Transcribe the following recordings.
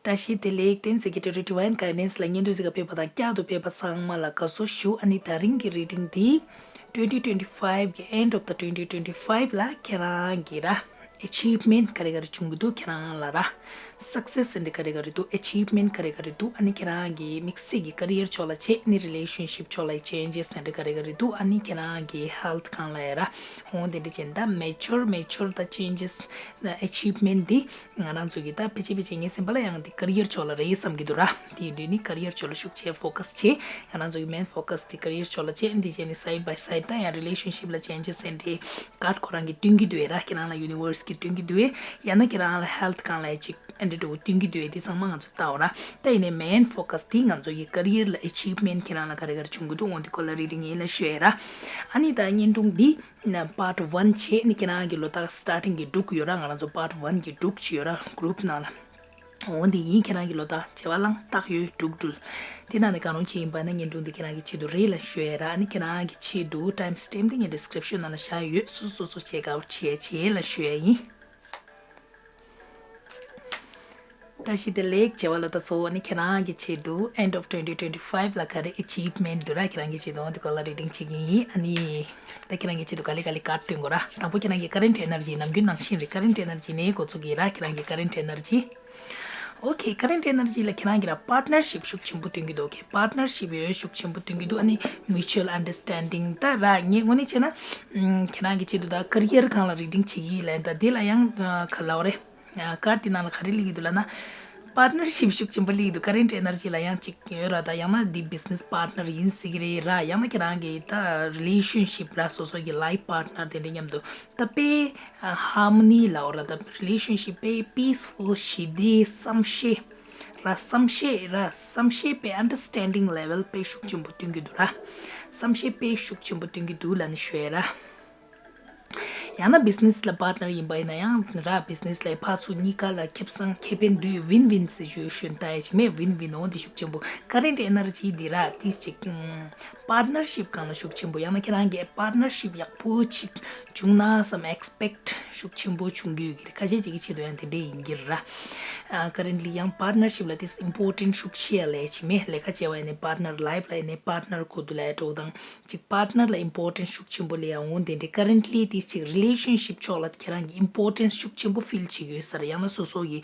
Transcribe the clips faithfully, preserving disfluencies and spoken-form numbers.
བཀྲ་ཤིས་བདེ་ལེགས། བསྟན་འཛིན་གྱི་ཊེ་རོ་ཌི་ཝའིན་གའི་ཌེན་སི་ལ་བརྙན་ཐུང་ཟིག་ག་ཕེབས་པ་དང་བསྐྱར་དུ་ཕེབས་པ་ཚང་མ་ལ་དགའ་བསུ་ཞུ། ཨ་ནི་ད་རིང་གི་རི་ཌིང་འདི་twenty twenty five གི་end of the twenty twenty five ལ་ཁྱེད་རང་གི་ར་ཨེ་ཆིབ་མེན་ཊི་ག་རེ་ག་རེ་བྱུང་གི་འདུག་ཁྱེད་རང་ལ་ར་སག་སེ་སི་ཟེར་འདི་ག་རེ་ག་རེ་འདུག་ཨེ་ཆིབ་མེན་ཊི་ག་རེ་ག་རེ་འདུག་ཨ་ནི་ཁྱེད་རང་གི་དམིགས་བསལ་གྱི་ཀེ་རི་ཡར་ཕྱོགས་ལ་བྱས། ཨ་ནི་རི་ལེ་ཤན་ཤིབ་ཕྱོགས་ལ་ཅེན་ཇེ་སི་ཟེར་འདི་ག་རེ་ག་རེ་འདུག་ཨ་ནི་ཁྱེད་རང་གི་ཧེལ་ཐི་སྒང་ལ་ཡ་ར་འོང་དེ་འདྲ་ཅན་ད་མེ་ཇར་མེ་ཇར་ད་ཅེན་ཇེ་སི་ཨེ་ཆིབ་མེན་ཊི་འདི། ང་རང་ཚོ་གི་ད་ཕལ་ཆེར་ཕལ་ཆེར་ངའི་སེམས་པ་ལ་ཡང་འདི་ཀེ་རི་ཡར་ཕྱོགས་ལ་རེད་བསམ་གྱི་འདུག་ར། དེ་ཡིན་དུས་ནི་ཀེ་རི་ཡར་ཕྱོགས་ལ་ཤུགས་ཆེ་ཕོ་ཁ་སི་བྱེད། ང་རང་ཚོ་གི་མེན་ཕོ་ཁ་སི་དེ་ཀེ་རི་ཡར་ཕྱོགས་ལ་བྱེད། འདི་བྱས་ནི་སའིཌ་བའི་སའིཌ་ད་ཡང་རི་ལེ་ཤན་ཤིབ་ལ་ཅེན་ཇེ་སི་ཟེར་འདི་ཀཱཌ་ཁོ་རང་གིས་སྟོན་གྱི་འདུག་ཨེ་ར། ཁྱེད་རང་ལ་ཡུ་ནི་ཝར་སི་གིས་སྟོན་གྱི་འདུག་ཨེ། ཡང་ན་ཁྱེད་རང་ལ་ཧེལ་ཐི་སྒང་ལ་ཡ་ཅིག་ཨེ་འདྲ་འདྲ་བོ་སྟོན་གྱི་འདུག་ཨེ། འདི་ཚང་མ་ང་ཚོ་ལྟ་འོ་ར། ད་ཡིན་ནའི་མེན་ཕོ་ཁ་སི་དེ་ང་ཚོ་གི་ཀེ་རི་ཡར་ལ་ཨེ་ཆིབ་མེན་ཊི་ཁྱེད་རང་ལ་ག་རེ་ག་རེ་བྱུང་གི་འདུག་འོ་འདི་སྐོར་ལ་རི་ཌིང་ཡིན་ལ་ཤོད་ཨེ་ར། ཨ་ནི་ད་བརྙན་ཐུང་འདི་ན་པཱར་ཊི་ཝན་བྱས་ནི་ཁྱེད་རང་གི་ལོ་ད་སི་ཊར་ཊིང་གི་འབྲུག་ཡོད་ར། ང་རང་ཚོ་པཱར་ཊི་ཝན་གི་འབྲུག་ཅིག་ཡོད་ར་གུ་རུབ་ནང་ལ། འོ་འདི་ཡིན། ཁྱེད་རང་གི་ལོ་ད་བྱེ་བ་གླང་སྟག་ཡོས་འབྲུག་སྦྲུལ། དེ་ནང་ནས་གང་རུང་ཅིག་ཡིན་པ་ན་བརྙན་ཐུང་འདི་ཁྱེད་རང་གི་ཆེད་དུ་རེད་ལ་ཤོད་ཨེ་ར། ཨ་ནི་ཁྱེད་རང་གི་ཆེད་དུ་ཊའིམ་སི་ཊེམ་པ་འདི་ངས་ཌི་སི་ཀི་རིབ་ཤན་ནང་ལ་བཞག་ཡོད། སོ་སོ་སོ་སོ་ཅེག་ཨའུཊ་བྱེད་བྱེད་ལ་ཤོད་ཨེ་ཡིན། བཀྲ་ཤིས་བདེ་ལེགས་བྱེ་བ་ལོ་ད་ཚོ། ཨ་ནི་ཁྱེད་རང་གི་ཆེད་དུ་end of twenty twenty five ལ་ག་རེ་ཨེ་ཆིབ་མེན་ཊི་འདུག་ར། ཁྱེད་རང་གི་ཆེད་དུ་འོ་འདི་སྐོར་ལ་རི་ཌིང་བྱེད་ཀྱི་ཡིན། ཨ་ནི་ད་ཁྱེད་རང་གི་ཆེད་དུ་ག་ལེ་ག་ལེ་ཀཱཌ་སྟོན་དགོས་ར། དང་པོ་ཁྱེད་རང་གི་ཀ་རེན་ཊི་ཨེ་ནར་ཇི་ནམ་རྒྱུན་ནང་བཞིན་རེད། ཀ་རེན་ཊི་ཨེ་ནར་ཇི་ནས་འགོ་ཚུགས་ཀྱི་ར། ཁྱེད་རང་གི་ཀ་རེན་ཊི་ཨེ་ནར་ཇི། ཨོ་ཁེ། ཀ་རེན་ཊི་ཨེ་ནར་ཇི་ལ་ཁྱེད་རང་གི་ར་པཱར་ཊི་ནར་ཤིབ་ཤུགས་ཆེན་པོ་སྟོན་གྱི་འདུག་ཨོ་ཁེ། པཱར་ཊི་ནར་ཤིབ་ཡོད་ཤུགས་ཆེན་པོ་སྟོན་གྱི་འདུག་ཨ་ནི་མིའུ་ཅུ་ཨལ་ཨན་ཌར་སི་ཊེན་ཌིང་ད་ར་ངས་དངོས་གནས་བྱས་ན་ཨམ་ཁྱེད་རང་གི་ཆེད་དུ་ད་ཀེ་རི་ཡར་སྒང་ལ་རི་ཌིང་བྱེད་ཀྱི་ཡིན་ལབ་ཡིན། ད་དེ་ལ་ཡང་ག་ལབ་རེད། ཀཱཌ་དེ་ནང་ལ་ག་རེ་སླེབས་ཀྱི་འདུག་ལབ་ན། པཱར་ཊི་ནར་ཤིབ་ཤུགས་ཆེན་པོ་སླེབས་ཀྱི་འདུག་ཀ་རེན་ཊི་ཨེ་ནར་ཇི་ལ་ཡང་གཅིག་ཡོད་ར། ད་ཡང་ན་འདི་བི་ཛི་ནེ་སི་པཱར་ཊི་ནར་ཡིན་སྲིད་ཀྱི་རེད་ར། ཡང་ན་ཁྱེད་རང་གི་ད་རི་ལེ་ཤན་ཤིབ་ར། སོ་སོ་གི་ལའིཕ་པཱར་ཊི་ནར་དེ་འདྲ་མཉམ་དུ་ད་དཔེ་ཧར་མོ་ནི་ལབ་ར། ད་རི་ལེ་ཤན་ཤིབ་དཔེ་པིས་ཕུལ་ཞི་བདེ་བསམ་ཤེས་ར། བསམ་ཤེས་ར། བསམ་ཤེས་དཔེ་ཨན་ཌར་སི་ཊེན་ཌིང་ལེ་ཝལ་དཔེ་ཤུགས་ཆེན་པོ་སྟོན་གྱི་འདུག་ར། བསམ་ཤེས་དཔེ་ཤུགས་ཆེན་པོ་སྟོན་གྱི་འདུག་ལབ་ནི་ཤོད་ར། ཡང་ན་བི་ཛི་ནེ་སི་ལ་པཱར་ཊི་ནར་ཡིན་པ་ཡིན་ན་ཡང་ར། བི་ཛི་ནེ་སི་ལ་ཕར་ཚུར་གཉིས་ཀ་ལ་ཁེ་བཟང་ཁེ་ཕན་འདུས། ཝིན་ཝིན་སི་ཅུ་ཨེ་ཤན་ད་ཡ་ཅིག་མེད། ཝིན་ཝིན་འོ་འདི་ཤུགས་ཆེན་པོ། ཀ་རེན་ཊི་ཨེ་ནར་ཇི་འདི་ར་ཏིས་ཅིག་པཱར་ཊི་ནར་ཤིབ་སྒང་ལ་ཤུགས་ཆེན་པོ། ཡང་ན་ཁྱེད་རང་གི་པཱར་ཊི་ནར་ཤིབ་ཡག་པོ་ཅིག་བྱུང་ན་བསམ་ཨེག་སི་པེག་ཊི་ཤུགས་ཆེན་པོ་བྱུང་གི་ཡོད་ཀྱི་རེད། ཁ་ཤས་ཅིག་གི་ཆེད་དུ་ཡང་དེ་འདྲས་ཡིན་གྱི་རེད་ར། ཀ་རེན་ཊི་ལི་ཡང་པཱར་ཊི་ནར་ཤིབ་ལ་ཏིས་ཨིམ་པོར་ཊེན་ཊི་ཤུགས་ཆེ་ཡ་ལས་ཅིག་མེད། ལས་ཀ་བྱས་པ་ཡིན་ནའི་པཱར་ཊི་ནར། ལའིཕ་ལ་ཡིན་ནའི་པཱར་ཊི་ནར་གོ་དུ་ལ་ཡ་འགྲོ་དང་། ཅིག་པཱར་ཊི་ནར་ལ་ཨིམ་པོར་ཊེན་ཤུགས་ཆེན་པོ་ལས་ཡང་འོང་། དེ་འདྲའི་ཀ་རེན་ཊི་ལི་དེ་ཅིག་རི་ལེ་ཤན་ཤིབ་ཕྱོགས་ལ་ཁྱེད་རང་གི་ཨིམ་པོར་ཊེན་ཤུགས་ཆེན་པོ་ཕིལ་བྱེད་ཀྱི་ཡོད་ས་རེད། ཡང་ན་སོ་སོ་གི་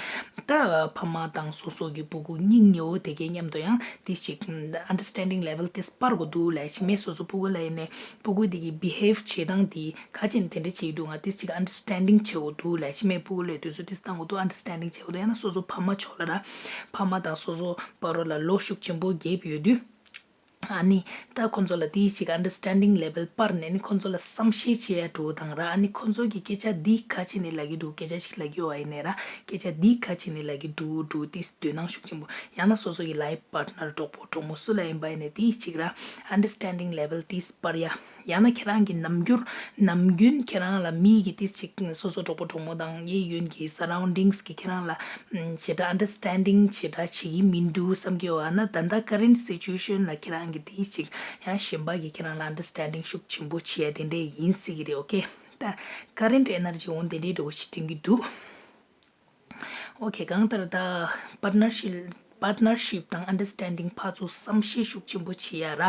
ད་ཕ་མ་དང་སོ་སོ་གི་སྤུ་གུ་གཉིས་ཉེ་བོ་དེ་གའི་མཉམ་དུ་ཡང་དེ་ཅིག་ཨན་ཌར་སི་ཊེན་ཌིང་ལེ་ཝལ་དེ་སྤར་དགོས་འདུག་ལབ་ཅིག་མེད། སོ་སོ་སྤུ་གུ་ལ་ཡིན་ནའི་སྤུ་གུ་དེ་གི་བི་ཧེབ་བྱེད་སྟངས་དེ་ག་ཅིག་དེ་འདྲ་བྱེད་ཀྱི་འདུག་ང་དེ་ཅིག་ཨན་ཌར་སི་ཊེན་ཌིང་བྱེད་དགོས་འདུག་ལབ་ཅིག་མེད། སྤུ་གུ་ལ་དུས་ཚོད་དེ་བཏང་དགོས་འདུག་ཨན་ཌར་སི་ཊེན་ཌིང་བྱེད་དགོས་འདུག་ཡང་ན་སོ་སོ་ཕ་མ་ཕྱོགས་ལ་ར། ཕ་མ་དང་སོ་སོ་བར་ལ་ལོ་ཤུགས་ཆེན་པོ་གེབ་ཡོད་དུས། ཨ་ནི་ད་ཁོ་ཚོ་ལ་དེའི་ཅིག་ཨན་ཌར་སི་ཊེན་ཌིང་ལེ་ཝལ་སྤར་ནས་ནི་ཁོ་ཚོ་ལ་བསམ་ཤེས་བྱེད་ཡ་འགྲོ་དང་ར། ཨ་ནི་ཁོ་ཚོ་གི་སྐད་ཆ་འདི་ག་ཅིག་ནས་ལབ་ཀྱི་འདུག་སྐད་ཆ་ཞིག་ལབ་ཀྱི་ཡོད་པ་ཡིན་ནའི་ར། སྐད་ཆ་འདི་ག་ཅིག་ནས་ལབ་ཀྱི་འདུག་འགྲོ་དེ་འདོད་སྣང་ཤུགས་ཆེན་པོ། ཡང་ན་སོ་སོ་གི་ལའིཕ་པཱར་ཊི་ནར་གྲོགས་པོ་གྲོགས་མོ་སུ་ལ་ཡིན་པ་ཡིན་ནའི་དེའི་ཅིག་ར་ཨན་ཌར་སི་ཊེན་ཌིང་ལེ་ཝལ་དེ་སྤར་ཡ། ཡང་ན་ཁྱེད་རང་གི་ནམ་རྒྱུན་ནམ་རྒྱུན་ཁྱེད་རང་ལ་མི་གི་ཏིས་ཅིག་སོ་སོ་གྲོགས་པོ་གྲོགས་མོ་དང་གཡས་གཡོན་གྱི་སར་རའུན་ཌིང་སི་གི་ཁྱེད་རང་ལ་ཞེ་དྲག་ཨན་ཌར་སི་ཊེན་ཌིང་ཞེ་དྲག་བྱེད་ཀྱི་མི་འདུག་བསམ་གྱི་ཡོད་པ་ན། ད་ལྟ་ཀ་རེན་ཊི་སི་ཅུ་ཨེ་ཤན་ལ་ཁྱེད་རང་གི་ཏིས་ཅིག་ཡང་གཞན་པ་གི་ཁྱེད་རང་ལ་ཨན་ཌར་སི་ཊེན་ཌིང་ཤུགས་ཆེན་པོ་བྱེད་ཡ་དེ་འདྲས་ཡིན་སྲིད་ཀྱི་རེད། ཨོ་ཁེ། ད་ཀ་རེན་ཊི་ཨེ་ནར་ཇི་འོང་དེ་འདྲས་འགྲོ་བ་ཞིག་སྟོན་གྱི་འདུག་ཨོ་ཁེ། གང་ལྟར་ད་པཱར་ཊི་ནར་ཤིབ་པཱར་ཊི་ནར་ཤིབ་དང་ཨན་ཌར་སི་ཊེན་ཌིང་ཕར་ཚུར་བསམ་ཤེས་ཤུགས་ཆེན་པོ་བྱེད་ཡ་ར།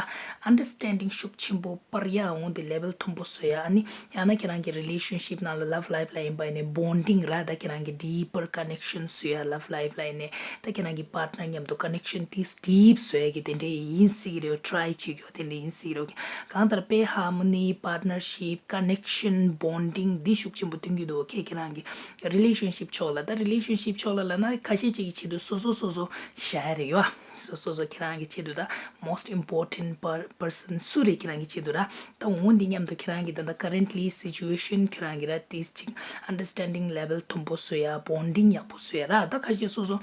ཨན་ཌར་སི་ཊེན་ཌིང་ཤུགས་ཆེན་པོ་སྤར་ཡ་འོང་དེ་ལེ་ཝལ་མཐོན་པོ་བཟོ་ཡ། ཨ་ནི་ཡང་ན་ཁྱེད་རང་གི་རི་ལེ་ཤན་ཤིབ་ནང་ལ་ལབ་ལའིཕ་ལ་ཡིན་པ་ཡིན་ནའི་བོན་ཌིང་ར། ད་ཁྱེད་རང་གི་ཌི་པར་ཀ་ནེག་ཤན་བཟོ་ཡ། ལབ་ལའིཕ་ལ་ཡིན་ནའི་ད་ཁྱེད་རང་གི་པཱར་ཊི་ནར་མཉམ་དུ་ཀ་ནེག་ཤན་དེ་ཌིབ་བཟོ་ཡ་གི་དེ་འདྲས་ཡིན་སྲིད་ཀྱི་རེད། ཊ་རའི་བྱེད་རྒྱུ་དེ་འདྲས་ཡིན་སྲིད་ཀྱི་རེད། གང་ལྟར་དཔེ་ཧར་མོ་ནི་པཱར་ཊི་ནར་ཤིབ་ཀ་ནེག་ཤན་བོན་ཌིང་འདི་ཤུགས་ཆེན་པོ་སྟོན་གྱི་འདུག་ཨོ་ཁེ། ཁྱེད་རང་གི་རི་ལེ་ཤན་ཤིབ་ཕྱོགས་ལ། ད་རི་ལེ་ཤན་ཤིབ་ཕྱོགས་ལ་ལབ་ན་ཁ་ཤས་ཅིག་གི་ཆེད་དུ་སོ་སོ་སོ་སོ་བཞག་ཡ་རེད་ཡོད། སོ་སོ་སོ་ཁྱེད་རང་གི་ཆེད་དུ་ད་most important per- person སུ་རེད། ཁྱེད་རང་གི་ཆེད་དུ་ར། ད་འོང་འདི་མཉམ་དུ་ཁྱེད་རང་གི་ད་ལྟ་ཀ་རེན་ཊི་ལི་སི་ཅུ་ཨེ་ཤན་ཁྱེད་རང་གི་ར་ཏིས་ཅིག་ཨན་ཌར་སི་ཊེན་ཌིང་ལེ་ཝལ་མཐོན་པོ་བཟོ་ཡ། བོན་ཌིང་ཡག་པོ་བཟོ་ཡ་ར། ད་ཁ་ཤས་སོ་སོ་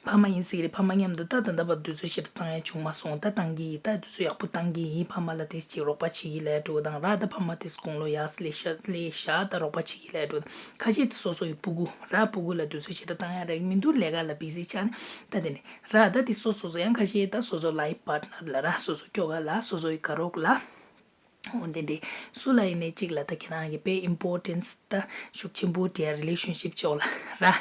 ཕ་མ་ཡིན་སྲིད་ཀྱི་རེད། ཕ་མ་མཉམ་དུ་ད་ད་ལྟ་བར་དུས་ཚོད་ཞེ་དྲག་བཏང་ཡ་བྱུང་མ་སོང་། ད་བཏང་གི་ཡིན། ད་དུས་ཚོད་ཡག་པོ་བཏང་གི་ཡིན། ཕ་མ་ལ་དེ་ཅིག་རོགས་པ་བྱེད་ཀྱི་ལས་འགྲོ་དང་ར། ད་ཕ་མ་དེ་དགུང་ལོ་ཡག་སླེབས་ཤག་སླེབས་ཤག་ད་རོགས་པ་བྱེད་ཀྱི་ལས་འགྲོ་དང་། ཁ་ཤས་དེ་སོ་སོ་ཡི་སྤུ་གུ་ར། སྤུ་གུ་ལ་དུས་ཚོད་ཞེ་དྲག་བཏང་ཡ་རག་མི་འདུག་ལས་ཀ་ལ་བི་ཟི་ཆགས་ནས་ད་དེ་ནས་ར། ད་དེ་སོ་སོ་སོ་ཡང་ཁ་ཤས་ད་སོ་སོ་ལའིཕ་པཱར་ཊི་ནར་ལ་ར། སོ་སོ་ཁྱོ་ག་ལ། སོ་སོ་ཡི་དགའ་རོགས་ལ། འོ་དེ་འདྲའི་སུ་ལ་ཡིན་ནའི་གཅིག་ལ་ད་ཁྱེད་རང་གི་དཔེ་ཨིམ་པོར་ཊེན་སི་ད་ཤུགས་ཆེན་པོ་སྤྲད་ཡ་རི་ལེ་ཤན་ཤིབ་ཕྱོགས་ལ་ར།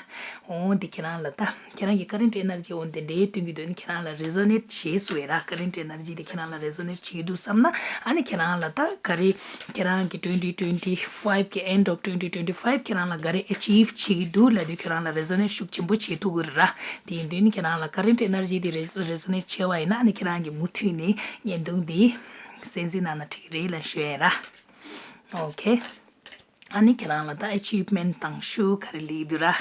འོ་དེ་ཁྱེད་རང་ལ་ད་ཁྱེད་རང་གི་ཀ་རེན་ཊི་ཨེ་ནར་ཇི་འོ་དེ་འདྲའི་སྟོན་གྱི་འདུག་ནི་ཁྱེད་རང་ལ་རེ་ཟོ་ནེཊ་བྱེད་སོང་བས་ར། ཀ་རེན་ཊི་ཨེ་ནར་ཇི་དེ་ཁྱེད་རང་ལ་རེ་ཟོ་ནེཊ་བྱེད་ཀྱི་འདུག་བསམ་ན་ཨ་ནི་ཁྱེད་རང་ལ་ད་ག་རེ་ཁྱེད་རང་གི་ཊུ་ཝེན་ཊི་ཊུ་ཝེན་ཊི་ཕའིབ་གི་ཨེན་ཌི་ཨོཕ་ཊུ་ཝེན་ཊི་ཊུ་ཝེན་ཊི་ཕའིབ་ཁྱེད་རང་ལ་ག་རེ་ཨེ་ཅིབ་བྱེད་ཀྱི་འདུག་ལབ་དུས་ཁྱེད་རང་ལ་རེ་ཟོ་ནེཊ་ཤུགས་ཆེན་པོ་བྱེད་ཐུབ་ཀྱི་རེད་ར། དེ་ཡིན་དུས་ནི་ཁྱེད་རང་ལ་ཀ་རེན་ཊི་ཨེ་ནར་ཇི་དེ་རེ་ཟོ་ནེཊ་བྱས་པ་ཡིན་ན་ཨ་ནི་ཁྱེད་རང་གི་མུ་མཐུད་ནས་བརྙན་ཐུང་འདི་གསན་གཟིགས་གནང་ན་འགྲིག་གི་རེད་ལབ་ཞུ་ཡ་ར། ཨོ་ཁེ། ཨ་ནི་ཁྱེད་རང་ལ་ད་ཨེ་ཅིབ་མེན་ཊི་དང་ཤུ་ག་རེ་ལེགས་འདུག་ར།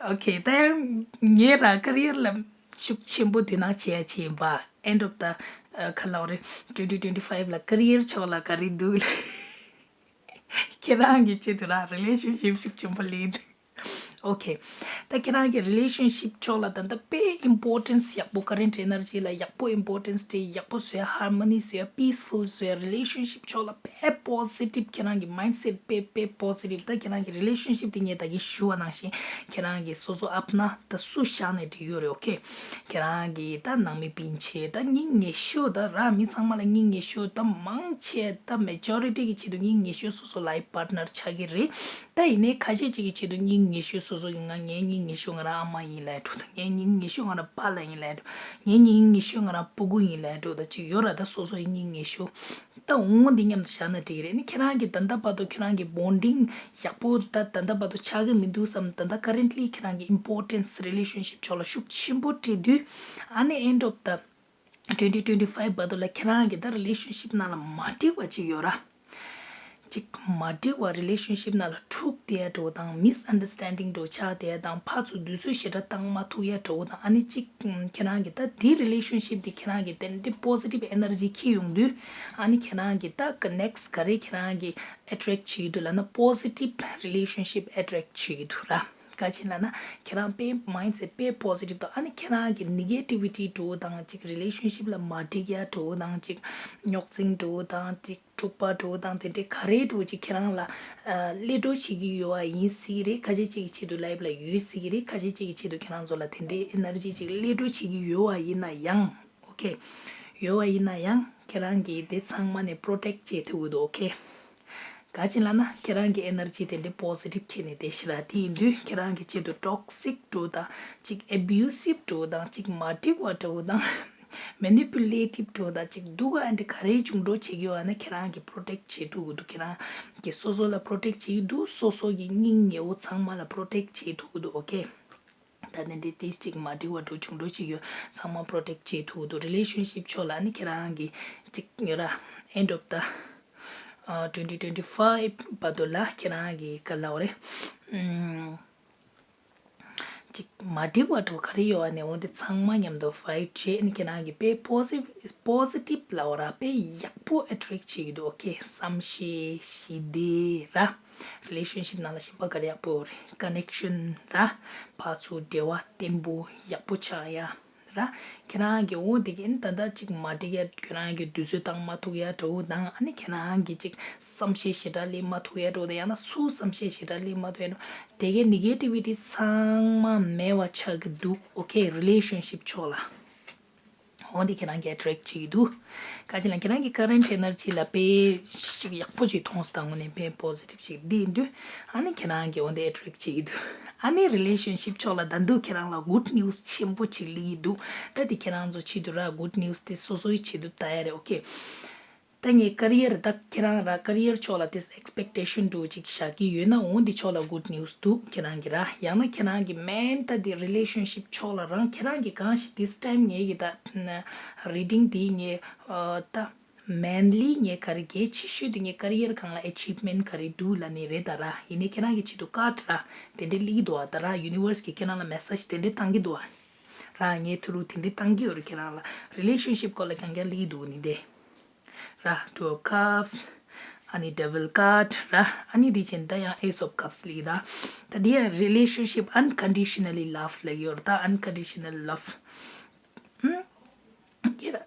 ཨོ་ཁེ། ད་ཡང་ངས་ར་ཀ་རི་ཡར་ལ་ཤུགས་ཆེན་པོ་དོ་སྣང་བྱེད་ཡ་བྱེད་ཡིན་པ། ཨེན་ཌི་ཨོཕ་ད་ཁ་ལོ་རེ་ཊུ་ཝེན་ཊི་ཊུ་ཝེན་ཊི་ཕའིབ་ལ་ཀ་རི་ཡར་ཕྱོགས་ལ་ག་རེ་འདུག་ལ། ཁྱེད་རང་གི་ཆེད་དུ་ར་རི་ལེ་ཤན་ཤིབ་ཤུགས་ཆེན་པོ་ལེན་འདུག་ཨོ་ཁེ། ད་ཁྱེད་རང་གི་རི་ལེ་ཤན་ཤིབ་ཕྱོགས་ལ་ད་ལྟ་དཔེ་ཨིམ་པོར་ཊེན་སི་ཡག་པོ་ཀ་རེན་ཊི་ཨེ་ནར་ཇི་ལ་ཡག་པོ་ཨིམ་པོར་ཊེན་སི་སྤྲད། ཡག་པོ་བཟོ་ཡ། ཧར་མོ་ནི་བཟོ་ཡ། པིས་ཕུལ་བཟོ་ཡ། རི་ལེ་ཤན་ཤིབ་ཕྱོགས་ལ་དཔེ་པོ་ཟི་ཊིབ། ཁྱེད་རང་གི་མའིན་ཌ་སེཊ་དཔེ་དཔེ་པོ་ཟི་ཊིབ། ད་ཁྱེད་རང་གི་རི་ལེ་ཤན་ཤིབ་དེ་ངས་ད་གིན་ཞུ་བ་ནང་བཞིན་ཁྱེད་རང་གི་སོ་སོ་ཨ་ཕ་ན་ད་སུ་བཞག་ནས་འགྲིག་ཡོད་རེད། ཨོ་ཁེ། ཁྱེད་རང་གི་ད་ནང་མི་སྤུན་མཆེད་ད་སྙིང་ཉེ་ཤོས་ད་ར། མི་ཚང་མ་ལ་སྙིང་ཉེ་ཤོས་ད་མང་ཆེ་ད་མེ་ཇོ་རི་ཊི་གི་ཆེད་དུ་སྙིང་ཉེ་ཤོས་སོ་སོ་ལའིཕ་པཱར་ཊི་ནར་ཆགས་ཀྱི་རེད། ད་ཡིན་ནའི་ཁ་ཤས་ཅིག་གི་ཆེད་དུ་སྙིང་ཉེ་ཤོས་སོ་སོ་གི་ང་ངའི་སྙིང་ཉེ་ཤོས་ང་རང་ཨ་མ་ཡིན་ལབ་འགྲོ། ད་ངའི་སྙིང་ཉེ་ཤོས་ང་རང་པཱ་ལགས་ཡིན་ལབ་འགྲོ། ངའི་སྙིང་ཉེ་ཤོས་ང་རང་སྤུ་གུ་ཡིན་ལབ་འགྲོ། ད་ཅིག་ཡོད་ར། ད་སོ་སོའི་སྙིང་ཉེ་ཤོས་ད་འོ་འདི་མཉམ་དུ་བཞག་ན་འགྲིག་གི་རེད། ནི་ཁྱེད་རང་གི་ད་ལྟ་བར་དུ་ཁྱེད་རང་གི་བོན་ཌིང་ཡག་པོ་ད་ད་ལྟ་བར་དུ་ཆགས་ཀྱི་མི་འདུག་བསམ། ད་ལྟ་ཀ་རེན་ཊི་ལི་ཁྱེད་རང་གི་ཨིམ་པོར་ཊེན་སི་རི་ལེ་ཤན་ཤིབ་ཕྱོགས་ལ་ཤུགས་ཆེན་པོ་སྤྲད་དུས་ཨ་ནི་ཨེན་ཌི་ཨོཕ་ད་ཊུ་ཝེན་ཊི་ཊུ་ཝེན་ཊི་ཕའིབ་བར་དུ་ལ་ཁྱེད་རང་གི་ད་རི་ལེ་ཤན་ཤིབ་ནང་ལ་མ་འགྲིག་པ་ཅིག་ཡོད་ར། ཅིག་མ་འགྲིག་པ་རི་ལེ་ཤན་ཤིབ་ནང་ལ་འཁྲུག་བསྡད་ཡ་འདྲ་བོ་དང་། མིས་ཨན་ཌར་སི་ཊེན་ཌིང་འདྲ་བོ་ཆགས་བསྡད་ཡ་དང་། ཕར་ཚུར་དུས་ཚོད་ཞེ་དྲག་བཏང་མ་ཐུབ་ཡ་འདྲ་བོ་དང་། ཨ་ནི་ཅིག་ཁྱེད་རང་གི་ད་དེ་རི་ལེ་ཤན་ཤིབ་དེ་ཁྱེད་རང་གི་དེ་འདྲའི་པོ་ཟི་ཊིབ་ཨེ་ནར་ཇི་འཁྱེར་ཡོང་དུས་ཨ་ནི་ཁྱེད་རང་གི་ད་ནེག་སི་ཊི་ག་རེ་ཁྱེད་རང་གི་ཨེ་ཊེག་བྱེད་ཀྱི་འདུག་ལབ་ན། པོ་ཟི་ཊིབ་རི་ལེ་ཤན་ཤིབ་ཨེ་ཊེག་བྱེད་ཀྱི་འདུག་ར། ག་ཅི་ལབ་ན་ཁྱེད་རང་དཔེ་མའིན་ཌ་སེཊ་དཔེ་པོ་ཟི་ཊིབ་དང་། ཨ་ནི་ཁྱེད་རང་གི་ནེ་གེ་ཊི་ཝི་ཊི་འདྲ་བོ་དང་། ཅིག་རི་ལེ་ཤན་ཤིབ་ལ་མ་འགྲིག་ཡ་འདྲ་བོ་དང་། ཅིག་རྙོག་འཛིང་འདྲ་བོ་དང་། ཅིག་འཁྲུག་པ་འདྲ་བོ་དང་། དེ་འདྲའི་ག་རེ་འདྲ་བོ་ཅིག་ཁྱེད་རང་ལ་ཨ་སླེབས་འགྲོ་བྱེད་ཀྱི་ཡོད་པ་ཡིན་སྲིད་ཀྱི་རེད། ཁ་ཤས་ཅིག་གི་ཆེད་དུ་ལའིཕ་ལ་ཡོད་སྲིད་ཀྱི་རེད། ཁ་ཤས་ཅིག་གི་ཆེད་དུ་ཁྱེད་རང་ཚོ་ལ་དེ་འདྲའི་ཨེ་ནར་ཇི་ཅིག་སླེབས་འགྲོ་བྱེད་ཀྱི་ཡོད་པ་ཡིན་ན་ཡང་། ཨོ་ཁེ། ཡོད་པ་ཡིན་ན་ཡང་ཁྱེད་རང་གིས་དེ་ཚང་མ་ནས་པོ་རོ་ཊེག་བྱེད་ཐུབ་ཀྱི་འདུག་ཨོ་ཁེ། ག་ཅི་ལབ་ན་ཁྱེད་རང་གི་ཨེ་ནར་ཇི་དེ་འདྲའི་པོ་ཟི་ཊིབ་འཁྱེར་ནས་བསྡད་ཤག་ར། དེ་ཡིན་དུས་ཁྱེད་རང་གི་ཆེད་དུ་ཊོག་སིག་འདྲ་བོ་དང་། ཅིག་ཨེ་བུ་སིབ་འདྲ་བོ་དང་། ཅིག་མ་འགྲིག་པ་འདྲ་བོ་དང་། མེ་ནི་པུ་ལེ་ཊིབ་འདྲ་བོ་དང་། ཅིག་སྡུག་ག་འདྲ་ག་རེ་བྱུང་འགྲོ་བྱེད་ཀྱི་ཡོད་ན་ཁྱེད་རང་གིས་པོ་རོ་ཊེག་བྱེད་ཐུབ་ཀྱི་འདུག་ཁྱེད་རང་གིས་སོ་སོ་ལ་པོ་རོ་ཊེག་བྱེད་ཀྱི་འདུག་སོ་སོ་གི་སྙིང་ཉེ་བོ་ཚང་མ་ལ་པོ་རོ་ཊེག་བྱེད་ཐུབ་ཀྱི་འདུག་ཨོ་ཁེ། ད་དེ་འདྲའི་དེ་གཅིག་མ་འགྲིག་པ་འདྲ་བྱུང་འགྲོ་བྱེད་ཀྱི་ཡོད་ཚང་མ་པོ་རོ་ཊེག་བྱེད་ཐུབ་ཀྱི་འདུག་རི་ལེ་ཤན་ཤིབ་ཕྱོགས་ལ་ནི་ཁྱེད་རང་གིས་ཅིག་ཡོད་ར། ཨེན་ཌི་ཨོཕ་ད་ཨ་ཊུ་ཝེན་ཊི་ཊུ་ཝེན་ཊི་ཕའིབ་བར་དུ་ལ་ཁྱེད་རང་གིས་ག་ལབ་དགོས་རེད། ཨམ། ཅིག་མ་འགྲིག་པ་འདྲ་བོ་ག་རེ་ཡོད་ནས་འོ་དེ་ཚང་མ་མཉམ་དུ་ཕའིཊ་བྱས་ནས་ཁྱེད་རང་གིས་དཔེ་པོ་ཟི་པོ་ཟི་ཊིབ་ལབ་དགོས་ར། དཔེ་ཡག་པོ་ཨེ་ཊེག་བྱེད་ཀྱི་འདུག་ཨོ་ཁེ། བསམ་ཤེས་ཞི་བདེ་ར། རི་ལེ་ཤན་ཤིབ་ནང་ལ་གཞན་པ་ག་རེ་ཡག་པོ་ཡོད་རེད། ཀ་ནེག་ཤན་ར། ཕར་ཚུར་འབྲེལ་བ་བརྟན་པོ་ཡག་པོ་ཆགས་ཡ། ར། ཁྱེད་རང་གི་འོ་དེ་གིན་ད་ལྟ་ཅིག་མ་འགྲིག་ཡ། ཁྱེད་རང་གི་དུས་ཚོད་བཏང་མ་ཐུབ་ཡ་འདྲ་བོ་དང་། ཨ་ནི་ཁྱེད་རང་གི་ཅིག་བསམ་ཤེས་ཞེ་དྲག་སླེབས་མ་ཐུབ་ཡ་འདྲ་བོ་དང་། ཡང་ན་སུ་བསམ་ཤེས་ཞེ་དྲག་སླེབས་མ་ཐུབ་ཡ་འདྲ་བོ། དེ་གའི་ནེ་གེ་ཊི་ཝི་ཊི་ཚང་མ་མེད་པ་ཆགས་ཀྱི་འདུག་ཨོ་ཁེ། རི་ལེ་ཤན་ཤིབ་ཕྱོགས་ལ། འོ་འདི་ཁྱེད་རང་གིས་ཨེ་ཊེག་བྱེད་ཀྱི་འདུག་ག་ཅི་ལབ་ན་ཁྱེད་རང་གི་ཀ་རེན་ཊི་ཨེ་ནར་ཇི་ལ་དཔེ་ཞིག་ཡག་པོ་ཅིག་མཐོང་སོང་། དང་པོ་ནས་དཔེ་པོ་ཟི་ཊིབ་ཅིག་འདི་ཡིན་དུས། ཨ་ནི་ཁྱེད་རང་གིས་འོ་འདི་ཨེ་ཊེག་བྱེད་ཀྱི་འདུག་ཨ་ནི་རི་ལེ་ཤན་ཤིབ་ཕྱོགས་ལ་ད་དུང་ཁྱེད་རང་ལ་གུཌ་ནིའུ་སི་ཆེན་པོ་ཅིག་སླེབས་ཀྱི་འདུག་ད་འདི་ཁྱེད་རང་ཚོ་ཆེད་དུ་ར་གུཌ་ནིའུ་སི་དེ་སོ་སོའི་ཆེད་དུ་ལྟ་ཡ་རེད། ཨོ་ཁེ། ད་ངས་ཀེ་རི་ཡར་ད་ཁྱེད་རང་ར་ཀེ་རི་ཡར་ཕྱོགས་ལ་དེ་ཨེག་སི་པེག་ཊེ་ཤན་འདྲ་བོ་ཅིག་བཞག་གི་ཡོད་ན། འོ་འདི་ཕྱོགས་ལ་གུཌ་ནིའུ་སི་འདུག་ཁྱེད་རང་གི་ར། ཡང་ན་ཁྱེད་རང་གི་མེན་ད་དེ་རི་ལེ་ཤན་ཤིབ་ཕྱོགས་ལ་རང་ཁྱེད་རང་གི་གང་ཞིག་དིས་ཊའིམ་ངས་ཀྱི་ད་རི་ཌིང་དེ་ངས་ཨ་ད་མེན་ལི་ངས་ག་རེ་གལ་ཆེ་ཤོས་དེ་ངས་ཀེ་རི་ཡར་སྒང་ལ་ཨེ་ཅིབ་མེན་ག་རེ་འདུག་ལབ་ནི་རེད་ད་ར། ཡིན་ནའི་ཁྱེད་རང་གི་ཆེད་དུ་ཀར་ཌི་ར་དེ་འདྲའི་སླེབས་ཀྱི་འདུག་ཨ། ད་ར་ཡུ་ནི་ཝར་སི་གིས་ཁྱེད་རང་ལ་མེ་སེཇ་དེ་འདྲའི་བཏང་གི་འདུག་ཨ། ར་ངས་ཐུ་རུ་དེ་འདྲའི་བཏང་གི་ཡོད་རེད། ཁྱེད་རང་ལ་རི་ལེ་ཤན་ཤིབ་སྐོར་ལ་རྐྱང་རྐྱང་སླེབས་ཀྱི་འདུག་ནི་དེ། ར། Two of Cups། ཨ་ནི་Devil Card་ར། ཨ་ནི་དེ་བྱས་ད་ཡང་Ace of Cups་སླེབས་ད། ད་དེ་ཡང་relationship unconditionally love་ལབ་ཡོད་རེད། ད་unconditional love། ཨུམ། ཀྱེ་ར།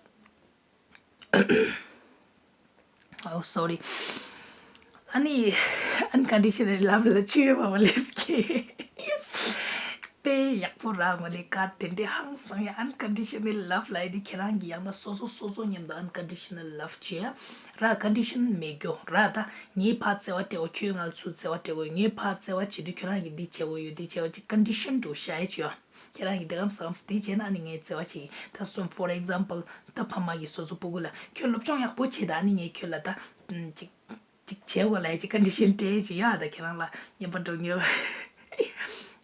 Oh, sorry. ཨ་ནི་unconditional love་ལ་ཆུ་ཡོད་པ་མ་ལས་ཀྱི། དཔེ་ཡག་པོ་ར། ངོ་ནས་ཀ་དེ་འདྲའི་ཧང་སང་ཡ། unconditional love ལབ་ཡ་དེ་ཁྱེད་རང་གི་ཡང་ན་སོ་སོ་སོ་སོ་མཉམ་དུ་unconditional love བྱེད་ཡ་ར། ཀོན་ཌི་ཤན་མེད་རྒྱུ་ར། ད་ངས་ཕར་བརྩེ་བ་སྤྲད་དགོས། ཁྱོས་ང་ལ་ཚུར་བརྩེ་བ་སྤྲད་དགོས། ངས་ཕར་བརྩེ་བ་བྱེད་དུས་ཁྱོད་རང་གིས་འདི་བྱེད་དགོས་ཡོད། འདི་བྱེད་དགོས། ཅིག་ཀོན་ཌི་ཤན་འདྲ་བོ་བཞག་ཡ་བྱེད་ཡ། ཁྱེད་རང་གིས་འདི་གམ་ས་གམ་འདི་བྱས་ན་ཨ་ནི་ངས་བརྩེ་བ་བྱེད་ཀྱི། ད་སོ་for example ད་ཕ་མ་གིས་སོ་སོ་སྤུ་གུ་ལ་ཁྱོད་སློབ་སྦྱོང་ཡག་པོ་བྱེད་ད། ཨ་ནི་ངས་ཁྱོད་ལ་ད་ཅིག་ཅིག་བྱེད་དགོས་ལབ་ཡ་ཅིག་ཀོན་ཌི་ཤན་སྤྲད་ཅིག་ཡ། ད་ཁྱེད་རང་ལ་ངན་པ་འགྲོ་ཉེན།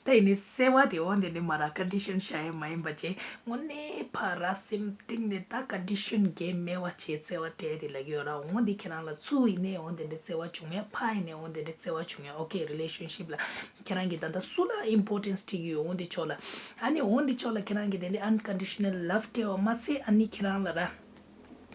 ད་ཡིན་ནའི་བརྩེ་བ་དེ་འོ་དེ་འདྲ་མ་ར། ཀོན་ཌི་ཤན་བཞག་ཡ་མ་ཡིན་པ་བྱས། དངོས་གནས་ཕར་ར་སེམས་གཏིང་ནས་ད་ཀོན་ཌི་ཤན་གང་ཡང་མེད་པ་བྱས་བརྩེ་བ་སྤྲད་དེ་ལབ་ཀྱི་ཡོད་ར། འོ་འདི་ཁྱེད་རང་ལ་ཚུར་ཡིན་ནའི་འོ་དེ་འདྲ་བརྩེ་བ་བྱུང་ཡ། ཕར་ཡིན་ནའི་འོ་དེ་འདྲ་བརྩེ་བ་བྱུང་ཡ། ཨོ་ཁེ། རི་ལེ་ཤན་ཤིབ་ལ་ཁྱེད་རང་གིས་ད་ལྟ་སུ་ལ་ཨིམ་པོར་ཊེན་སི་སྤྲད་ཀྱི་ཡོད། འོ་འདི་ཕྱོགས་ལ། ཨ་ནི་འོ་འདི་ཕྱོགས་ལ་ཁྱེད་རང་གིས་དེ་འདྲའི་unconditional love སྤྲད་པ་མ་ཚད་ཨ་ནི་ཁྱེད་རང་ལ་ར།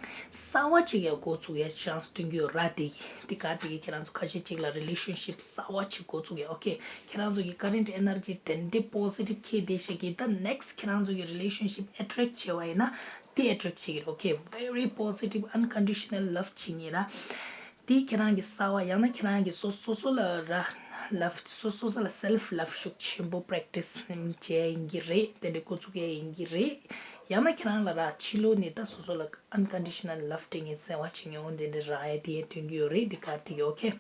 གསར་བ་གཅིག་ཡང་འགོ་ཚུགས་ཡ་ཆན་སི་སྟོན་གྱི་ཡོད་ར། དེ་གི་དེ་ག་དེ་གི་ཁྱེད་རང་ཚོ་ཁ་ཤས་གཅིག་ལ་རི་ལེ་ཤན་ཤིབ་གསར་བ་གཅིག་འགོ་ཚུགས་ཡ། ཨོ་ཁེ། ཁྱེད་རང་ཚོ་གི་ཀ་རེན་ཊི་ཨེ་ནར་ཇི་དེ་འདྲའི་པོ་ཟི་ཊིབ་འཁྱེར་བསྡད་ཤག་གི། ད་ནེག་སི་ཊི་ཁྱེད་རང་ཚོ་གི་རི་ལེ་ཤན་ཤིབ་ཨེ་ཊེག་བྱེད་པ་ཡིན་ན་དེ་ཨེ་ཊེག་བྱེད་ཀྱི་རེད། ཨོ་ཁེ། very positive unconditional love བྱེད་ངེས་ར། དེ་ཁྱེད་རང་གི་གསར་བ་ཡང་ན་ཁྱེད་རང་གི་སོ་སོ་སོ་ལ་ར་ལབ། སོ་སོ་སོ་ལ་སེལ་ཕི་ལབ་ཤུགས་ཆེན་པོ་པེ་རེག་ཊི་སི་བྱས་ཡིན་གྱི་རེད། དེ་འདྲའི་འགོ་ཚུགས་ཡས་ཡིན་གྱི་རེད། ཡང་ན་ཁྱེད་རང་ལ་ར་ཕྱི་ལོགས་ནས་ད་སོ་སོ་ལ་unconditional love སྤྲད་ངེས་བརྩེ་བ་བྱེད་ངེས་འོ་དེ་འདྲ་རག་ཡས་དེ་ཡས་སྟོན་གྱི་ཡོད་རེད། དེ་ག་དེ་གི་ཨོ་ཁེ།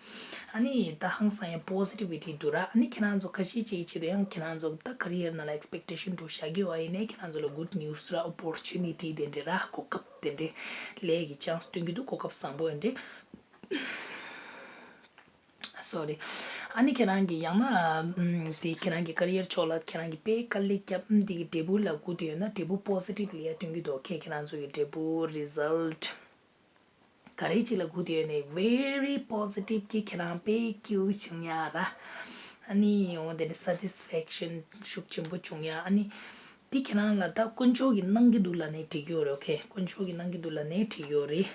ཨ་ནི་ད་ཧང་སང་ཡ་པོ་ཟི་ཊི་བི་ཊི་འདུག་ར། ཨ་ནི་ཁྱེད་རང་ཚོ་ཁ་ཤས་ཅིག་ཆེད་དུ་ཡང་ཁྱེད་རང་ཚོ་ད་ཀེ་རི་ཡར་ནང་ལ་ཨེག་སི་པེག་ཊེ་ཤན་འདྲ་བོ་བཞག་གི་ཡོད་པ་ཡིན་ནའི་ཁྱེད་རང་ཚོ་ལ་གུཌ་ནིའུ་སི་ར། ཨོ་པོར་ཅུ་ནི་ཊི་དེ་འདྲ་ར། གོ་སྐབས་དེ་འདྲ་ལས་ཀྱི་ཆན་སི་སྟོན་གྱི་འདུག་གོ་སྐབས་བཟང་པོ་ཡོད་འདྲ། སོ་རི། ཨ་ནི་ཁྱེད་རང་གི་ཡང་ན་ཨམ་དེ་ཁྱེད་རང་གི་ཀེ་རི་ཡར་ཕྱོགས་ལ་ཁྱེད་རང་གི་དཔེ་དཀའ་ལས་བརྒྱབ། ཨམ་དེ་གི་འབྲས་བུ་ལ་སྒུག་བསྡད་ཡོད་ན་འབྲས་བུ་པོ་ཟི་ཊིབ་ལ་ཡ་སྟོན་གྱི་འདུག་ཁེ། ཁྱེད་རང་ཚོ་གི་འབྲས་བུ་རི་ཛལ་ཊི་ག་རེ་ཅིག་ལ་སྒུག་བསྡད་ཡོད་ནའི་very positive གི་ཁྱེད་རང་དཔེ་སྐྱིད་པོ་བྱུང་ཡ་ར། ཨ་ནི་འོ་དེ་འདྲ་སེ་ཊིས་ཕེག་ཤན་ཤུགས་ཆེན་པོ་བྱུང་ཡ། ཨ་ནི་དེ་ཁྱེད་རང་ལ་ད་དཀོན་མཆོག་གིས་གནང་གི་འདུག་ལབ་ནའི་འགྲིག་གི་ཡོད་རེད། ཨོ་ཁེ། དཀོན་མཆོག་གིས་གནང་གི་འདུག་ལབ་ནའི་འགྲིག་གི་ཡོད་རེད།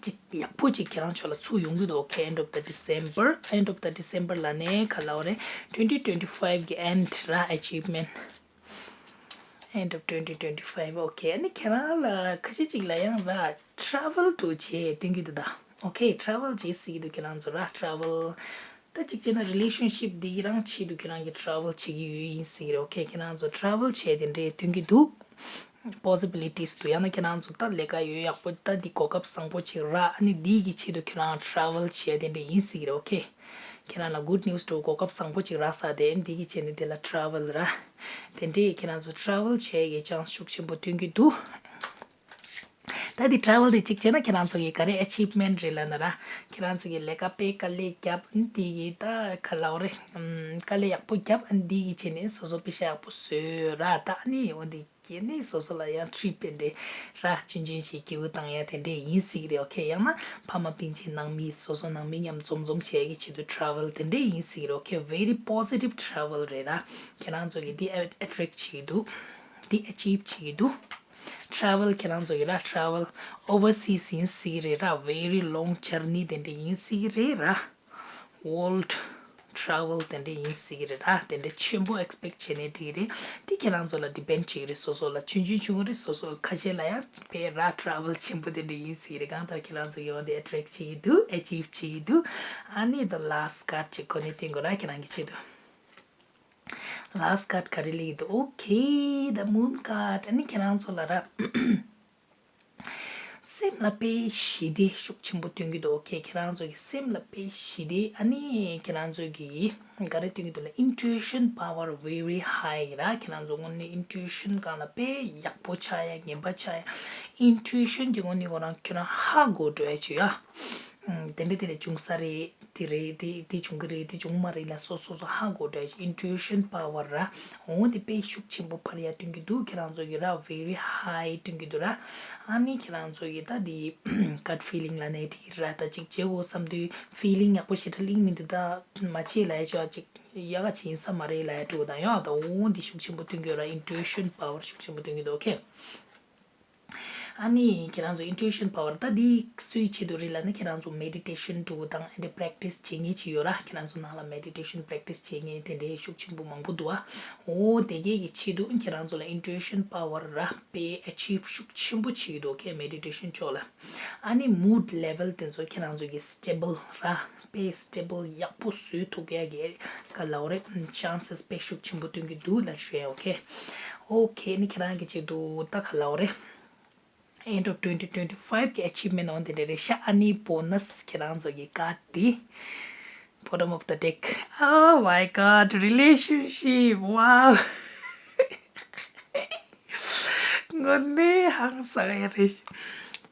ཅིག་ཡག་པོ་ཅིག་ཁྱེད་རང་ཕྱོགས་ལ་ཚུར་ཡོང་གི་འདུག་ཨོ་ཁེ། end of the December, end of the December ལབ་ནའི་ག་ལབ་དགོས་རེད། twenty twenty five གི་end ར། achievement, end of twenty twenty five. ཨོ་ཁེ། ཨ་ནི་ཁྱེད་རང་ལ་ཁ་ཤས་ཅིག་ལ་ཡང་ར་ཊ་རེ་ཝལ་འདྲ་བོ་བྱེད་སྟོན་གྱི་འདུག་ད། ཨོ་ཁེ། ཊ་རེ་ཝལ་བྱེད་སྲིད་ཀྱི་འདུག་ཁྱེད་རང་ཚོ་ར། ཊ་རེ་ཝལ། ད་གཅིག་བྱས་ན་རི་ལེ་ཤན་ཤིབ་འདི་རང་ཆེད་དུ་ཁྱེད་རང་གིས་ཊ་རེ་ཝལ་བྱེད་ཀྱི་ཡོད་ཡིན་སྲིད་ཀྱི་རེད། ཨོ་ཁེ། ཁྱེད་རང་ཚོ་ཊ་རེ་ཝལ་བྱས་དེ་འདྲའི་སྟོན་གྱི་འདུག་པོ་སི་བི་ལི་ཊིས་འདུག་ཡང་ན་ཁྱེད་རང་ཚོ་ད་ལས་ཀ་ཡོད་ཡག་པོ་ད་འདི་གོ་སྐབས་བཟང་པོ་ཅིག་རག་ཨ་ནི་འདི་གི་ཆེད་དུ་ཁྱེད་རང་ཊ་རེ་ཝལ་བྱས་དེ་འདྲ་ཡིན་སྲིད་ཀྱི་རེད། ཨོ་ཁེ། ཁྱེད་རང་ལ་གུཌ་ནིའུ་སི་འདྲ་བོ་གོ་སྐབས་བཟང་པོ་ཅིག་རག་ས་དེ་འདི་གི་ཆེད་དུ་དེ་ལ་ཊ་རེ་ཝལ་ར། དེ་འདྲས་ཁྱེད་རང་ཚོ་ཊ་རེ་ཝལ་བྱས་ཀྱི་ཆན་སི་ཤུགས་ཆེན་པོ་སྟོན་གྱི་འདུག་ད་འདི་ཊ་རེ་ཝལ་འདི་གཅིག་བྱས་ན་ཁྱེད་རང་ཚོ་གི་ག་རེ་ཨེ་ཆིབ་མེན་ཊི་རེད་ལབ་ན་ར། ཁྱེད་རང་ཚོ་གི་ལས་ཀ་དཔེ་དཀའ་ལས་བརྒྱབ་འདི་གི་ད་ག་ལབ་དགོས་རེད། ཨམ་དཀའ་ལས་ཡག་པོ་བརྒྱབ་འདི་གི་བྱས་ནས་སོ་སོ་པེ་ཤ་ཡག་པོ་བཟོས་ར། ད་ཨ་ནི་འོ་འདི་གི་ནི་སོ་སོ་ལ་ཡང་ཊི་རིཊ་དེ་འདྲས་ར་ཆུང་ཆུང་ཞིག་སྐྱིད་པོ་བཏང་ཡ་དེ་འདྲས་ཡིན་སྲིད་ཀྱི་རེད། ཨོ་ཁེ། ཡང་ན་ཕ་མ་སྤུན་མཆེད་ནང་མི་སོ་སོ་ནང་མི་མཉམ་འཛོམས་འཛོམས་བྱེད་ཀྱི་ཆེད་དུ་ཊ་རེ་ཝལ་དེ་འདྲས་ཡིན་སྲིད་ཀྱི་རེད། ཨོ་ཁེ། very positive travel རེད་ར། ཁྱེད་རང་ཚོ་གི་འདི་ཨེ་ཊེག་བྱེད་ཀྱི་འདུག་འདི་ཨེ་ཆིབ་བྱེད་ཀྱི་འདུག་ཊ་རེ་ཝལ་ཁྱེད་རང་ཚོ་གི་ར་ཊ་རེ་ཝལ་ཨོ་ཝར་སིས་ཡིན་སྲིད་ཀྱི་རེད་ར། very long journey དེ་འདྲས་ཡིན་སྲིད་ཀྱི་རེད་ར། ཝོལཌ་ཊ་རེ་ཝལ་དེ་འདྲས་ཡིན་སྲིད་ཀྱི་རེད་ད། དེ་འདྲས་ཆེན་པོ་ཨེག་སི་པེག་བྱས་ནས་འགྲིག་གི་རེད། དེ་ཁྱེད་རང་ཚོ་ལ་ཌི་པེན་ཌི་བྱེད་ཀྱི་རེད། སོ་སོ་ལ་ཆུང་ཆུང་ཆུང་ངུ་རེད། སོ་སོ་ཁ་ཤས་ལ་ཡང་དཔེ་ར་ཊ་རེ་ཝལ་ཆེན་པོ་དེ་འདྲས་ཡིན་སྲིད་ཀྱི་རེད། གང་ལྟར་ཁྱེད་རང་ཚོ་ཡོང་དེ་ཨེ་ཊེག་བྱེད་ཀྱི་འདུག་ཨེ་ཆིབ་བྱེད་ཀྱི་འདུག་ཨ་ནི་ད་ལཱ་སི་ཊི་ཀརཌ་ཅིག་ཁོ་ནས་བསྟན་དགོས་ར། ཁྱེད་རང་གི་ཆེད་དུ། ལཱ་སི་ཊི་ཀརཌ་ག་རེ་སླེབས་ཀྱི་འདུག་ཨོ་ཁེ། the moon card ཨ་ནི་ཁྱེད་རང་ཚོ་ལ་ར། སེམས་ལ་དཔེ་ཞི་བདེ་ཤུགས་ཆེན་པོ་སྟོན་གྱི་འདུག་ཨོ་ཁེ། ཁྱེད་རང་ཚོ་གི་སེམས་ལ་དཔེ་ཞི་བདེ། ཨ་ནི་ཁྱེད་རང་ཚོ་གི་ག་རེ་སྟོན་གྱི་འདུག་ལབ། intuition power very high ར། ཁྱེད་རང་ཚོ་དངོས་གནས་ཨིན་ཊུ་ཨི་ཤན་སྒང་ལ་དཔེ་ཡག་པོ་ཆགས་ཡ། ངན་པ་ཆགས་ཡ། ཨིན་ཊུ་ཨི་ཤན་གྱི་ངོས་ནས་ཁོ་རང་ཁྱོད་རང་ཧ་གོ་འགྲོ་ཡ་བྱེད་ཡ། ཨུམ། དེ་འདྲ་དེ་འདྲ་བྱུང་ས་རེད། དེ་རེད། དེ་དེ་བྱུང་གི་རེད། དེ་བྱུང་མ་རེད་ལབ་སོ་སོ་སོ་ཧ་གོ་འདྲ་ཞིག intuition power ར། འོ་དེ་དཔེ་ཤུགས་ཆེན་པོ་འཕར་ཡ་སྟོན་གྱི་འདུག་ཁྱེད་རང་ཚོ་གི་ར་very high སྟོན་གྱི་འདུག་ར། ཨ་ནི་ཁྱེད་རང་ཚོ་གི་ད་དེ་gut feeling ལབ་ནའི་འགྲིག་གི་ར། ད་ཅིག་བྱེད་དགོས་བསམ་དུས་feeling ཡག་པོ་ཞེ་དྲག་སླེབས་མི་འདུག་ད་མ་བྱེད་ལབ་ཡ་ཅིག་ཡག་ག་ཅིག་ཡིན་ས་མ་རེད་ལབ་ཡ་འདྲ་བོ་དང་ཡང་ད་འོ་དེ་ཤུགས་ཆེན་པོ་སྟོན་གྱི་ཡོད་ར། intuition power ཤུགས་ཆེན་པོ་སྟོན་གྱི་འདུག་ཨོ་ཁེ། ཨ་ནི་ཁྱེད་རང་ཚོ་intuition power ད་འདི་སུའི་ཆེད་དུ་རེད་ལབ་ན། ཁྱེད་རང་ཚོ་meditation འགྲོ་དང་དེ་འདྲའི་practice བྱེད་མཁན་ཅིག་ཡོད་ར། ཁྱེད་རང་ཚོ་ནང་ལ་meditation practice བྱེད་མཁན་དེ་འདྲའི་ཤུགས་ཆེན་པོ་མང་པོ་འདུག་ཨ། འོ་དེ་གས་ཀྱི་ཆེད་དུ་ཁྱེད་རང་ཚོ་ལ་intuition power ར་དཔེ་achieve ཤུགས་ཆེན་པོ་བྱེད་ཀྱི་འདུག་ཨོ་ཁེ། meditation ཕྱོགས་ལ། ཨ་ནི་mood level དེ་ཚོ་ཁྱེད་རང་ཚོ་གི་stable ར་དཔེ་stable ཡག་པོ་བཟོས་ཐུབ་ཡག་གི་ག་ལབ་དགོས་རེད། chances དཔེ་ཤུགས་ཆེན་པོ་སྟོན་གྱི་འདུག་ལབ་ཞུ་ཡ། ཨོ་ཁེ། ཨོ་ཁེ། ཨ་ནི་ཁྱེད་རང་གི་ཆེད་དུ་ད་ག་ལབ་དགོས་རེད། End of twenty twenty-five གི་achievement འོ་དེ་འདྲ་རེད་ཤག་ཨ་ནི་bonus ཁྱེད་རང་ཚོ་གི་card དེ། Bottom of the deck. Oh my god, relationship. Wow. དངོས་གནས་ཧང་སང་ཡ་རེད།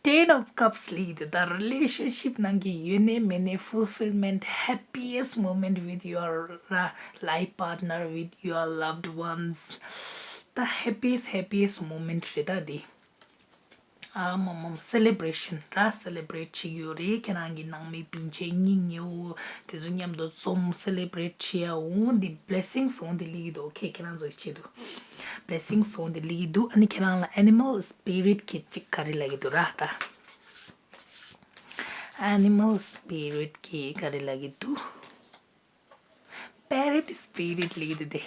Ten of Cups ལབ་དེ་ད་relationship ནང་གི་ཡོད་ནའི་མེད་ནའི་fulfillment, happiest moment with your life partner, with your loved ones. ད་happiest, happiest moment རེད་ད་དེ། ཨ་མ་མ་celebration ར། celebrate བྱེད་ཀྱི་ཡོད་རེད། ཁྱེད་རང་གི་ནང་མི་སྤུན་མཆེད་གཉེན་ཉེ་བོ་དེ་ཚོ་མཉམ་དུ་འཛོམས་celebrate བྱེད་ཡ། འོ་འདི་blessings འོ་འདི་སླེབས་ཀྱི་འདུག་ཨོ་ཁེ། ཁྱེད་རང་ཚོ་གི་ཆེད་དུ་blessings འོ་འདི་སླེབས་ཀྱི་འདུག་ཨ་ནི་ཁྱེད་རང་ལ་animal spirit གི་ཅིག་ག་རེ་ལབ་ཀྱི་འདུག་ར་ད། animal spirit གི་ག་རེ་ལབ་ཀྱི་འདུག parrot spirit ལབ་ཀྱི་འདུག་སྟེ།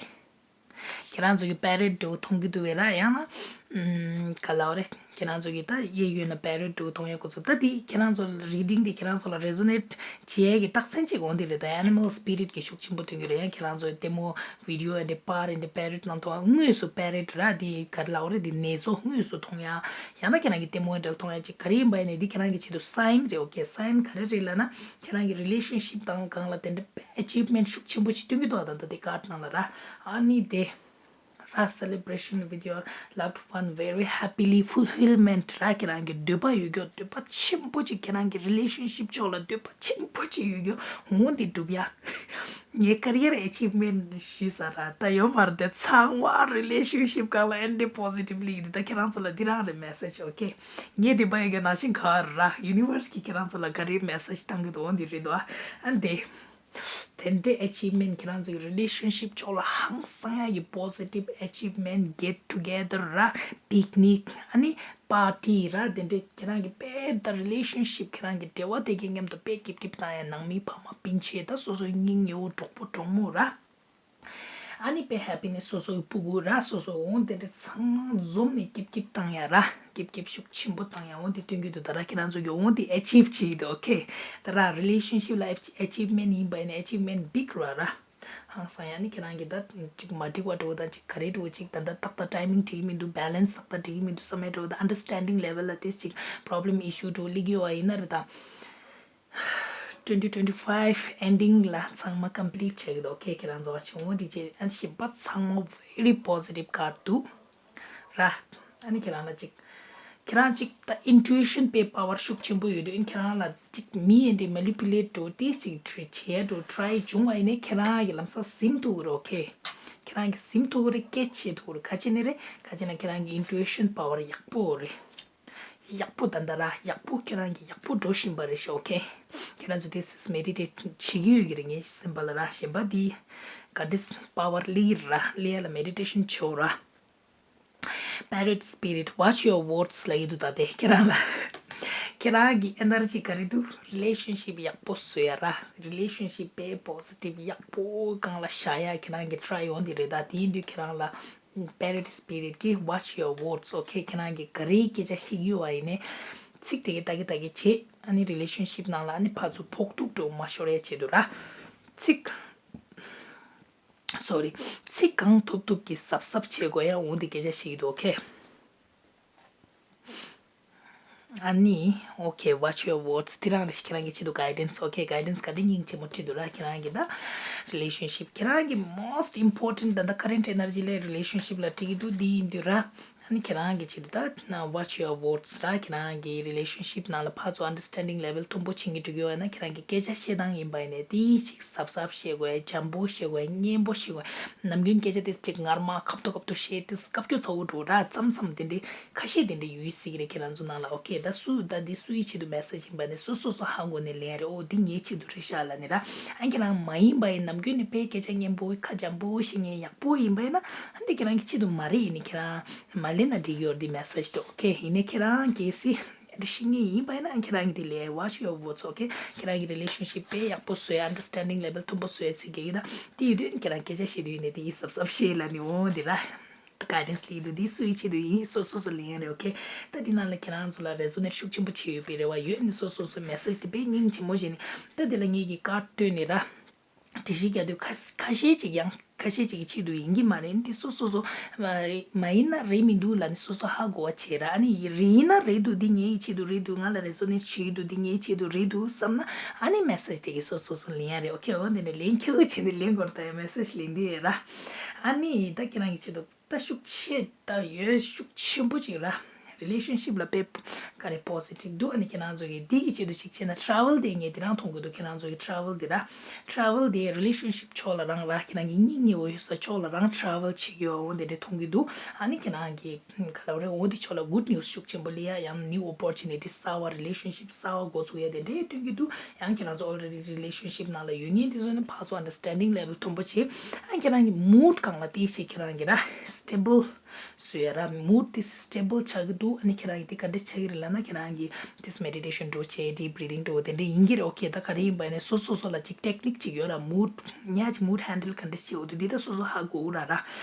ཁྱེད་རང་ཚོ་གི་parrot འདྲ་བོ་མཐོང་གི་འདུག་པས་ར། ཡང་ན་ཨམ་ག་ལབ་དགོས་རེད། ཁྱེད་རང་ཚོ་གི་ད་གཡས་གཡོན་ན་parrot འདྲ་བོ་མཐོང་ཡ་ཁོ་ཚོ། ད་འདི་ཁྱེད་རང་ཚོ་reading འདི་ཁྱེད་རང་ཚོ་ལ་resonate བྱེད་ཡ་གི་རྟགས་མཚན་གཅིག་འོ་འདི་རེད། ད་animal spirit གི་ཤུགས་ཆེན་པོ་སྟོན་གྱི་རེད། ཡང་ཁྱེད་རང་ཚོ་ལྟད་མོ video and parrot and parrot ནང་མཐོང་ཡ། དངོས་སུ་parrot ར་འདི་ག་རེ་ལབ་དགོས་རེད། འདི་ནེ་ཙོ་དངོས་སུ་མཐོང་ཡ། ཡང་ན་ཁྱེད་རང་གི་ལྟད་མོ་འདྲ་མཐོང་ཡ་ཅིག་ག་རེ་ཡིན་པ་ཡིན་ནའི་འདི་ཁྱེད་རང་གི་ཆེད་དུ་sign རེད། ཨོ་ཁེ། sign ག་རེ་རེད་ལབ་ན། ཁྱེད་རང་གི་relationship དང་སྒང་ལ་དེ་འདྲ་achievement ཤུགས་ཆེན་པོ་ཞིག་སྟོན་གྱི་འདུག་ད་ལྟ་དེ་card ནང་ལ་ར། ཨ་ནི་དེ་ར་celebration with your loved one very happily fulfillment ར། ཁྱེད་རང་གི་འདོད་པ་ཡོད་རྒྱུ། འདོད་པ་ཆེན་པོ་ཅིག་ཁྱེད་རང་གི་relationship ཕྱོགས་ལ་འདོད་པ་ཆེན་པོ་ཅིག་ཡོད་རྒྱུ་འོ་འདི་འགྲུབ་ཡ། ངའི་career achievement ཞུས་ས་ར་ད་ཡོད་མ་རེད། དེ་ཚང་མ་relationship སྒང་ལ་ཨེ་འདྲ་positively འདི་ད་ཁྱེད་རང་ཚོ་ལ་འདི་རང་རེད་message ཨོ་ཁེ། ངས་འདོད་པ་ཡོད་རྒྱུ་ནང་བཞིན་ག་ར་universe གིས་ཁྱེད་རང་ཚོ་ལ་ག་རེ་message བཏང་གི་འདུག་འོ་འདི་རེད་འདུག་ཨ་འདི། དེ་འདྲའི་achievement ཁྱེད་རང་ཚོའི་relationship ཕྱོགས་ལ་ཧང་སང་ཡ་གི་positive achievement, get together ར། picnic ཨ་ནི་party ར། དེ་འདྲའི་ཁྱེད་རང་གི་དཔེ་ད་relationship ཁྱེད་རང་གི་འབྲེལ་བ་དེ་གའི་མཉམ་དུ་དཔེ་སྐྱིད་སྐྱིད་བཏང་ཡ། ནང་མི་ཕ་མ་སྤུན་མཆེད་ད་སོ་སོའི་གཉེན་ཉེ་བོ་གྲོགས་པོ་གྲོགས་མོ་ར། ཨ་ནི་དཔེ་happiness སོ་སོའི་ཕྲུ་གུ་ར་སོ་སོ་འོ་དེ་འདྲ་ཚང་མ་འཛོམས་ནས་སྐྱིད་སྐྱིད་བཏང་ཡ་ར། སྐྱིད་སྐྱིད་ཤུགས་ཆེན་པོ་བཏང་ཡ་འོ་དེ་སྟོན་གྱི་འདུག་ད་ར་ཁྱེད་རང་ཚོ་གི་འོ་དེ་achieve བྱེད་ཀྱི་འདུག་ཨོ་ཁེ། ད་ར་relationship ལ་achievement ཡིན་པ་ཡིན་ན་achievement big ར་ར། ཧང་སང་ཡ་ནི་ཁྱེད་རང་གི་ད་ཅིག་མ་འགྲིག་པ་འདྲ་བོ་དང་ཅིག་ག་རེ་འདྲ་བོ་ཅིག་ད་ད་ཏག་ཏག་timing འགྲིག་གི་མི་འདུག balance ཏག་ཏག་འགྲིག་གི་མི་འདུག་བསམ་ཡ་འདྲ་བོ་ད་understanding level ལ་ཏིས་ཅིག་problem issue འདྲ་བོ་སླེབས་ཀྱི་ཡོད་པ་ཡིན་ན་ར་ད། twenty twenty-five ending ལ་ཚང་མ་complete བྱེད་ཀྱི་འདུག་ཨོ་ཁེ། ཁྱེད་རང་ཚོ་བ་ཆེ་འོ་འདི་བྱེད། ཨ་ཞིབ་པ་ཚང་མ་very positive card འདུག་ར། ཨ་ནི་ཁྱེད་རང་ལ་ཅིག་ཁྱེད་རང་ཅིག་ད་intuition པའི་power ཤུགས་ཆེན་པོ་ཡོད་དུས་ཨིན། ཁྱེད་རང་ལ་ཅིག་མི་ཡིན་དེ་manipulate འགྲོ་དེ་ཅིག་བྱེད་འགྲོ་try བྱུང་བ་ཡིན་ནའི་ཁྱེད་རང་གི་ལམ་སང་ཟིན་ཐུབ་ཀྱི་རེད། ཨོ་ཁེ། ཁྱེད་རང་གི་ཟིན་ཐུབ་ཀྱི་རེད། catch བྱེད་ཐུབ་ཀྱི་རེད། ག་ཅི་ནས་རེད། ག་ཅི་ན་ཁྱེད་རང་གི་intuition power ཡག་པོ་རེད། ཡག་པོ་ད་ལྟ་ར་ཡག་པོ་ཁྱེད་རང་གི་ཡག་པོ་འགྲོ་བཞིན་པ་རེད་ཤག་ཨོ་ཁེ། ཁྱེད་རང་ཚོ་དེ་སིས་མེ་ཌི་ཊེ་ཊི་བྱེད་ཀྱི་ཡོད་ཀྱི་རེད། ངས་སེམས་པ་ལ་ར་གཞན་པ་དེ་ག་འདྲས་པ་ཝར་སླེབས་ཀྱི་རེད་ར། སླེབས་ཡ་ལ་མེ་ཌི་ཊེ་ཤན་བྱེད་འོ་ར། Parrot spirit, watch your words ལབ་ཀྱི་འདུག་ད་དེ་ཁྱེད་རང་ལ། ཁྱེད་རང་གི་ཨེ་ནར་ཇི་ག་རེ་འདུག་རི་ལེ་ཤན་ཤིབ་ཡག་པོ་བཟོ་ཡ་ར། རི་ལེ་ཤན་ཤིབ་དཔེ་པོ་སི་ཊིབ་ཡག་པོ་སྒང་ལ་བཞག་ཡ་ཁྱེད་རང་གི་ཊ་རའི་ཡོང་དེ་རེད། ད་དེ་ཡིན་དུས་ཁྱེད་རང་ལ། Parrot spirit གི་watch your words, okay? ཁྱེད་རང་གི་ག་རེའི་སྐད་ཆ་བཤད་ཀྱི་ཡོད་པ་ཡིན་ནའི། ཚིག་དེ་གའི་ལྟ་གི་ལྟ་གི་བྱེད། ཨ་ནི་རི་ལེ་ཤན་ཤིབ་ནང་ལ་ཨ་ནི་ཕར་ཚུར་ཕོག་ཐུག་འགྲོ་མ་ཤོར་ཡ་ཆེད་དུ་ར། ཚིག་སོ་རི། ཚིག་གང་ཐུབ་ཐུབ་ཀྱིས་གཟབ་གཟབ་བྱེད་དགོས་ཡ་འོ་འདི་སྐད་ཆ་བཤད་ཀྱི་འདུག okay? ཨ་ནི། Okay, watch your words. དེ་རང་རེ་ཞིག་ཁྱེད་རང་གི་ཆེད་དུ་guidance, okay? Guidance ག་འདྲ་སྙིང་རྗེ་མོ་བྲིས་འདུག་ར། ཁྱེད་རང་གི་ད་relationship ཁྱེད་རང་གི་most important ད་ལྟ་current energy ལས་relationship ལ་བྲིས་ཀྱི་འདུག་འདི་ཡིན་དུས་ར། ཨ་ནི་ཁྱེད་རང་གི་ཆེད་དུ་ད་watch your words ར། ཁྱེད་རང་གི་relationship ནང་ལ་ཕར་ཚུར་understanding level མཐོན་པོ་ཕྱིན་གྱི་འགྲོ་གི་ཡོད་ན། ཁྱེད་རང་གི་སྐད་ཆ་བཤད་སྟངས་ཡིན་པ་ཡིན་ནའི་དེ་ཞིག་གཟབ་གཟབ་བཤད་དགོས། འཇམ་པོ་བཤད་དགོས། སྙན་པོ་བཤད་དགོས། ནམ་རྒྱུན་སྐད་ཆ་དེ་ཅིག་ངར་མ་ཁབ་ཏོ་ཁབ་ཏོ་བཤད་དེ་སྐབས་སྐྱོ་ཚ་བོ་འགྲོ་ར། མཚམས་མཚམས་དེ་འདྲའི་ཁ་ཤས་དེ་འདྲའི་ཡོད་སྲིད་ཀྱི་རེད་ཁྱེད་རང་ཚོ་ནང་ལ། okay? ད་སུ་ད་འདི་སུའི་ཆེད་དུ་message ཡིན་པ་ནས་སོ་སོ་སོ་ཧ་གོ་ནས་ལེན་རེད། ཨོ་འདི་ངའི་ཆེད་དུ་རེད་ཤག་ལབ་ནས་ར། ཨ་ཁྱེད་རང་མ་ཡིན་པ་ཡིན་ནམ་རྒྱུན་ནས་དཔེ་སྐད་ཆ་སྙན་པོ་ཁ་འཇམ་པོ་བཤད་མཁན་ཡག་པོ་ཡིན་པ་ཡིན་ན། ཨ་འདི་ཁྱེད་རང་གི་ཆེད་དུ་མ་རེད། ཡིན་ནི་ཁྱེད་རང་མ་ ལེན་ན་འགྲིག་ཡོད་འདི་མེ་སེ་ཇི་དེ། ཨོ་ཁེ། ཡིན་ནའི་ཁྱེད་རང་གལ་སྲིད་འདི་ཤེས་ངེས་ཡིན་པ་ཡིན་ན་ཁྱེད་རང་གིས་འདི་ལས་watch your words, okay? ཁྱེད་རང་གི་relationship དཔེ་ཡག་པོ་བཟོས། understanding level མཐོན་པོ་བཟོས་ཚིག་གི་ཡིན་ད། དེ་ཡོད་དུས་ཁྱེད་རང་སྐད་ཆ་བཤད་དུས་ཡིན་ནའི་དེ་ཡིན་གཟབ་གཟབ་བཤད་ལབ་ནི། འོ་འདི་ར། guidance ལེན་དུས་འདི་སུའི་ཆེད་དུ་ཡིན། སོ་སོ་སོ་ལེན་ཡ་རེད། ཨོ་ཁེ། ད་འདི་ནང་ལ་ཁྱེད་རང་ཚོ་ལ་resonate ཤུགས་ཆེན་པོ་བྱེད་ཡོད་པའི་རེ་བ་ཡོད་ནི། སོ་སོ་སོ་མེ་སེ་ཇི་དེ་དཔེ་སྙིང་རྗེ་མོ་བྱས་ནི། ད་འདི་ལ་ངེད་ཀྱིས་ཀར་སྟོན་ནི་ར། འགྲེལ་བཤད་རྒྱག་དུས་ཁ་ཁ་ཤས་ཅིག་ཡང་ཁ་ཤས་ཅིག་གི་ཆེད་དུ་ཡིན་གྱི་མ་རེད། འདི་སོ་སོ་སོ་མ་རེད། མ་ཡིན་ན་རེད་མི་འདུག་ལབ་ནི་སོ་སོ་ཧ་གོ་བ་བྱེད་ར། ཨ་ནི་རེད་ཡིན་ན་རེད་འདུག་འདི་ངའི་ཆེད་དུ་རེད་འདུག་ང་ལ་resonate བྱེད་ཀྱི་འདུག་འདི་ངའི་ཆེད་དུ་རེད་འདུག་བསམ་ན། ཨ་ནི་མེ་སེ་ཇི་དེ་གི་སོ་སོ་སོ་ལེན་ཡ་རེད། ཨོ་ཁེ། འོ་འདི་ནས་ལེན་ཁྱོད་བྱས་ནས་ལེན་དགོས་རེད། ད་ཡ་མེ་སེ་ཇི་ལེན་དུས་ཡ་ར། ཨ་ནི་ད་ཁྱེད་རང་གི་ཆེད་དུ་ད་ཤུགས་ཆེ་ད་ཡོད། ཤུགས་ཆེན་པོ་ཅིག་ར། relationship ལ་དཔེ་ག་རེ་positive འདུག་ཨ་ནི་ཁྱེད་རང་ཚོ་གིས་འདི་གི་ཆེད་དུ་ཅིག་བྱས་ན། travel དེ་ངས་དེ་རང་མཐོང་གི་འདུག་ཁྱེད་རང་ཚོ་གི་travel དེ་ར། travel དེ་relationship ཕྱོགས་ལ་རང་ར། ཁྱེད་རང་གི་གཉེན་ཉེ་བོ་ཡོད་ས་ཕྱོགས་ལ་རང་travel བྱེད་ཀྱི་ཡོད། འོ་དེ་འདྲ་མཐོང་གི་འདུག་ཨ་ནི་ཁྱེད་རང་གི་ག་ལབ་རེད། འོ་དེ་ཕྱོགས་ལ་good news ཤུགས་ཆེན་པོ་སླེབས་ཡ། ཡང་new opportunity གསར་བ། relationship གསར་བ་འགོ་ཚུགས་ཡ་དེ་འདྲ་སྟོན་གྱི་འདུག་ཡང་ཁྱེད་རང་ཚོ་already relationship ནང་ལ་ཡོད་མཁན་དེ་ཚོ་ནི་ཕར་ཚུར་understanding level མཐོན་པོ་བྱེད། ཨ་ཁྱེད་རང་གི་mood སྒང་ལ་དེ་ཞིག་ཁྱེད་རང་གི་ར་stable བཟོས་ཡ་ར། mood དེ་stable ཆགས་ཀྱི་འདུག་ཨ་ནི་ཁྱེད་རང་གི་དེ་ག་འདྲས་ཆགས་ཀྱི་རེད་ལབ་ན། ཁྱེད་རང་གི་དེ་meditation འགྲོ་བྱེད། deep breathing འགྲོ། དེ་འདྲས་ཡིན་གྱི་རེད། ཨོ་ཁེ། ད་ག་རེ་ཡིན་པ་ཡིན་ནའི་སོ་སོ་སོ་ལ་ཅིག་technique ཅིག་ཡོད་ར། mood ཉག་ཅིག་mood handle ག་འདྲས་བྱེད་འོ་དུ་འདི་ད་སོ་སོ་ཧ་གོ་ར་ར།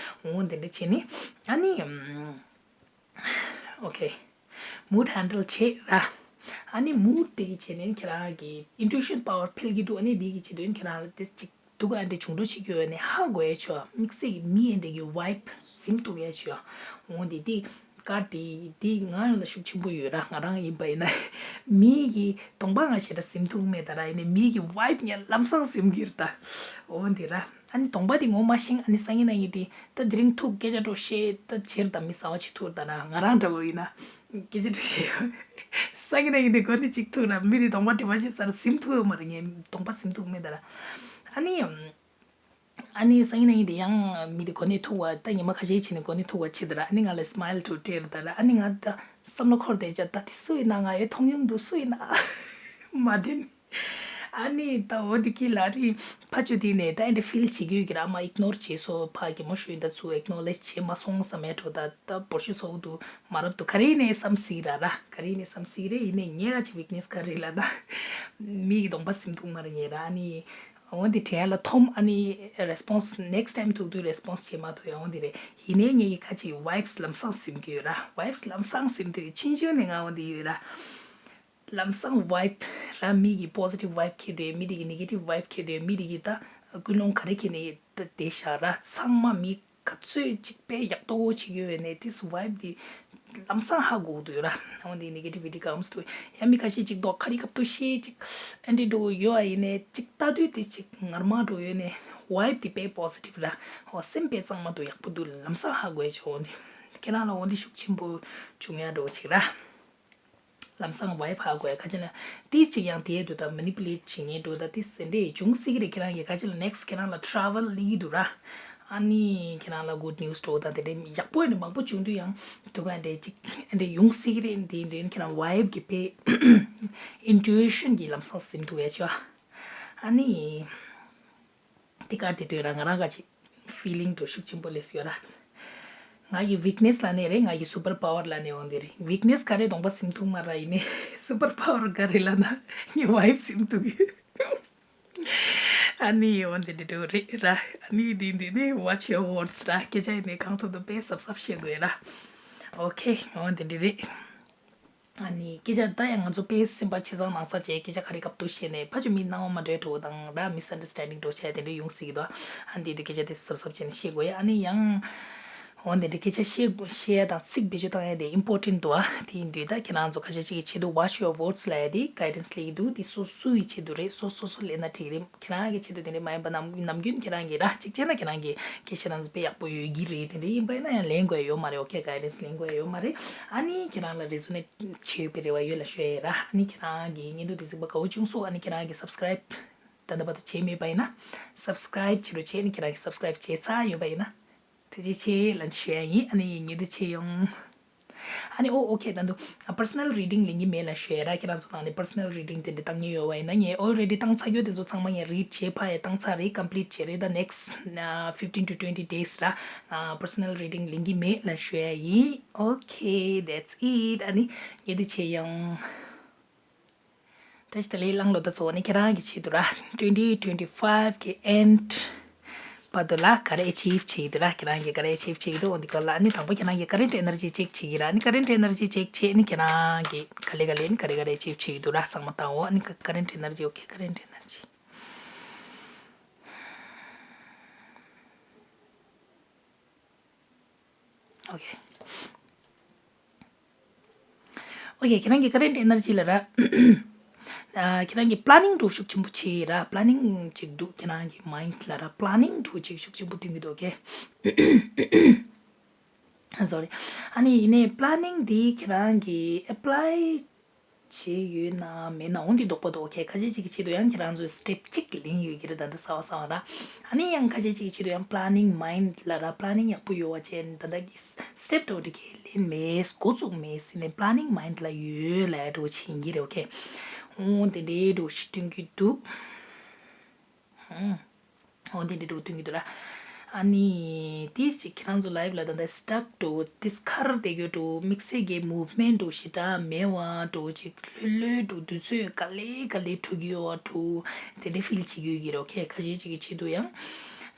འོ་དེ་འདྲས་བྱེད་ནི། ཨ་ནི་ཨོ་ཁེ། mood handle བྱེད་ར། ཨ་ནི་mood དེ་གི་བྱས་ནས་ཁྱེད་རང་གི་intuition power འཕེལ་གྱི་འདུག་ཨ་ནི་དེ་གི་བྱེད་དུས་ཁྱེད་རང་ལ་དེ་ཅིག་སྡུག་ཨ་འདྲ་བྱུང་འགྲོ་བྱེད་ཀྱི་ཡོད་ནས་ཧ་གོ་ཡ་ཆོག་དམིགས་བསལ་གྱི་མི་ཨ་འདྲ་གི་vibe ཟིན་ཐུབ་ཡ་ཆོག་འོ་དེ་དེ་ཀར་དེ་དེ་ང་ལ་ཤུགས་ཆེན་པོ་ཡོད་ར། ང་རང་ཡིན་པ་ཡིན་ན་མི་གི་གདོང་པ་ང་ཞེ་དྲག་ཟིན་ཐུབ་མེད་ད་ར། ཡིན་ནས་མི་གི་vibe ཉ་ལམ་སང་ཟིན་གྱི་རེད་ད། འོ་དེ་ར། ཨ་ནི་གདོང་པ་དེ་ངོ་མ་ཤེས། ཨ་ནི་སང་ཉིན་གནངས་ཉིན་དེ་ད་དེ་རིང་ཐུག་སྐད་ཆ་འགྲོ་ཤེས་ད་བྱེད་ར། ད་མི་གསར་བ་ཅིག་ཐུག་ད་ར། ང་རང་འདྲ་བོ་ཡིན་ན་སྐད་ཆ་འགྲོ་ཤེས་ཡོད། སང་ཉིན་གནངས་ཉིན་དེ་གོ་ནི་ཅིག་ཐུག་ར། མི་དེ་གདོང་པ་དྲི་མ་ཤེས་ཚར་ཟིན་ཐུག་ཡོད་མ་རེད། ངའི་གདོང་པ་ཟིན་ཐུག་མེད་ད་ར། ཨ་ནི་ཨ་ནི་སང་ཉིན་གནངས་ཉིན་དེ་ཡང་མི་དེ་གོ་ནི་ཐུག་བ། ད་ཉི་མ་ཁ་ཤས་ཕྱིན་ནས་གོ་ནི་ཐུག་བ་ཆེ་ད་ར། ཨ་ནི་ང་ལ་smile ཐུག་སྤྲད་ར་ད་ར། ཨ་ནི་ང་ད་བསམ་བློ་འཁོར་བསྡད་ཅག་ད་དེ་སུ་ཡིན་ན། ང་ཡོད་མཐོང་ཡོང་འདུག་སུ་ཡིན་ན་མ་དྲན། ཨ་ནི་ད་འོ་འདི་ཀི་ལ་ནི་ཕ་ཆུ་དེ་ནས་ད་ཨེ་འདྲ་feel བྱེད་ཀྱི་ཡོད་ཀྱི་ར། མ་ignore བྱས་སོ། ཕ་གི་མོ་ཤུ་ཡིན་ད་ཚུ་acknowledge བྱས་མ་སོང་བསམ་ཡ་འགྲོ། ད་ད་བོ་ཤུ་ཚོགས་འདུག་མ་རབ་འདུག་ག་རེ་ནས་བསམ་སྲིད་ར་ར། ག་རེ་ནས་བསམ་སྲིད་རེད། ཡིན་ནས་ངས་ཨ་ཅི་weakness ག་རེ་ལ་ད་མི་གི་གདོང་པ་སིམ་ཐུག་མ་རེད་ངས་ར། ཨ་ནི་འོ་འདི་དྲན་ཡ་ལ་འཐོམ། ཨ་ནི་response next time ཐུག་དུས་response བྱེད་མ་ཐུབ་ཡ་འོ་འདི་རེད། ཡིན་ནས་ངས་ཀྱི་ཁ་ཅིག་vibes ལམ་སང་སིམ་གི་ཡོད་ར། vibes ལམ་སང་སིམ་དུས་ཕྱིན་ཆད་ནས་ང་འོ་འདི་ཡོད་ར། ལམ་སང་vibe ར། མི་གི་positive vibe ཁྱེར་དུས་མི་དེ་གི་negative vibe ཁྱེར་དུས་མི་དེ་གི་ད་ཀུན་སློང་ག་རེ་ཁྱེར་ནས་ད་བསྡད་བཞག་ར། ཚང་མ་མི་ག་ཚོད་ཅིག་དཔེ་ཡག་ཏོ་ཅིག་ཡོད་ནས་དེ་vibe དེ་ལམ་སང་ཧ་གོ་འདུག་ར། འོན་ཏེ་negativity comes to ཡ་མི་ཁ་ཤས་ཅིག་འདུག་ག་རེ་སྐབས་ཐུག་ཤེས་ཅིག་ཨ་འདྲེ་འགྲོ་ཡོད་ཨ། ཡིན་ནས་ཅིག་ལྟ་དུས་དེ་ཅིག་ངར་མ་འགྲོ་ཡོད་ནས་vibe དེ་དཔེ་positive ར། འོ་སེམས་དཔེ་གཙང་མ་འདུག་ཡག་པོ་འདུག་ལམ་སང་ཧ་གོ་ཡ་ཆོག་འོན་ཏེ་ཁྱེད་རང་ལ་འོན་ཏེ་ཤུགས་ཆེན་པོ་བྱུང་ཡ་འགྲོ་ཅིག་ར། ལམ་སང་vibe ཧ་གོ་ཡ་ཁ་ཅིག་ལ་ཏིས་ཅིག་ཡང་དེའི་དུ་ད་manipulate བྱེད་ངེས་འགྲོ། ད་ཏིས་སེ་འདྲེ་བྱུང་སྲིད་ཀྱི་རེད། ཁྱེད་རང་གི་ཁ་ཅིག་ལ་next ཁྱེད་རང་ལ་travel སླེབས་ཀྱི་འདུག་ར། ཨ་ནི་ཁྱེད་རང་ལ་good news འགྲོ་ད་དེ་འདྲའི་ཡག་པོ་ཡིན་ན་མང་པོ་བྱུང་དུས་ཡང་དུ་ག་འདྲའི་ཅིག་འདྲའི་ཡོང་སྲིད་ཀྱི་རེད། འདི་འདི་ཁྱེད་རང་vibe གི་དཔེ་intuition གི་ལམ་སང་སིམ་ཐུབ་ཡ་ཆོག་ཨ་ནི། དེ་གར་དེ་དུས་ར་ང་རང་ག་ཅིག་feeling འགྲོ་ཤུགས་ཆེན་པོ་སླེབས་ཡོད་ར། ང་གི་weakness ལ་ནི་རེད། ང་གི་super power ལ་ནི་འོང་དེ་རེད། weakness ག་རེ་གདོང་པ་སིམ་ཐུག་མ་ར་ཡིན་ནི། super power ག་རེ་ལ་ན་ངའི་vibe སིམ་ཐུག་ཡོད། ཨ་ནི་འོང་དེ་འདྲ་འགྲོ་རེད་ར། ཨ་ནི་འདི་འདི་ནི་watch your words ར། སྐད་ཆ་ཡིན་ནི་གང་ཐུབ་ཐུབ་དཔེ་གཟབ་གཟབ་བཤད་དགོས་ར། okay འོང་དེ་འདྲ་རེད། ཨ་ནི་སྐད་ཆ་ད་ཡང་ང་ཚོ་དཔེ་སེམས་པ་ཆེ་ཚང་ནང་ས་བྱས་སྐད་ཆ་ག་རེ་སྐབས་དུ་བཤད་ནས་ཕ་ཆུ་མི་སྣང་བ་མ་འདྲེ་འགྲོ་དང་ར། misunderstanding འགྲོ་བྱས་དེ་འདྲ་ཡོང་སྲིད་ཀྱི་འདུག་ཨ་འདི་དུ་སྐད་ཆ་དེ་གཟབ་གཟབ་བྱས་ནས་བཤད་དགོས་ཡ། ཨ་ནི་ཡང་འོ་འདི་འདྲ་སྐད་ཆ་བཤད་དགོས་བཤད་ཡ་དང་ཚིག་བེད་སྤྱོད་བཏང་ཡ་དེ་important འདུག་ཨ། དེ་ཡིན་དུས་ད་ཁྱེད་རང་ཚོ་ཁ་ཤས་ཅིག་གི་ཆེད་དུ་watch your words ལབ་ཡ་དེ་guidance སླེབས་ཀྱི་འདུག་དེ་སོ་སོའི་ཆེད་དུ་རེད། སོ་སོ་སོ་ལེན་ན་འགྲིག་རེད། ཁྱེད་རང་གི་ཆེད་དུ་དེ་འདྲ་མ་ཡིན་པ་ནམ་ནམ་རྒྱུན་ཁྱེད་རང་གི་ར་གཅིག་བྱས་ན་ཁྱེད་རང་གི་སྐད་ཆ་རང་ཚོ་དཔེ་ཡག་པོ་ཡོད་ཀྱི་རེད། དེ་འདྲ་ཡིན་པ་ཡིན་ན་ཡང་ལེན་དགོས་ཡ་ཡོད་མ་རེད། okay guidance ལེན་དགོས་ཡ་ཡོད་མ་རེད། ཨ་ནི་ཁྱེད་རང་ལ་resonate བྱེད་ཡོད་པའི་རེ་བ་ཡོད་ལ་ཞུ་ཡ་ཡིན་ར། ཨ་ནི་ཁྱེད་རང་གི་བརྙན་ཐུང་དེ་གཟིགས་པ་དགའ་བོ་བྱུང་སོང་། ཨ་ནི་ཁྱེད་རང་གི་subscribe ད་ལྟ་བར་དུ་བྱས་མེད་པ་ཡིན་ན་subscribe བྱེད་རོགས་བྱས། ཨ་ནི་ཁྱེད་རང་གི་subscribe བྱས་ཚར་ཡོད་པ་ཡིན་ན་ཐུགས་རྗེ་ཆེ་ལབ་ཞུ་ཡ་ཡིན། ཨ་ནི་བརྙན་ཐུང་ཆེ་ཡོང་། ཨ་ནི་ཨོ་ཨོ་ཁེ། ད་དུང་personal reading ལེན་གྱི་མེད་ལབ་ཞུ་ཡ་ར། ཁྱེད་རང་ཚོ་ནང་ནས་personal reading དེ་འདྲ་བཏང་མཁན་ཡོད་པ་ཡིན་ན། ངས་already བཏང་ཚར་རྒྱུ་དེ་ཚོ་ཚང་མ་ངས་read བྱས་ཕར་ཡ་བཏང་ཚར་རེད། complete བྱས་རེད། ད་next fifteen to twenty days ར་personal reading ལེན་གྱི་མེད་ལབ་ཞུ་ཡ་ཡིན། Okay, that's it. ཨ་ནི་ངས་འདི་བྱས་ཡང་བཀྲ་ཤིས་བདེ་ལེགས་བླང་ལོ། ད་གཙོ་བོ་ནི་ཁྱེད་རང་གི་ཆེད་དུ་ར། twenty twenty-five གི་end བར་དུ་ལ་ག་རེ་achieve བྱེད་ཀྱི་འདུག་ར། ཁྱེད་རང་གིས་ག་རེ་achieve བྱེད་ཀྱི་འདུག་འོ་འདི་སྐོར་ལ། ཨ་ནི་དང་པོ་ཁྱེད་རང་གི་current energy check བྱེད་ཀྱི་ར། ཨ་ནི་current energy check བྱེད། ཨ་ནི་ཁྱེད་རང་གིས་ག་ལེ་ག་ལེ་ཨ་ནི་ག་རེ་ག་རེ་achieve བྱེད་ཀྱི་འདུག་ར། ཚང་མ་བལྟའོ། ཨ་ནི་current energy, okay, current energy. Okay. Okay, ཁྱེད་རང་གི་current energy ལ་ར། ཨ། ཁྱེད་རང་གི་planning འདྲ་ཤུགས་ཆེན་པོ་བྱེད་ར། planning ཅིག་འདུག་ཁྱེད་རང་གི་mind ལ་ར། planning འདྲ་ཅིག་ཤུགས་ཆེན་པོ་སྟོན་གྱི་འདུག Okay. Sorry. ཨ་ནི་ཡིན་ནའི་planning འདི་ཁྱེད་རང་གིས་apply བྱས་ཡོད་ན་མེད་ན་འོ་འདི་དོགས་པ་འདུག Okay, ཁ་ཤས་ཅིག་གི་ཆེད་དུ་ཡང་ཁྱེད་རང་ཚོས་step གཅིག་ལེན་ཡོད་ཀྱི་རེད། ད་ལྟ་གསར་པ་གསར་པ་ར། ཨ་ནི་ཡང་ཁ་ཤས་ཅིག་གི་ཆེད་དུ་ཡང་planning mind ལ་ར། planning ཡག་པོ་ཡོད་པ་བྱས། ད་ལྟ་གི་step འདྲ་བོ་དེ་གས་ལེན་མེད། འགོ་བཙུགས་མེད་ཟེར་ནས་planning mind ལ་ཡོད་ལབ་ཡ་འདྲ་བོ་བྱེད་ཀྱི་རེད། Okay. འོ་དེ་འདྲའི་འདྲ་བོ་ཞིག་སྟོན་གྱི་འདུག་འོ་དེ་འདྲའི་འདྲ་བོ་སྟོན་གྱི་འདུག་ར། ཨ་ནི་ཏིས་ཅིག་ཁྱེད་རང་ཚོ་life ལ་ད་ལྟ་stuck འདྲ་བོ། ཏིས་ཁར་བསྡད་རྒྱུ་འདྲ་བོ། དམིགས་བསལ་གྱི་movement འདྲ་བོ་ཞེ་དྲག་མེད་པ་འདྲ་བོ་ཅིག་ལྷོད་ལྷོད་འདྲ་བོ། དུས་ཚོད་ག་ལེ་ག་ལེ་འགྲོ་གི་ཡོད་པ་འདྲ་བོ་དེ་འདྲའི་feel བྱེད་ཀྱི་ཡོད་ཀྱི་རེད། Okay, ཁ་ཤས་ཅིག་གི་ཆེད་དུ་ཡང་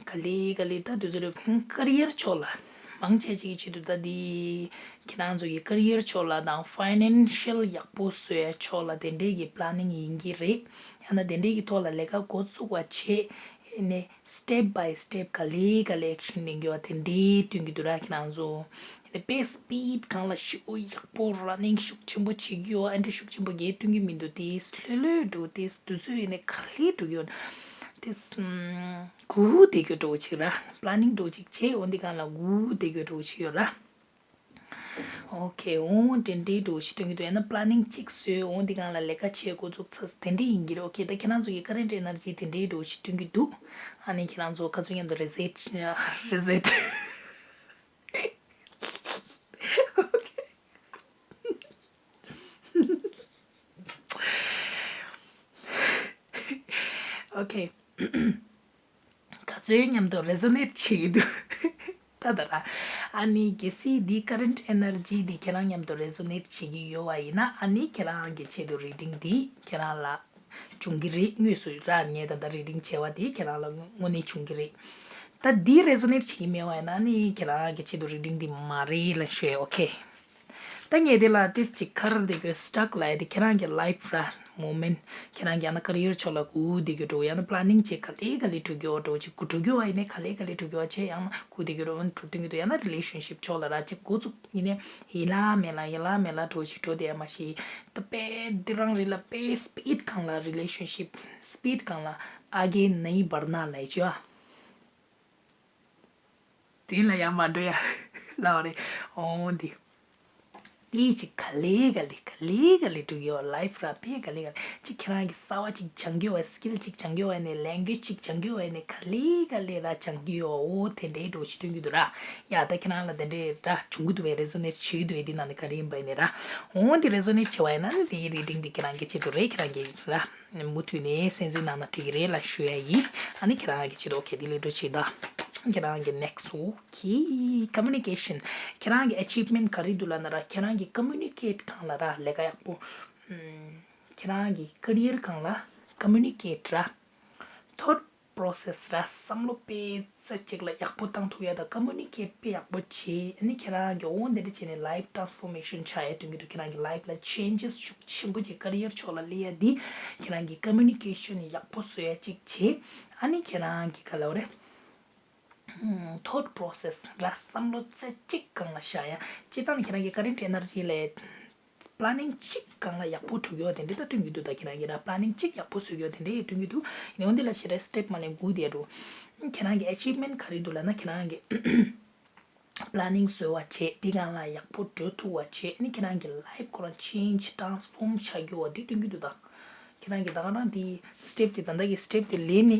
ག་ལེ་ག་ལེ་ད་དུས་ཚོད་རེ་career ཕྱོགས་ལ། མང་ཆེ་ཅིག་གི་ཆེད་དུ་ད་འདི་ཁྱེད་རང་ཚོ་གི་career ཕྱོགས་ལ་དང་financial ཡག་པོ་བཟོ་ཡ་ཕྱོགས་ལ་དེ་འདྲའི་གི་planning ཡིན་གྱི་རེད། ཡང་ན་དེ་འདྲའི་གི་ཐོག་ལ་ལས་ཀ་འགོ་བཙུགས་པ་བྱས་ནས་step by step ག་ལེ་ག་ལེ་action ལེན་རྒྱུ་བ་དེ་འདྲའི་སྟོན་གྱི་འདུག་ར། ཁྱེད་རང་ཚོ་དཔེ་speed སྒང་ལ་ཤུགས་ཡག་པོ་running ཤུགས་ཆེན་པོ་བྱེད་ཀྱི་ཡོད། ཨ་འདྲ་ཤུགས་ཆེན་པོ་གས་སྟོན་གྱི་མི་འདུག་ཏིས་ལྷོད་ལྷོད་འདྲ་བོ། ཏིས་དུས་ཚོད་ཡིན་ནའི་ག་ལེ་འགྲོ་གི་ཡོད། ཏིས་སྒུག་བསྡད་རྒྱུ་འདྲ་བོ་ཅིག་ར། planning འདྲ་བོ་ཅིག་བྱས། འོ་འདི་སྒང་ལ་སྒུག་བསྡད་རྒྱུ་འདྲ་བོ་ཅིག་ཡོད་ར། Okay, འོ་དེ་འདྲའི་འདྲ་བོ་ཞིག་སྟོན་གྱི་འདུག་ཡང་ན་planning གཅིག་བཟོས། འོ་འདི་སྒང་ལ་ལས་ཀ་བྱེད་འགོ་བཙུགས་ཚར་དེ་འདྲའི་ཡིན་གྱི་རེད། Okay, ད་ཁྱེད་རང་ཚོ་གི་current energy དེ་འདྲའི་འདྲ་བོ་ཞིག་སྟོན་གྱི་འདུག་ཨ་ནི་ཁྱེད་རང་ཚོ་ཁ་ཚོན་མཉམ་དུ་reset, reset. Okay. Okay. ག་ཚོད་མཉམ་དུ་resonate བྱེད་ཀྱི་འདུག་ད་ད་ར། ཨ་ནི་གལ་སྲིད་འདི་current energy འདི་ཁྱེད་རང་མཉམ་དུ་resonate བྱེད་ཀྱི་ཡོད་པ་ཡིན་ན། ཨ་ནི་ཁྱེད་རང་གི་ཆེད་དུ་reading འདི་ཁྱེད་རང་ལ་བྱུང་གི་རེད། དངོས་སུ་ར་ངས་ད་ལྟ་reading བྱས་པ་འདི་ཁྱེད་རང་ལ་དངོས་གནས་བྱུང་གི་རེད། ད་འདི་resonate བྱེད་ཀྱི་མེད་པ་ཡིན་ན། ཨ་ནི་ཁྱེད་རང་གི་ཆེད་དུ་reading འདི་མ་རེད་ལབ་ཞུ་ཡ། Okay. ད་ངས་དེ་ལ་ཏིས་ཅིག་ཁར་བསྡད་རྒྱུ་stuck ལབ་ཡ་དེ་ཁྱེད་རང་གི་life ར། moment ཁྱེད་རང་གི་ཡང་ན་career ཕྱོགས་ལ་སྒུག་བསྡད་རྒྱུ་འདྲ་བོ། ཡང་ན་planning བྱེད་ག་ལེ་ག་ལེ་འགྲོ་རྒྱུ་འདྲ་བོ་ཅིག་སྒུག་འགྲོ་རྒྱུ་བ་ཡིན་ནའི་ག་ལེ་ག་ལེ་འགྲོ་རྒྱུ་བ་བྱས། ཡང་ན་སྒུག་བསྡད་རྒྱུ་འདྲ་བོ་འགྲོ་སྟོན་གྱི་འདུག་ཡང་ན་relationship ཕྱོགས་ལ་ར་ཅིག་འགོ་བཙུགས་ཡིན་ནའི་ཡིན་ལ་མེད་ལ་ཡིན་ལ་མེད་ལ་འདྲ་བོ་ཅིག་འགྲོ་བསྡད་ཡ་མ་གཞི། ད་དཔེ་འདི་རང་རེད་ལ། དཔེ་speed སྒང་ལ་relationship speed སྒང་ལ་आगे नहीं बढ़ना ལབ་ཡ་ཅིག་ཡོད་ཨ། དེ་ལ་ཡང་མ་འགྲོ་ཡ་ལབ་པ་རེད། འོ་འདི། དེ་ཅིག་ག་ལེ་ག་ལེ་ག་ལེ་ག་ལེ་འགྲོ་གི་ཡོད། life ར་དཔེ་ག་ལེ་ག་ལེ། ཅིག་ཁྱེད་རང་གི་གསར་པ་ཅིག་སྦྱང་གི་ཡོད་པ། skill ཅིག་སྦྱང་གི་ཡོད་པ་ནས། language ཅིག་སྦྱང་གི་ཡོད་པ་ནས། ག་ལེ་ག་ལེ་ར་སྦྱང་གི་ཡོད། འོ་དེ་འདྲའི་འདྲ་བོ་ཞིག་སྟོན་གྱི་འདུག་ར། ཡ་ད་ཁྱེད་རང་ལ་དེ་འདྲའི་ར་བྱུང་གི་འདུག་པས། resonate བྱེད་ཀྱི་འདུག་པས། འདི་ནང་ནས་ག་རེ་ཡིན་པ་ཡིན་ནའི་ར། འོ་འདི་resonate བྱེད་པ་ཡིན་ན་ནི་དེའི་reading འདི་ཁྱེད་རང་གི་ཆེད་དུ་རེད། ཁྱེད་རང་གི་ར། མུ་མཐུད་ནས་གསན་གཟིགས་གནང་ན་འགྲིག་གི་རེད་ལབ་ཞུ་ཡ་ཡིན། ཨ་ནི་ཁྱེད་རང་གི་ཆེད་དུ། Okay, འདི་ལས་འགྲོ་བྱེད་ད། ཁྱེད་རང་གི་next འོ་okay, communication ཁྱེད་རང་གི་achievement ག་རེ་འདུག་ལབ་ན་ར། ཁྱེད་རང་གི་communicate སྒང་ལ་ར་ལས་ཀ་ཡག་པོ། ཨམ། ཁྱེད་རང་གི་career སྒང་ལ་communicate ར། thought process ར། བསམ་བློ་དཔེ་ཚ་གཅིག་ལ་ཡག་པོ་བཏང་ཐུབ་ཡ་དང་། communicate དཔེ་ཡག་པོ་བྱེད། ཨ་ནི་ཁྱེད་རང་གི་འོ་འདི་འདྲ་བྱས་ནས་life transformation ཆགས་ཡ་སྟོན་གྱི་འདུག་ཁྱེད་རང་གི་life ལ་changes ཤུགས་ཆེན་པོ་ཅིག career ཕྱོགས་ལ་སླེབས་ཡ་འདི་ཁྱེད་རང་གི་communication ཡག་པོ་བཟོ་ཡ་ཅིག་བྱེད། ཨ་ནི་ཁྱེད་རང་གི་ག་ལབ་རེད། ཨམ། thought process ར། བསམ་བློ་རྩེ་གཅིག་སྒང་ལ་བཞག་ཡ། སྤྱིར་བཏང་ནི་ཁྱེད་རང་གི་current energy ལས་planning གཅིག་སྒང་ལ་ཡག་པོ་འགྲོ་གི་ཡོད་དེ་འདྲ་ད་སྟོན་གྱི་འདུག་ད་ཁྱེད་རང་གི་ར་planning གཅིག་ཡག་པོ་བཟོ་གི་ཡོད་དེ་འདྲ་ཡང་སྟོན་གྱི་འདུག་ཡང་འོ་འདི་ལ་ཞེ་དྲག་step མ་ལེན་སྒུག་བསྡད་འགྲོ། ཁྱེད་རང་གི་achievement ག་རེ་འདུག་ལབ་ན། ཁྱེད་རང་གི་planning བཟོ་བ་བྱེད། འདི་སྒང་ལ་ཡག་པོ་འགྲོ་ཐུབ་པ་བྱེད། ཨ་ནི་ཁྱེད་རང་གི་life ཁོ་རང་change transform ཆགས་ཀྱི་ཡོད་པ་འདི་སྟོན་གྱི་འདུག་ད་ཁྱེད་རང་གི་ད་ག་རང་འདི་step དེ་ད་ལྟ་གི་step དེ་ལེན་ནི།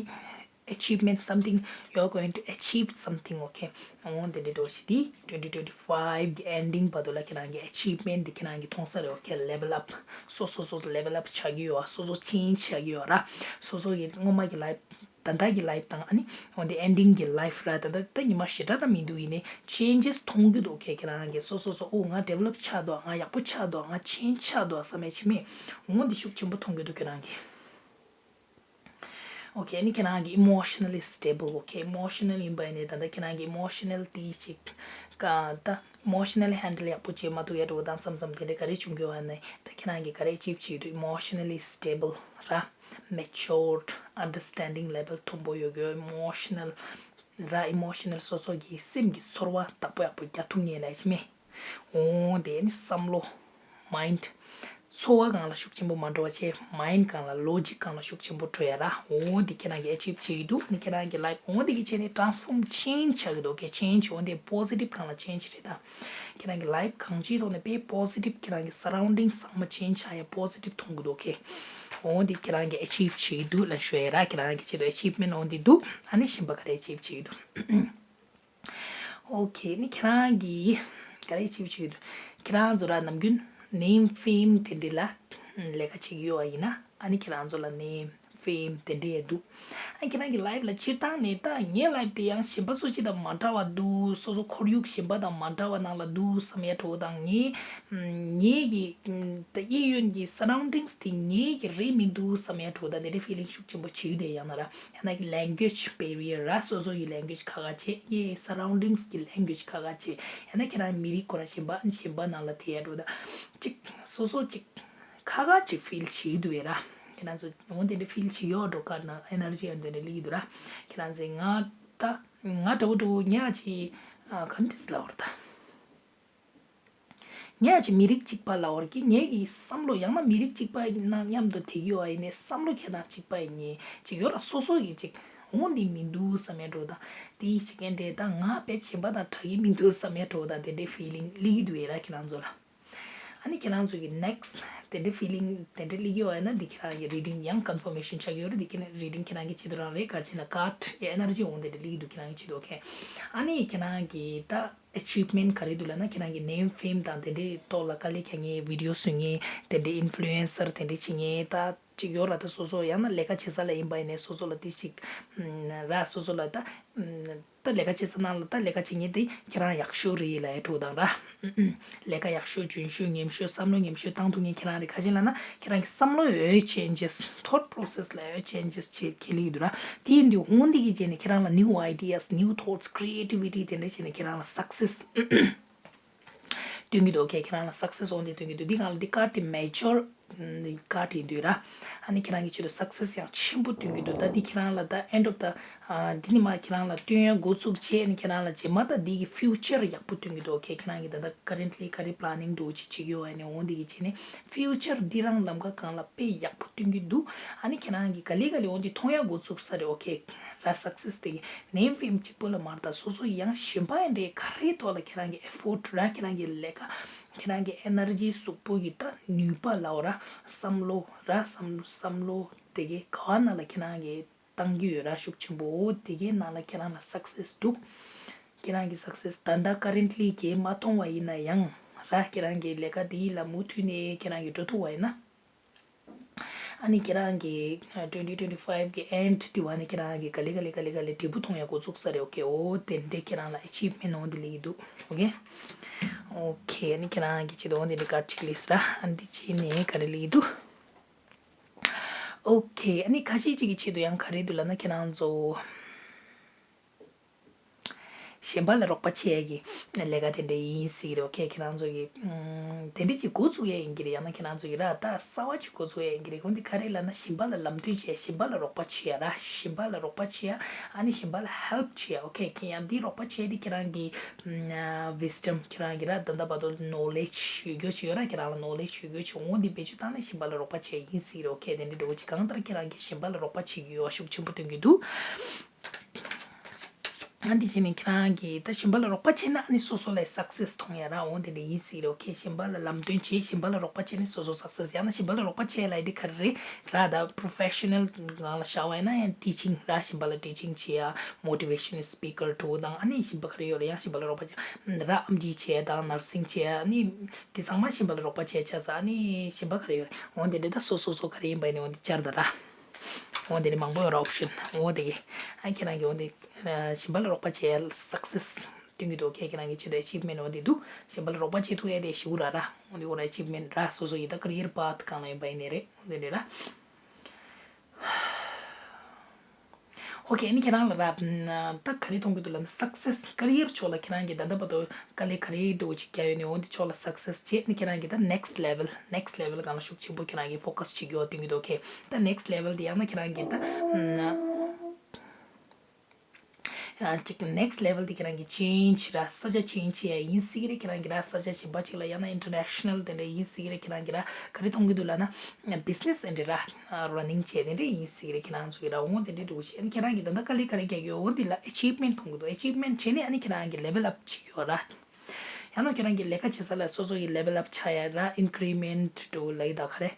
achievement, something you are going to achieve something, okay? འོ་དེ་འདྲའི་འགྲོ་ཞིག་དེ་twenty twenty five གི་ending བར་དུ་ལ་ཁྱེད་རང་གི་achievement དེ་ཁྱེད་རང་གི་མཐོང་ས་རེད། okay, level up, སོ་སོ་སོ་སོ་level up ཆགས་ཀྱི་ཡོད། སོ་སོ་change ཆགས་ཀྱི་ཡོད་ར། སོ་སོ་གི་སྔོན་མ་གི་life, ད་ལྟ་གི་life དང་ཨ་ནི་འོ་དེ་ending གི་life ར། ད་ལྟ་ད་ཉི་མ་ཞེ་དྲག་ད་མི་འདུག་ཡིན་ནའི་changes མཐོང་གི་འདུག okay, ཁྱེད་རང་གི་སོ་སོ་སོ་ཨོ་ང་develop ཆགས་འདུག་ང་ཡག་པོ་ཆགས་འདུག་ང་change ཆགས་འདུག་བསམ་ཡས་ཆི་མེད། འོ་དེ་ཤུགས་ཆེན་པོ་མཐོང་གི་འདུག་ཁྱེད་རང་གི okay, ཨ་ནི་ཁྱེད་རང་གི་emotionally stable, okay, emotional ཡིན་པ་ཡིན་ནའི་ད་ལྟ་ཁྱེད་རང་གི་emotional དེ་ཅིག་ག་ད་emotional handle ཡག་པོ་བྱེད་མ་ཐུབ་ཡ་འགྲོ་དང་མཚམས་མཚམས་དེ་འདྲ་ག་རེ་བྱུང་གི་ཡོད་ནའི་ད་ཁྱེད་རང་གི་ག་རེ་achieve བྱེད་ཀྱི་འདུག emotionally stable ར། matured, understanding level མཐོན་པོ་ཡོད་རྒྱུ། emotional ར། emotional སོ་སོ་གི་སེམས་ཀྱི་ཚོར་བ་བདག་པོ་ཡག་པོ་རྒྱག་ཐུབ་མཁན་ལ་ཅི་མེད། འོ་དེ་ནི་བསམ་བློ། mind. ཚོར་བ་སྒང་ལ་ཤུགས་ཆེན་པོ་མ་འགྲོ་བ་བྱས། mind སྒང་ལ་logic སྒང་ལ་ཤུགས་ཆེན་པོ་འགྲོ་ཡ་ར། འོ་འདི་ཁྱེད་རང་གིས་achieve བྱེད་ཀྱི་འདུག་ཨ་ནི་ཁྱེད་རང་གི་life འོ་འདི་གི་བྱས་ནས་transform, change ཆགས་ཀྱི་འདུག okay, change འོ་འདི་positive སྒང་ལ་change རེད་ད། ཁྱེད་རང་གི་life གང་ཅིའི་ཐོག་ནས་དཔེ་positive ཁྱེད་རང་གི་surroundings ཚང་མ་change ཆགས་ཡ་positive མཐོང་གི་འདུག okay, འོ་འདི་ཁྱེད་རང་གིས་achieve བྱེད་ཀྱི་འདུག་ལབ་ཞུ་ཡ་ར། ཁྱེད་རང་གི་ཆེད་དུ་achievement འོ་འདི་འདུག་ཨ་ནི་གཞན་པ་ག་རེ་achieve བྱེད་ཀྱི་འདུག okay, ནི་ཁྱེད་རང་གིས་ག་རེ་བྱེད་བྱེད་ཡོད། ཁྱེད་རང་ཚོ་ར་ནམ་རྒྱུན་name fame དེ་འདྲ་ལ་ལས་ཀ་བྱེད་ཀྱི་ཡོད་པ་ཡིན་ན་ཨ་ནི་ཁྱེད་རང་ཚོ་ལ་name fame དེ་འདྲ་ཡང་འདུག་ཨ་ཁྱེད་རང་གི་life ལ་སྤྱིར་བཏང་ནས་ད་ངའི་life དེ་ཡང་གཞན་པ་སུ་གཅིག་དང་མ་འདྲ་བ་འདུག་སོ་སོ་ཁོར་ཡུག་གཞན་པ་དང་མ་འདྲ་བ་ནང་ལ་འདུག་བསམ་ཡ་འདྲ་བོ་དང་ངའི་ངའི་གི་ད་གཡས་གཡོན་གྱི་surroundings དེ་ངའི་གི་རེད་མི་འདུག་བསམ་ཡ་འདྲ་བོ་དང་དེ་འདྲའི་feeling ཤུགས་ཆེན་པོ་བྱེད་ཀྱི་འདུག་ཡང་ན་ར། ཡང་ན་language barrier ར། སོ་སོ་ཡི་language ཁག་ཁག་བྱེད། ཡེ་surroundings གི་language ཁག་ཁག་བྱེད། ཡང་ན་ཁྱེད་རང་མི་རིགས་ཁོ་རང་གཞན་པ་གཞན་པ་ནང་ལ་དེ་ཡ་འགྲོ་ད་ཅིག་སོ་སོ་ཅིག་ཁག་ཁག་ཅིག་feel བྱེད་ཀྱི་འདུག་བས་ར། ཁྱེད་རང་ཚོ་འོ་དེ་འདྲ་feel བྱེད་ཡོད་འགྲོ་ཀར་ནང་energy ཡང་དེ་འདྲ་སླེབས་ཀྱི་འདུག་ར། ཁྱེད་རང་ཚོས་ང་ད་ང་འདྲ་བོ་འདྲ་བོ་ཉག་ཅིག་ག་འདྲ་ལབ་དགོས་རེད་ད། ངས་ཅིག་མི་རིགས་གཅིག་པ་ལབ་དགོས་རེད་ཀི། ངའི་གི་བསམ་བློ་ཡང་ན་མི་རིགས་གཅིག་པ་ཡིན་ན་མཉམ་དུ་བསྡད་ཀྱི་ཡོད་པ་ཡིན་ནའི་བསམ་བློ་ཁྱེད་དང་གཅིག་པ་ཡིན་ནའི་ཅིག་ཡོད་ར། སོ་སོ་ཡི་ཅིག་འོ་འདི་མི་འདུག་བསམ་ཡ་འདྲ་བོ་དང་དེ་ཡི་ཅིག་ཨེ་འདྲས་དང་ང་དཔེ་གཞན་པ་དང་འདྲ་གི་མི་འདུག་བསམ་ཡ་འདྲ་བོ་དང་དེ་འདྲའི་feeling སླེབས་ཀྱི་འདུག་ཡ་ར་ཁྱེད་རང་ཚོ་ལ། ཨ་ནི་ཁྱེད་རང་ཚོ་གི་next དེ་འདྲའི་feeling དེ་འདྲའི་སླེབས་ཀྱི་ཡོད་པ་ཡིན་ན་འདི་ཁྱེད་རང་གི་reading ཡང་confirmation ཆགས་ཀྱི་ཡོད་རེད། འདི་ཁྱེད་རང་reading ཁྱེད་རང་གི་ཆེད་དུ་རང་རེད། ག་རེ་བྱས་ན་card ཡ་energy འོ་འདི་འདྲ་སླེབས་ཀྱི་འདུག་ཁྱེད་རང་གི་ཆེད་དུ། okay, ཨ་ནི་ཁྱེད་རང་གི་ད achievement ག་རེ་འདུག་ལབ་ན་ཁྱེད་རང་གི་name fame དང་དེ་འདྲའི་ཐོག་ལ་དཀའ་ལས་རྒྱག་མཁན། video བཟོ་མཁན། དེ་འདྲའི་influencer དེ་འདྲའི་བྱེད་མཁན་ད་ཅིག་ཡོད་ར། ད་སོ་སོ་ཡང་ན་ལས་ཀ་བྱེད་ས་ལ་ཡིན་པ་ཡིན་ནའི་སོ་སོ་ལ་དེ་ཅིག་ར། སོ་སོ་ལ་ད་ད་ལས་ཀ་བྱེད་ས་ནང་ལ་ད་ལས་ཀ་བྱེད་མཁན་དེ་ཁྱེད་རང་ཡག་ཤོས་རེད་ལབ་ཡ་འདྲ་བོ་དང་ར། ལས་ཀ་ཡག་ཤོས་འཇོན་ཤོས་ཉམས་ཤོས་བསམ་བློ་ཉམས་ཤོས་བཏང་ཐུབ་མཁན་ཁྱེད་རང་རེད། ག་རེ་བྱས་ལབ་ན་ཁྱེད་རང་གི་བསམ་བློ་ཡོད་changes, thought process ལ་ཡོད་changes བྱེད་ཁེ་ལི་འདུག་ར། དེ་ཡིན་དུས་འོ་འདི་གི་རྗེས་ནས་ཁྱེད་རང་ལ་new ideas, new thoughts, creativity དེ་འདྲ་བྱས་ནས་ཁྱེད་རང་ལ་success སྟོན་གྱི་འདུག okay, ཁྱེད་རང་ལ་success འོ་འདི་སྟོན་གྱི་འདུག་འདི་སྒང་ལ་འདི་card དེ་major card ཡིན་དུས་ར། ཨ་ནི་ཁྱེད་རང་གི་ཆེད་དུ་success ཡང་ཆེན་པོ་སྟོན་གྱི་འདུག་ད་འདི་ཁྱེད་རང་ལ་ད་end of the འདི་ནི་མ་ཁྱེད་རང་ལ་སྟོན་ཡ་འགོ་ཚུགས་བྱས་ནས་ཁྱེད་རང་ལ་རྗེས་མ་ད་འདི་གི་future ཡག་པོ་སྟོན་གྱི་འདུག okay, ཁྱེད་རང་གི་ད་ལྟ་currently ག་རེ་planning འདྲ་བོ་ཅིག་བྱེད་ཀྱི་ཡོད་པ་ཡིན་ནའི་འོ་འདི་གི་བྱས་ནས་future འདི་རང་ལམ་ཁ་སྒང་ལ་དཔེ་ཡག་པོ་སྟོན་གྱི་འདུག་ཨ་ནི་ཁྱེད་རང་གི་ག་ལེ་ག་ལེ་འོ་འདི་མཐོང་ཡ་འགོ་ཚུགས་ས་རེད། okay, ར་success དེ་གི་name fame གཅིག་པོ་ལ་མ་རེད། ད་སོ་སོ་ཡང་གཞན་པ་ཡིན་འདྲའི་ག་རེའི་ཐོག་ལ་ཁྱེད་རང་གི་effort ར། ཁྱེད་རང་གི་ལས་ཀ་ཁྱེད་རང་གི་energy གཟུགས་པོ་གི་ད་ནུས་པ་ལབ་དགོས་ར། བསམ་བློ་ར། བསམ་བསམ་བློ་དེ་གའི་ག་བ་ནང་ལ་ཁྱེད་རང་གི་བཏང་གི་ཡོད་ར་ཤུགས་ཆེན་པོ། དེ་གའི་ནང་ལ་ཁྱེད་རང་ལ་success འདུག་ཁྱེད་རང་གི་success ད་ལྟ་currently གས་མ་མཐོང་བ་ཡིན་ན་ཡང་ར། ཁྱེད་རང་གི་ལས་ཀ་དེ་ལ་མུ་མཐུད་ནས་ཁྱེད་རང་གི་འགྲོ་ཐུབ་པ་ཡིན་ན། ཨ་ནི་ཁྱེད་རང་གི་twenty twenty five གི་end དེ་བ་ནི་ཁྱེད་རང་གི་ག་ལེ་ག་ལེ་ག་ལེ་ག་ལེ་འབྲས་བུ་མཐོང་ཡ་འགོ་ཚུགས་ས་རེད། okay, འོ་དེ་འདྲའི་ཁྱེད་རང་ལ་achievement འོ་འདི་ལེགས་འདུག okay, okay, ཨ་ནི་ཁྱེད་རང་གི་ཆེད་དུ་འོ་འདི་འདྲའི་card གཅིག་ལེགས་ར། ཨ་འདི་བྱས་ནས་ག་རེ་ལེགས་འདུག okay, ཨ་ནི་ཁ་ཤས་ཅིག་གི་ཆེད་དུ་ཡང་ག་རེ་འདུག་ལབ་ན་ཁྱེད་རང་ཚོ། གཞན་པ་ལ་རོགས་པ་བྱེད་ཡ་གི་ལས་ཀ་དེ་འདྲ་ཡིན་སྲིད་རེད། okay, ཁྱེད་རང་ཚོ་གི་ཨམ། དེ་འདྲ་ཅིག་འགོ་ཚུགས་ཡ་ཡིན་གྱི་རེད། ཡང་ན་ཁྱེད་རང་ཚོ་གི་ར་ད་གསར་བ་ཅིག་འགོ་ཚུགས་ཡ་ཡིན་གྱི་རེད། འོ་འདི་ག་རེ་ལབ་ན་གཞན་པ་ལ་ལམ་སྟོན་བྱེད་ཡ། གཞན་པ་ལ་རོགས་པ་བྱེད་ཡ་ར། གཞན་པ་ལ་རོགས་པ་བྱེད་ཡ། ཨ་ནི་གཞན་པ་ལ་help བྱེད་ཡ། okay, ཁྱེད་ཡང་འདི་རོགས་པ་བྱེད་ཡ་འདི་ཁྱེད་རང་གི་ཨམ། wisdom ཁྱེད་རང་གི་ར་ད་ལྟ་བར་དུ་knowledge ཡོད་རྒྱུ་ཅིག་ཡོད་ར། ཁྱེད་རང་ལ་knowledge ཡོད་རྒྱུ་ཅིག་འོ་འདི་བེད་སྤྱོད་བཏང་ནས་གཞན་པ་ལ་རོགས་པ་བྱེད་ཡ་ཡིན་སྲིད་རེད། okay, དེ་འདྲ་འདྲ་བོ་ཅིག་གང་ལྟར་ཁྱེད་རང་གིས་གཞན་པ་ལ་རོགས་པ་བྱེད་ཀྱི་ཡོད་པ་ཤུགས་ཆེན་པོ་སྟོན་གྱི་འདུག་ཨ་འདི་བྱས་ནས་ཁྱེད་རང་གིས་ད་གཞན་པ་ལ་རོགས་པ་བྱས་ན་ཨ་ནི་སོ་སོ་ལ་སག་སེ་སི་མཐོང་ཡ་ར། འོ་དེ་འདྲ་ཡིན་སྲིད་རེད། ཨོ་ཁེ། གཞན་པ་ལ་ལམ་སྟོན་བྱས། གཞན་པ་ལ་རོགས་པ་བྱས་ནས་སོ་སོ་སག་སེ་སི། ཡང་ན་གཞན་པ་ལ་རོགས་པ་བྱས་ལབ་ཡ་དེ་ག་རེ་རེད་ར། ད་པོ་རོ་ཕེ་ཤ་ནལ་སྒང་ལ་བཞག་པ་ཡིན་ན་ཡང་ཊི་ཆིང་ར། གཞན་པ་ལ་ཊི་ཆིང་བྱེད་ཡ། མོ་ཊི་ཝེ་ཤ་ནལ་སི་པི་ཀར་འདྲ་བོ་དང་། ཨ་ནི་གཞན་པ་ག་རེ་ཡོད་རེད། ཡང་གཞན་པ་ལ་རོགས་པ་བྱེད་ར། ཨེམ་ཆི་བྱེད་ཡ་དང་ནར་སིང་བྱེད་ཡ། ཨ་ནི་དེ་ཚང་མ་གཞན་པ་ལ་རོགས་པ་བྱས་ཆགས་ས། ཨ་ནི་གཞན་པ་ག་རེ་ཡོད་རེད། འོ་དེ་འདྲ་ད་སོ་སོ་སོ་ག་རེ་ཡིན་པ་ཡིན་ནའི་འོ་དེ་བཅར་ད་ར། འོ་དེ་ནི་མང་པོ་ཡོད་ར་ཨོབ་ཤན། འོ་དེ་གི་ཨ་ཁྱེད་རང་གིས་འོ་དེ་གཞན་པ་ལ་རོགས་པ་བྱས་སག་སེ་སི་སྟོན་གྱི་འདུག་ཁེ། ཁྱེད་རང་གི་ཆེད་དུ་ཨེ་ཅིབ་མེན་ཊི་འོ་དེ་འདུག་གཞན་པ་ལ་རོགས་པ་བྱེད་ཐུབ་ཡ་དེ་ཞུ་ར་ར། འོ་དེ་འོ་ར་ཨེ་ཅིབ་མེན་ཊི་ར། སོ་སོ་ཡི་ད་ཀེ་རི་ཡར་པཱ་ཐི་གང་ལ་ཡིན་པ་ཡིན་ནའི་རེད། འོ་དེ་འདྲ་ར། ཨོ་ཁེ། ཨ་ནི་ཁྱེད་རང་ལ་ར་ད་ག་རེ་མཐོང་གི་འདུག་ལབ་ན་སག་སེ་སི། ཀེ་རི་ཡར་ཕྱོགས་ལ་ཁྱེད་རང་གིས་ད་ལྟ་བར་དུ་དཀའ་ལས་ག་རེ་འདྲ་བོ་ཅིག་བརྒྱབ་ཡོད་ནའི་འོ་འདི་ཕྱོགས་ལ་སག་སེ་སི་བྱས། ཨ་ནི་ཁྱེད་རང་གིས་ད་ནེག་སི་ཊི་ལེ་ཝལ། ནེག་སི་ཊི་ལེ་ཝལ་སྒང་ལ་ཤུགས་ཆེན་པོ་ཁྱེད་རང་གིས་ཕོ་ཀ་སི་བྱེད་རྒྱུ་བ་སྟོན་གྱི་འདུག་ཁེ། ད་ནེག་སི་ཊི་ལེ་ཝལ་དེ་ཡང་ན་ཁྱེད་རང་གིས་ད་ཨ་ཅིག་ནེག་སི་ཊི་ལེ་ཝལ་དེ་ཁྱེད་རང་གིས་ཅེན་ཇི་ར། ས་ཆ་ཅེན་ཇི་བྱེད་ཡ་ཡིན་སྲིད་ཀྱི་རེད། ཁྱེད་རང་གིས་ར་ས་ཆ་གཞན་པ་ཅིག་ལ། ཡང་ན་ཨིན་ཊར་ནེ་ཤ་ནལ་དེ་འདྲ་ཡིན་སྲིད་ཀྱི་རེད། ཁྱེད་རང་གིས་ར་ག་རེ་མཐོང་གི་འདུག་ལབ་ན་བི་ཛི་ནེ་སི་དེ་འདྲ་ར་ར་ནིང་བྱས་དེ་འདྲ་ཡིན་སྲིད་ཀྱི་རེད། ཁྱེད་རང་ཚོ་གིས་ར་འོ་དེ་འདྲ་འདྲ་བོ་བྱས། ཨ་ནི་ཁྱེད་རང་གིས་ད་ལྟ་དཀའ་ལས་ག་རེ་རྒྱག་ཡོད། འོ་འདི་ལ་ཨེ་ཅིབ་མེན་ཊི་མཐོང་གི་འདུག་ཨེ་ཅིབ་མེན་ཊི་བྱས་ནས་ཨ་ནི་ཁྱེད་རང་གིས་ལེ་ཝལ་ཨབ་བྱེད་ཀྱི་ཡོད་ར། ཡང་ན་ཁྱེད་རང་གིས་ལས་ཀ་བྱེད་ས་ལ་སོ་སོ་ཡི་ལེ་ཝལ་ཨབ་ཆགས་ཡ་ར། ཨིན་ཀི་རི་མེན་ཊི་འདྲ་བོ་ལབ་ཡི་ད་ག་རེ།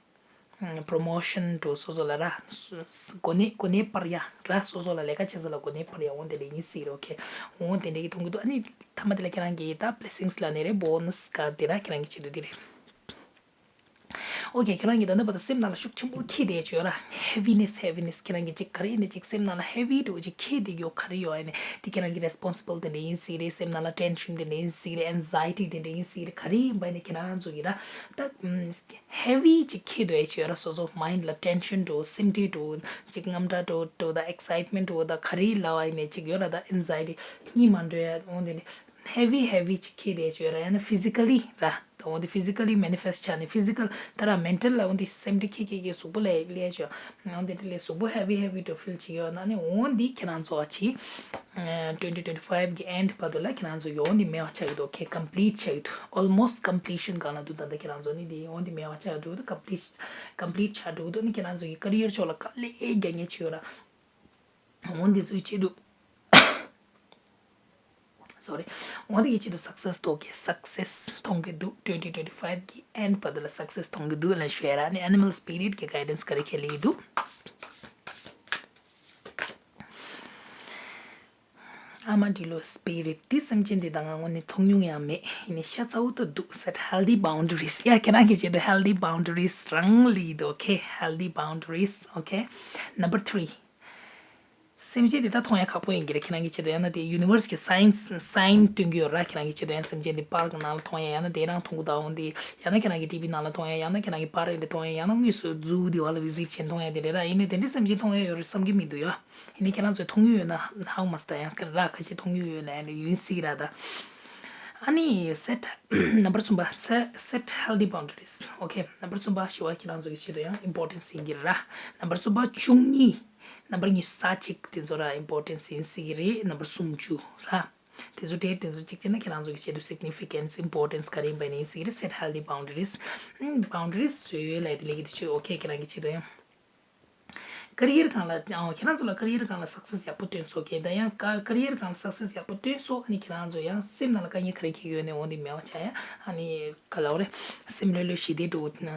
ཨ་པོ་རོ་མོ་ཤན་འདྲ་བོ་སོ་སོ་ལ་ར། སོ་སོ་གོ་གནས་གོ་གནས་སྤར་ཡ་ར། སོ་སོ་ལ་ལས་ཀ་བྱེད་ས་ལ་གོ་གནས་སྤར་ཡ། འོ་དེ་འདྲ་ཡིན་སྲིད་རོ་ཁེ། འོ་དེ་འདྲ་གི་མཐོང་གི་འདུག་ཨ་ནི་མཐའ་མ་དེ་ལ་ཁྱེད་རང་གིས་ད་བི་ལེ་སིང་སི་ལབ་ནའི་རེད། བྷོ་ནས་ཀར་དེ་ར་ཁྱེད་རང་གི་ཆེད་དུ་དེ་རེད། ཨོ་ཁེ། ཁྱེད་རང་གིས་ད་ལྟ་བར་དུ་སེམས་ནང་ལ་ཤུགས་ཆེན་པོ་འཁྱེར་བསྡད་ཡོད་ར། ཧེ་ཝི་ནེ་སི། ཧེ་ཝི་ནེ་སི། ཁྱེད་རང་གིས་ཅིག་ག་རེ་ཡིན་ནའི་ཅིག་སེམས་ནང་ལ་ཧེ་ཝི་འདྲ་བོ་ཅིག་འཁྱེར་བསྡད་ཡོད་ག་རེ་ཡོད་ཡིན་ནའི་དེ་ཁྱེད་རང་གི་རེ་སི་པོན་སི་བལ་དེ་འདྲ་ཡིན་སྲིད་རེད། སེམས་ནང་ལ་ཊེན་ཤན་དེ་འདྲ་ཡིན་སྲིད་རེད། ཨེང་ཛའི་ཊི་དེ་འདྲ་ཡིན་སྲིད་རེད། ག་རེ་ཡིན་པ་ཡིན་ནའི་ཁྱེད་རང་ཚོ་གིས་ར་ད་ཧེ་ཝི་ཅིག་འཁྱེར་སྡོད་ཡ་ཅིག་ཡོད་ར། སོ་སོ་མའིན་ཌི་ལ་ཊེན་ཤན་འདྲ་བོ། སེམས་ཁྲལ་འདྲ་བོ། ཅིག་དངངས་སྐྲག་འདྲ་བོ་འདྲ་བོ་དང་ཨེག་སའིཊ་མེན་ཊི་འདྲ་བོ་དང་ག་རེ་ལབ་པ་ཡིན་ནའི་ཅིག་ཡོད་ར། ད་ཨེང་ཛའི་ཊི་གཉིད་མ་འགྲོ་ཡ། འོ་དེ་ནི་ཧེ་ཝི་ཧེ་ཝི་ཅིག་འཁྱེར་བསྡད་ཡ་ཅིག་ཡོད་ར། ཡང་ན་ཕི་ཛི་ཀ་ལི་ར། ད་འོ་དེ་ཕི་ཛི་ཀ་ལི་མེ་ནི་ཕེ་སི་ཊི་བྱས་ནས་ཕི་ཛི་ཀལ་ད་ར་མེན་ཊལ་ལ་འོ་དེ་སེམས་ཁྲལ་འཁྱེར་འཁྱེར་འཁྱེར་གཟུགས་པོ་ལ་སླེབས་ཡ་ཅིག་འོ་དེ་འདྲ་ལས་གཟུགས་པོ་ཧེ་ཝི་ཧེ་ཝི་འདྲ་བོ་ཕིལ་བྱེད་ཀྱི་ཡོད་ན་ནི་འོ་འདི་ཁྱེད་རང་ཚོ་ཨ་ཅིག་ཨ་ཊུ་ཝེན་ཊི་ཊུ་ཝེན་ཊི་ཕའིབ་གི་ཨེན་ཌི་བར་དུ་ལ་ཁྱེད་རང་ཚོ་ཡོང་འདི་མེད་པ་ཆགས་ཀྱི་འདུག་ཁེ། ཀམ་པི་ལིཊ་ཆགས་ཀྱི་འདུག་ཨོལ་མོ་སི་ཀམ་པི་ལི་ཤན་སྒང་ལ་འདུག་ད་ལྟ་ཁྱེད་རང་ཚོ་ནི་འདི་ཡོང་འདི་མེད་པ་ཆགས་ཀྱི་འདུག་ད་ཀམ་པི་ལིཊ་ཀམ་པི་ལིཊ་ཆགས་འགྲོ་གི་འདུག་ནི་ཁྱེད་རང་ཚོ་གི་ཀེ་རི་ཡར་ཕྱོགས་ལ་དཀའ་ལས་རྒྱག་མཁན་ཅིག་ཡོད་ར། འོ་འདི་ཚོའི་ཆེད་དུ། སོ་རི། འོ་འདི་གི་ཆེད་དུ་སག་སེ་སི་ཐོབ་ཀྱི། སག་སེ་སི་མཐོང་གི་འདུག་ཊུ་ཝེན་ཊི་ཊུ་ཝེན་ཊི་ཕའིབ་གི་ཨེན་ཌི་བར་དུ་ལ་སག་སེ་སི་མཐོང་གི་འདུག་ལབ་ཞུ་ཡ་ར། ནི་ཨེ་ནི་མལ་སི་པི་རིཊ་གི་གའི་ཌན་སི་ག་རེ་ཁྱེར་ལེ་འདུག་ཨར་མ་ཌི་ལོ་སི་པི་རིཊ་དེ་སེམས་ཅན་དེ་དང་ང་དངོས་གནས་མཐོང་མྱོང་ཡང་མེད། ཡིན་ནའི་ཤ་ཚ་བོ་ཏོ་འདུག་སེཊ་ཧེལ་ཐི་བའུན་ཌ་རིས། ཡ་ཁྱེད་རང་གི་ཆེད་དུ་ཧེལ་ཐི་བའུན་ཌ་རིས་རང་ལི་འདུག་ཁེ། ཧེལ་ཐི་བའུན་ཌ་རིས། ཨོ་ཁེ། ནམ་བར་ཐི་རི། སེམས་ཅན་དེ་ད་མཐོང་ཡ་ཁག་པོ་ཡིན་གྱི་རེད། ཁྱེད་རང་གི་ཆེད་དུ། ཡང་ན་དེ་ཡུ་ནི་ཝར་སི་གི་སའིན་སི་སའིན་སྟོན་གྱི་ཡོད་ར། ཁྱེད་རང་གི་ཆེད་དུ་ཡང་སེམས་ཅན་དེ་པར་གི་ནང་ལ་མཐོང་ཡ། ཡང་ན་དེ་རང་མཐོང་གི་ད་འོང་དེ། ཡང་ན་ཁྱེད་རང་གི་ཊི་ཝི་ནང་ལ་མཐོང་ཡ། ཡང་ན་ཁྱེད་རང་གི་པར་རེ་འདྲ་མཐོང་ཡ། ཡང་ན་དངོས་སུ་ཛུ་དེ་བ་ལ་བི་ཛིཊ་བྱས་མཐོང་ཡ་དེ་རེད་ར། ཡིན་ནའི་དེ་འདྲའི་སེམས་ཅན་མཐོང་ཡ་ཡོད་རེད་བསམ་གྱི་མི་འདུག་ཡ། ཡིན་ནའི་ཁྱེད་རང་ཚོས་མཐོང་མྱོང་ཡོད་ན་ཧ་གོ་མ་སོང་། ད་ཡང་ར་ཁ་ཤས་མཐོང་མྱོང་ཡོད་ན་ཡང་ཡིན་སྲིད་ར་ད། ཨ་ནི་སེཊ་ནམ་བར་གསུམ་པ་སེ་སེཊ་ཧེལ་ཐི་བའུན་ཌ་རིས། ཨོ་ཁེ། ནམ་བར་གསུམ་པ་བཞི་བ་ཁྱེད་རང་ཚོ་གི་ཆེད་དུ་ཡང་ཨིམ་པོར་ཊེན་སི་ཡིན་གྱི་རེད་ར། ནམ་བར་གསུམ་པ་བཅུ་གཉིས། ནམ་བར་ཉི་ཤུ་རྩ་གཅིག་དེ་ཚོ་ར་ཨིམ་པོར་ཊེན་སི་ཡིན་སྲིད་ཀྱི་རེད། ནམ་བར་སུམ་ཅུ་ར། དེ་ཚོ་དེ་དེ་ཚོ་གཅིག་བྱས་ན་ཁྱེད་རང་ཚོ་གི་ཆེད་དུ་སིག་ནི་ཕི་ཀན་སི་ཨིམ་པོར་ཊེན་སི་ག་རེ་ཡིན་པ་ཡིན་སྲིད་ཀྱི་རེད། སེཊ་ཧེལ་ཐི་བའུན་ཌ་རིས། བའུན་ཌ་རིས་བཟོས་ཡོད་ལབ་དེ་ལས་ཀྱི་དེ་ཆོས། ཨོ་ཁེ། ཁྱེད་རང་གི་ཆེད་དུ་ཡང་ཀེ་རི་ཡར་སྒང་ལ། ཨོ་ཁྱེད་རང་ཚོ་ལ་ཀེ་རི་ཡར་སྒང་ལ་སག་སེ་སི་ཡག་པོ་ཐོན་སོང་། ཨོ་ཁེ། ད་ཡང་ཀ་ཀེ་རི་ཡར་སྒང་ལ་སག་སེ་སི་ཡག་པོ་ཐོན་སོང་། ཨ་ནི་ཁྱེད་རང་ཚོ་ཡང་སེམས་ནང་ལ་དཀའ་ངལ་ག་རེ་འཁྱེར་ཡོད་ནའི་འོ་འདི་མེད་པ་བྱ་ཡ། ཨ་ནི་ག་ལབ་དགོས་རེད། སེམས་ལྷོད་ལྷོད་ཞི་བདེ་འདྲ་བོ་ར།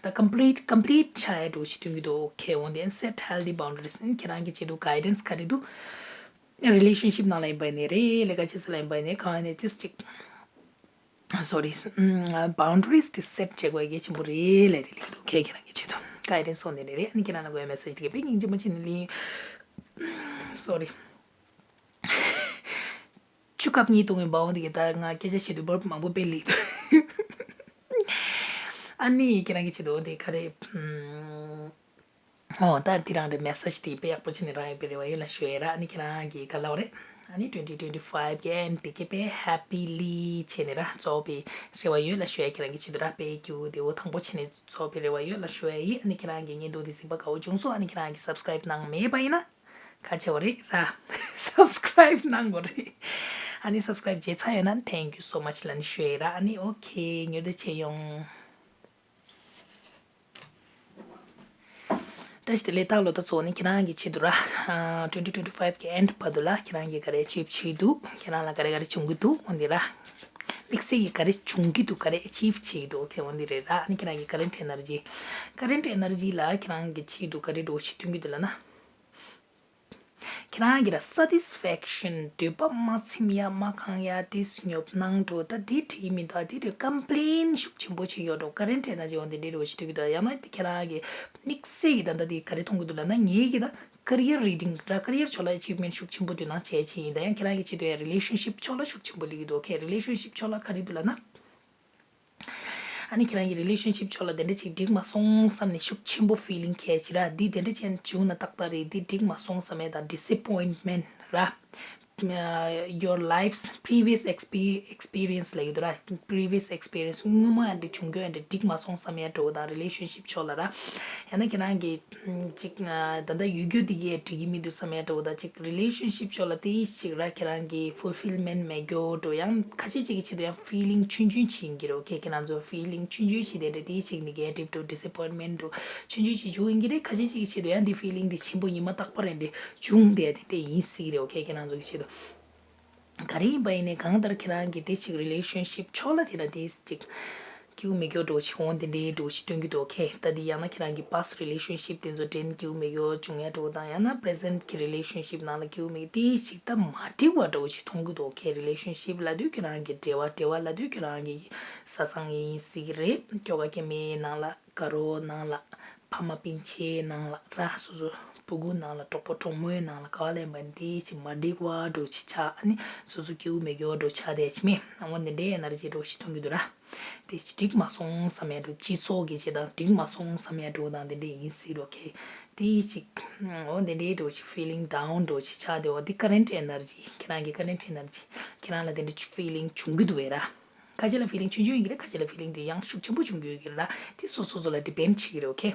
ད་ཀམ་པི་ལིཊ་ཀམ་པི་ལིཊ་ཆགས་ཡ་འདྲ་བོ་ཞིག་ཐོན་གྱི་འདུག་ཨོ་ཁེ། འོ་འདི་སེཊ་ཧེལ་ཐི་བའུན་ཌ་རིས། ཨ་ནི་ཁྱེད་རང་གི་ཆེད་དུ་གའི་ཌན་སི་ག་རེ་འདུག་རི་ལེ་ཤན་ཤིབ་ནང་ལ་ཡིན་པ་ཡིན་ནའི་རེད། ལས་ཀ་བྱེད་ས་ལ་ཡིན་པ་ཡིན་ནའི་གང་ཡིན་ནའི་ཏིས་ཅིག་སོ་རི། བའུན་ཌ་རིས་དེ་སེཊ་བྱེད་དགོས་གལ་ཆེན་པོ་རེད་ལབ་དེ་ལེགས་འདུག་ཁྱེད་ཁྱེད་རང་གི་ཆེད་དུ་གའི་ཌན་སི་སོང་དེ་ནས་རེད། ཨ་ནི་ཁྱེད་རང་ལ་དགོས་མེ་སེ་ཇི་དེ་ག་དཔེ་སྙིང་རྗེ་མོ་བྱས་ནས་ལེན། སོ་རི། ཆུ་ཀབ་གཉིས་བཏུང་བའི་འབའ་བ་དེ་ག་ད་ང་སྐད་ཆ་བཤད་དུས་བར་བུ་མང་པོ་དཔེ་ལེགས་འདུག་ཨ་ནི་ཁྱེད་རང་གི་ཆེད་དུ་དེ་ག་རེ། ཨོ་ད་དེ་རང་རེད། མེ་སེ་ཇི་དེ་དཔེ་ཡག་པོ་བྱས་ནས་རག་ཡོད་པའི་རེ་བ་ཡོད་ལབ་ཞུ་ཡ་ར། ཨ་ནི་ཁྱེད་རང་གིས་ག་ལབ་རེད། ཨ་ནི་ཊུ་ཝེན་ཊི་ཊུ་ཝེན་ཊི་ཕའིབ་གི་ཨེན་ཌི་དེ་ག་དཔེ་ཧེ་པི་ལི་བྱས་ནས་ར་རྫོགས་པའི་རེ་བ་ཡོད་ལབ་ཞུ་ཡ། ཁྱེད་རང་གི་ཆེད་དུ་ར་དཔེ་སྐྱིད་པོ་བདེ་པོ་ཐང་པོ་བྱས་ནས་རྫོགས་པའི་རེ་བ་ཡོད་ལབ་ཞུ་ཡ་ཡིན། ཨ་ནི་ཁྱེད་རང་གི་བརྙན་ཐུང་འདི་གཟིགས་པ་དགའ་པོ་བྱུང་སོང་། ཨ་ནི་ཁྱེད་རང་གིས་སབ་སི་ཀ་རའིབ་གནང་མེད་པ་ཡིན་ན་ག་བྱེད་པ་རེད་ར། སབ་སི་ཀ་རའིབ་གནང་དགོས་རེད། ཨ་ནི་སབ་སི་ཀ་རའིབ་བྱས་ཚར་ཡོད་ན་ཐེང་ཀིའུ་སོ་མ་ཆི་ལབ་ནས་ཞུ་ཡ་ཡིན་ར། ཨ་ནི་ཨོ་ཁེ། ཉེ་དུ་བྱེད་ཡོང་། བཀྲ་ཤིས་བདེ་ལེགས། ད་ལོ་ད་ཚོ་ནི་ཁྱེད་རང་གི་ཆེད་དུ་ར། twenty twenty five གི་end བར་དུ་ལ་ཁྱེད་རང་གི་ག་རེ་achieve བྱེད་འདུག་ཁྱེད་རང་ལ་ག་རེ་ག་རེ་བྱུང་གི་འདུག་འོན་ཏེ་ར། དམིགས་བསལ་གྱི་ག་རེ་བྱུང་གི་འདུག་ག་རེ་achieve བྱེད་ཀྱི་འདུག་འོན་ཏེ་རེད་ར། ཨ་ནི་ཁྱེད་རང་གི་current energy། current energy ལ་ཁྱེད་རང་གི་ཆེད་དུ་ག་རེ་འགྲོ་ཞིག་སྟོན་གྱི་འདུག་ལབ་ན། ཁྱེད་རང་གི་ར་satisfaction འདོད་པ་མ་ཚིམ་ཡ་མ་ཁེངས་ཡ་དེ་ཉོབ་སྣང་འགྲོ། ད་དེ་འགྲིག་གི་མི་འདུག་དེ་འདྲ་complain ཤུགས་ཆེན་པོ་བྱེད་ཡོད་འགྲོ། current energy འོན་ཏེ་འདྲ་འགྲོ་ཞིག་སྟོན་གྱི་འདུག་ཡང་ན་དེ་ཁྱེད་རང་གི་དམིགས་བསལ་གྱི་ད་ལྟ་དེ་ག་རེ་མཐོང་གི་འདུག་ལབ་ན། ངེད་ཀྱི་ད་career reading ར། career ཕྱོགས་ལ་achievement ཤུགས་ཆེན་པོ་འདོད་སྣང་བྱས་བྱས་ཡིན། ད་ཡང་ཁྱེད་རང་གི་ཆེད་དུ་ཡང་relationship ཕྱོགས་ལ་ཤུགས་ཆེན་པོ་སླེབས་ཀྱི་འདུག okay relationship ཕྱོགས་ལ་ག་རེ་འདུག་ལབ་ན། ཨ་ནི་ཁྱེད་རང་གི་relationship ཕྱོགས་ལ་དེ་འདྲ་ཅིག་འགྲིག་མ་སོང་བསམ་ནས་ཤུགས་ཆེན་པོ་feeling ཁྱད་ཅིག་ར། འདི་དེ་འདྲ་ཅན་བྱུང་ན་ཏག་ཏག་རེད། འདི་འགྲིག་མ་སོང་བསམ་ཡ་དང་disappointment ར། your life's previous expe- experience ལབ་ཀྱི་འདུག་ར། previous experience སྔོན་མ་ཡང་འདྲ་བྱུང་རྒྱུ་ཡང་འདྲ་འགྲིག་མ་སོང་བསམ་ཡ་འགྲོ་དང་relationship ཕྱོགས་ལ་ར། ཡང་ན་ཁྱེད་རང་གི་ཅིག་ད་ལྟ་ཡོད་རྒྱུ་འདི་གས་འགྲིག་གི་མི་འདུག་བསམ་ཡ་འགྲོ་དང་ཅིག relationship ཕྱོགས་ལ་དེ་ཅིག་ར་ཁྱེད་རང་གི་fulfillment མེད་རྒྱུ་འགྲོ། ཡང་ཁ་ཤས་ཅིག་གི་ཆེད་དུ་ཡང་feeling ཆུང་ཆུང་ཅིག་ཡིན་གྱི་རེད། okay ཁྱེད་རང་ཚོ་feeling ཆུང་ཆུང་ཅིག་དེ་འདྲ་དེ་ཅིག་negative འགྲོ། disappointment འགྲོ། ཆུང་ཆུང་ཅིག་བྱུང་ཡིན་གྱི་རེད། ཁ་ཤས་ཅིག་གི་ཆེད་དུ་ཡང་དེ་feeling དེ་ཆེན་པོ་ཉི་མ་རྟག་པར་རེད་འདྲ་བྱུང་བསྡད་དེ་འདྲ་ཡིན་སྲིད་ཀྱི་རེད། okay ཁྱེད་རང་ཚོ་གི་ཆེད་དུ། ག་རེ་ཡིན་པ་ཡིན་ནའི་གང་ལྟར་ཁྱེད་རང་གི་དེ་ཅིག་relationship ཕྱོགས་ལ་དེ་ལ་དེ་ཅིག་སྐྱིད་པོ་མེད་རྒྱུ་འགྲོ་ཞིག་འོང་དེ་འདྲའི་འགྲོ་ཞིག་སྟོན་གྱི་འདུག okay ད་དེ་ཡང་ན་ཁྱེད་རང་གི་past relationship དེ་ཚོ་དྲན་སྐྱིད་པོ་མེད་རྒྱུ་བྱུང་ཡ་འགྲོ་དང་ཡང་ན་present གི་relationship ནང་ལ་སྐྱིད་པོ་མེད་དེ་ཞིག་ད་མ་འགྲིག་པ་འགྲོ་ཞིག་མཐོང་གི་འདུག okay relationship ལབ་དུས་ཁྱེད་རང་གི་འབྲེལ་བ་འབྲེལ་བ་ལབ་དུས་ཁྱེད་རང་གི་བཟའ་ཚང་ཡིན་སྲིད་ཀྱི་རེད། ཁྱོ་ག་སྐྱེ་དམན་ནང་ལ། དགའ་རོགས་ནང་ལ། ཕ་མ་སྤུན་མཆེད་ནང་ལ་ར། སོ་སོ་སྤུ་གུ་ནང་ལ། གྲོགས་པོ་གྲོགས་མོའི་ནང་ལ། ག་བ་ལེན་པ་འདི་ཅིག་མ་འགྲིག་པ་འགྲོ་ཅིག་ཆགས། ཨ་ནི་སོ་སོ་སྐྱིད་པོ་མེད་རྒྱུ་འགྲོ་ཆགས་བསྡད་ཅིག་མེད། ཨ་འོ་འདི་འདྲའི་energy འགྲོ་ཞིག་མཐོང་གི་འདུག་ར། དེ་ཅིག་འགྲིག་མ་སོང་བསམ་ཡ་འགྲོ། སྤྱི་ཚོགས་ཀྱི་ཆེད་དང་འགྲིག་མ་སོང་བསམ་ཡ་འགྲོ་དང་དེ་འདྲ་ཡིན་སྲིད་རོ། okay དེ་ཅིག་འོ་འདི་འདྲའི་འགྲོ་ཅིག་feeling down འགྲོ་ཅིག་ཆགས་བསྡད་པ་འདི་current energy ཁྱེད་རང་གི་current energy ཁྱེད་རང་ལ་དེ་འདྲ་feeling བྱུང་གི་འདུག་བས་ར། ཁ་ཤས་ལ་feeling ཆུང་ཆུང་ཡིན་གྱི་རེད། ཁ་ཤས་ལ་feeling དེ་ཡང་ཤུགས་ཆེན་པོ་བྱུང་གི་ཡོད་ཀྱི་རེད་ལ། དེ་སོ་སོ་སོ་ལ་depend བྱེད་ཀྱི་རེད། okay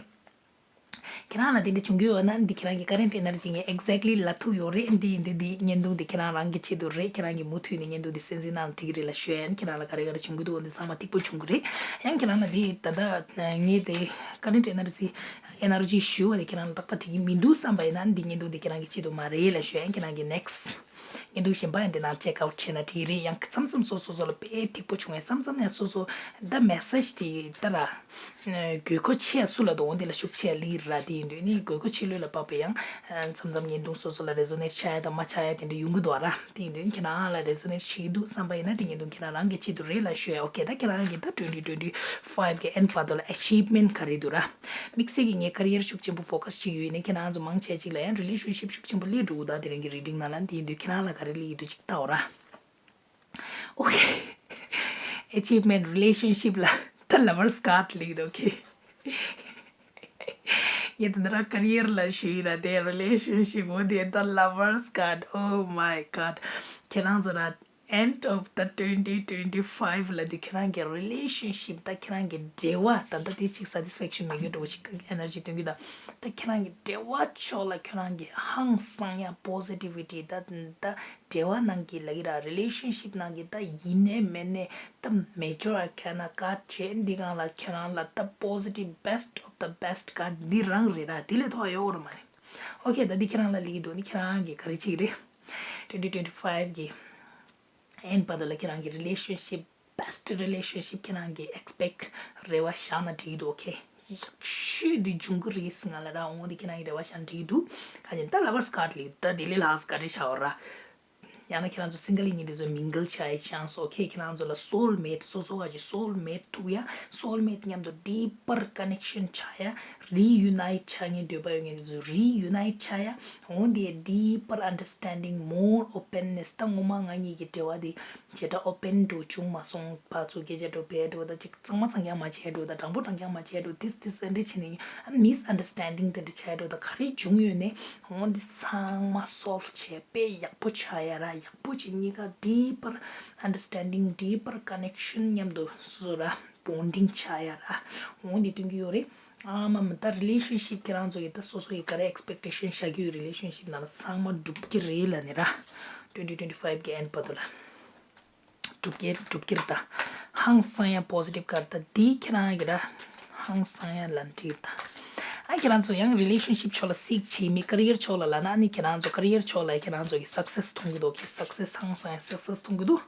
ཁྱེད་རང་ལ་དེ་འདྲ་བྱུང་གི་ཡོད་ན་འདི་ཁྱེད་རང་གི་current energy ངས་exactly ལབ་ཐུབ་ཡོད་རེད། འདི་ཡིན་འདི་འདི་བརྙན་ཐུང་འདི་ཁྱེད་རང་རང་གི་ཆེད་དུ་རེད། ཁྱེད་རང་གིས་མུ་མཐུད་ནས་བརྙན་ཐུང་འདི་གསན་གཟིགས་གནང་ན་འགྲིག་གི་རེད་ལབ་ཞུ་ཡ་ཡིན། ཁྱེད་རང་ལ་ག་རེ་ག་རེ་བྱུང་གི་འདུག་འོ་འདི་ཚང་མ་ཐིག་པོ་བྱུང་གི་རེད། ཡང་ཁྱེད་རང་ལ་འདི་ད་ལྟ་ངས་དེ་current energy energy ཞུ་བ་དེ་ཁྱེད་རང་ལ་ཏག་ཏག་འགྲིག་གི་མི་འདུག་བསམ་པ་ཡིན་ན་འདི་བརྙན་ཐུང་འདི་ཁྱེད་རང་གི་ཆེད་དུ་མ་རེད་ལབ་ཞུ་ཡ་ཡིན། ཁྱེད་རང་གིས་next བརྙན་ཐུང་གཞན་པ་ཡང་འདི་ནང་check out བྱས་ན་འགྲིག་རེད། ཡང་མཚམས་མཚམས་སོ་སོ་སོ་ལ་དཔེ་ཐིག་པོ་བྱུང་བས་མཚམས་མཚམས་ཡང་སོ་སོ་the message དེ་ལྟ་ལ་དགོས་མཁོ་ཆེ་སུ་ལ་འདུག་འོ་འདི་ལ་ཤུགས་ཆེ་ལི་ར། དེ་ཡིན་དུས་ནི་དགོས་མཁོ་ཆེ་ལོས་ལ་དཔག་པའི་ཡང་མཚམས་མཚམས་བརྙན་ཐུང་སོ་སོ་ལ་resonate ཆགས་ཡ་དང་མ་ཆགས་ཡ་དེ་འདྲ་ཡོང་གི་འདུག་ར། དེ་ཡིན་དུས་ཁྱེད་རང་ལ་resonate བྱེད་ཀྱི་འདུག་བསམ་པ་ཡིན་ན་དེ་བརྙན་ཐུང་ཁྱེད་རང་རང་གི་ཆེད་དུ་རེད་ལབ་ཞུ་ཡ། okay ད་ཁྱེད་རང་གི་ད་twenty twenty five གི་end བར་དུ་ལ་achievement ག་རེ་འདུག་ར། དམིགས་བསལ་གྱི་ངས་career ཤུགས་ཆེན་པོ་focus བྱེད་ཀྱི་ཡོད་ནས་ཁྱེད་རང་ཚོ་མང་ཆེ་ཅིག་ལ་ཡང་relationship ཤུགས་ཆེན་པོ་སླེབས་འགྲོ་གི་འདུག་དེ་རིང་གི་reading ནང་ལ་འདི་ཡིན་དུས་ཁྱེད་རང་ལ་ག་རེ་སླེབས་ཀྱི་འདུག་ཅིག་ལྟའོ་ར། okay achievement relationship ལ་the lovers card སླེབས་ཀྱི་འདུག okay ངས་ད་ནི་ར་career ལ་ཞུས་ར་དེ་relationship འོ་དེ་the lovers card oh my god ཁྱེད་རང་ཚོ་ར། end of the twenty twenty five ལ་དེ་ཁྱེད་རང་གི་relationship ད་ཁྱེད་རང་གི་འབྲེལ་བ་ད་ལྟ་དེ་ཅིག་satisfaction མེད་རྒྱུ་འདྲ་བོ་ཞིག་energy སྟོན་གྱི་ད། ད་ཁྱེད་རང་གི་འབྲེལ་བ་ཕྱོགས་ལ་ཁྱེད་རང་གི་ཧང་སང་ཡ་positivity ད་ད་འབྲེལ་བ་ནང་གི་ལ་གི་ར་relationship ནང་གི་ད་ཡིན་ནའི་མིན་ནའི་ད་major arcana card བྱས་འདི་གང་ལ་ཁྱེད་རང་ལ་ད་positive best of the best card འདི་རང་རེད་ར། དེ་ལས་ཐོག་ཡོད་ར་མ་རེད། okay ད་འདི་ཁྱེད་རང་ལ་ལི་གི་འདུག་ནི་ཁྱེད་རང་གི་ག་རེ་ཅིག་རེད། twenty twenty five གི end བར་དུ་ལ་ཁྱེད་རང་གི་relationship best relationship ཁྱེད་རང་གི་expect རེ་བ་བཞག་ན་འགྲིག་འདུག okay ཡག་ཤོས་འདི་འབྱུང་གི་རེད་ཟེར་ང་ལ་ར། འོང་འདི་ཁྱེད་རང་གི་རེ་བ་བཞག་ན་འགྲིག་འདུག་ག་ཅིག་ད་lovers card ལི་ད་དེ་ལས་ལྷག་ག་རེ་བྱ་བ་ར། ཡང་ན་ཁྱེད་རང་ཚོ་single ཡིན་འདི་ཚོ་mingle བྱ་ཡི་chance okay ཁྱེད་རང་ཚོ་ལ་soulmate སོ་སོ་ག་ཅིག་soulmate ཐུག་ཡ། soulmate མཉམ་དུ་deeper connection ཆགས་ཡ། reunite ཆགས་ངེས་འདོད་པ་ཡོད་ངེས་འདི་ཚོ་reunite ཆགས་ཡ། འོང་འདི་deeper understanding more openness ད་ངོ་མ་ང་གཉིས་ཀྱི་འབྲེལ་བ་འདི་བྱེ་བྲག་open འགྲོ་བྱུང་མ་སོང་། ཕར་ཚུར་སྐད་ཆ་འགྲོ་བས་འགྲོ་ད་ཅིག་གཙང་མ་གཙང་རྐྱང་མ་བྱས་འགྲོ་ད་དྲང་པོ་དྲང་རྐྱང་མ་བྱས་འགྲོ་this this འདི་བྱས་ནས་misunderstanding དེ་འདྲ་བྱས་འགྲོ་ད་ག་རེ་བྱུང་ཡོད་ནས་འོང་འདི་ཚང་མ་solve བྱས་དཔེ་ཡག་པོ་ཆགས་ཡ་ར། ཡག་པོ་ཅིག་གཉིས་ཀ་deeper understanding deeper connection མཉམ་དུ་སོ་སོ་ར་bonding ཆགས་ཡ་ར། འོང་འདི་སྟོན་གྱི་ཡོད་རེད། ཨ་མ་མ་ད་relationship ཁྱེད་རང་ཚོ་གི་ད་སོ་སོ་གི་ག་རེ་expectation བཞག་གི་ཡོད་relationship ནང་ལ་ཚང་མ་འགྲུབ་ཀྱི་རེད་ལབ་ནས་ར། twenty twenty five གི་end བར་དུ་ལ་འགྲུབ་ཀྱི་འགྲུབ་ཀྱི་རེད་ད། ཧང་སང་ཡ་positive card ད་འདི་ཁྱེད་རང་གི་ར་ཧང་སང་ཡ་ལ་འགྲིག་ད། ཁྱེད་རང་ཚོ་ཡང་relationship་ཕྱོགས་ལ་seek་བྱེད་མི་career་ཕྱོགས་ལ་ལབ་ན་ཨ་ནི་ཁྱེད་རང་ཚོ་career་ཕྱོགས་ལ་ཁྱེད་རང་ཚོ་གི་success་མཐོང་གི་འདུག་གི་success་ཧང་སང་success་མཐོང་གི་འདུག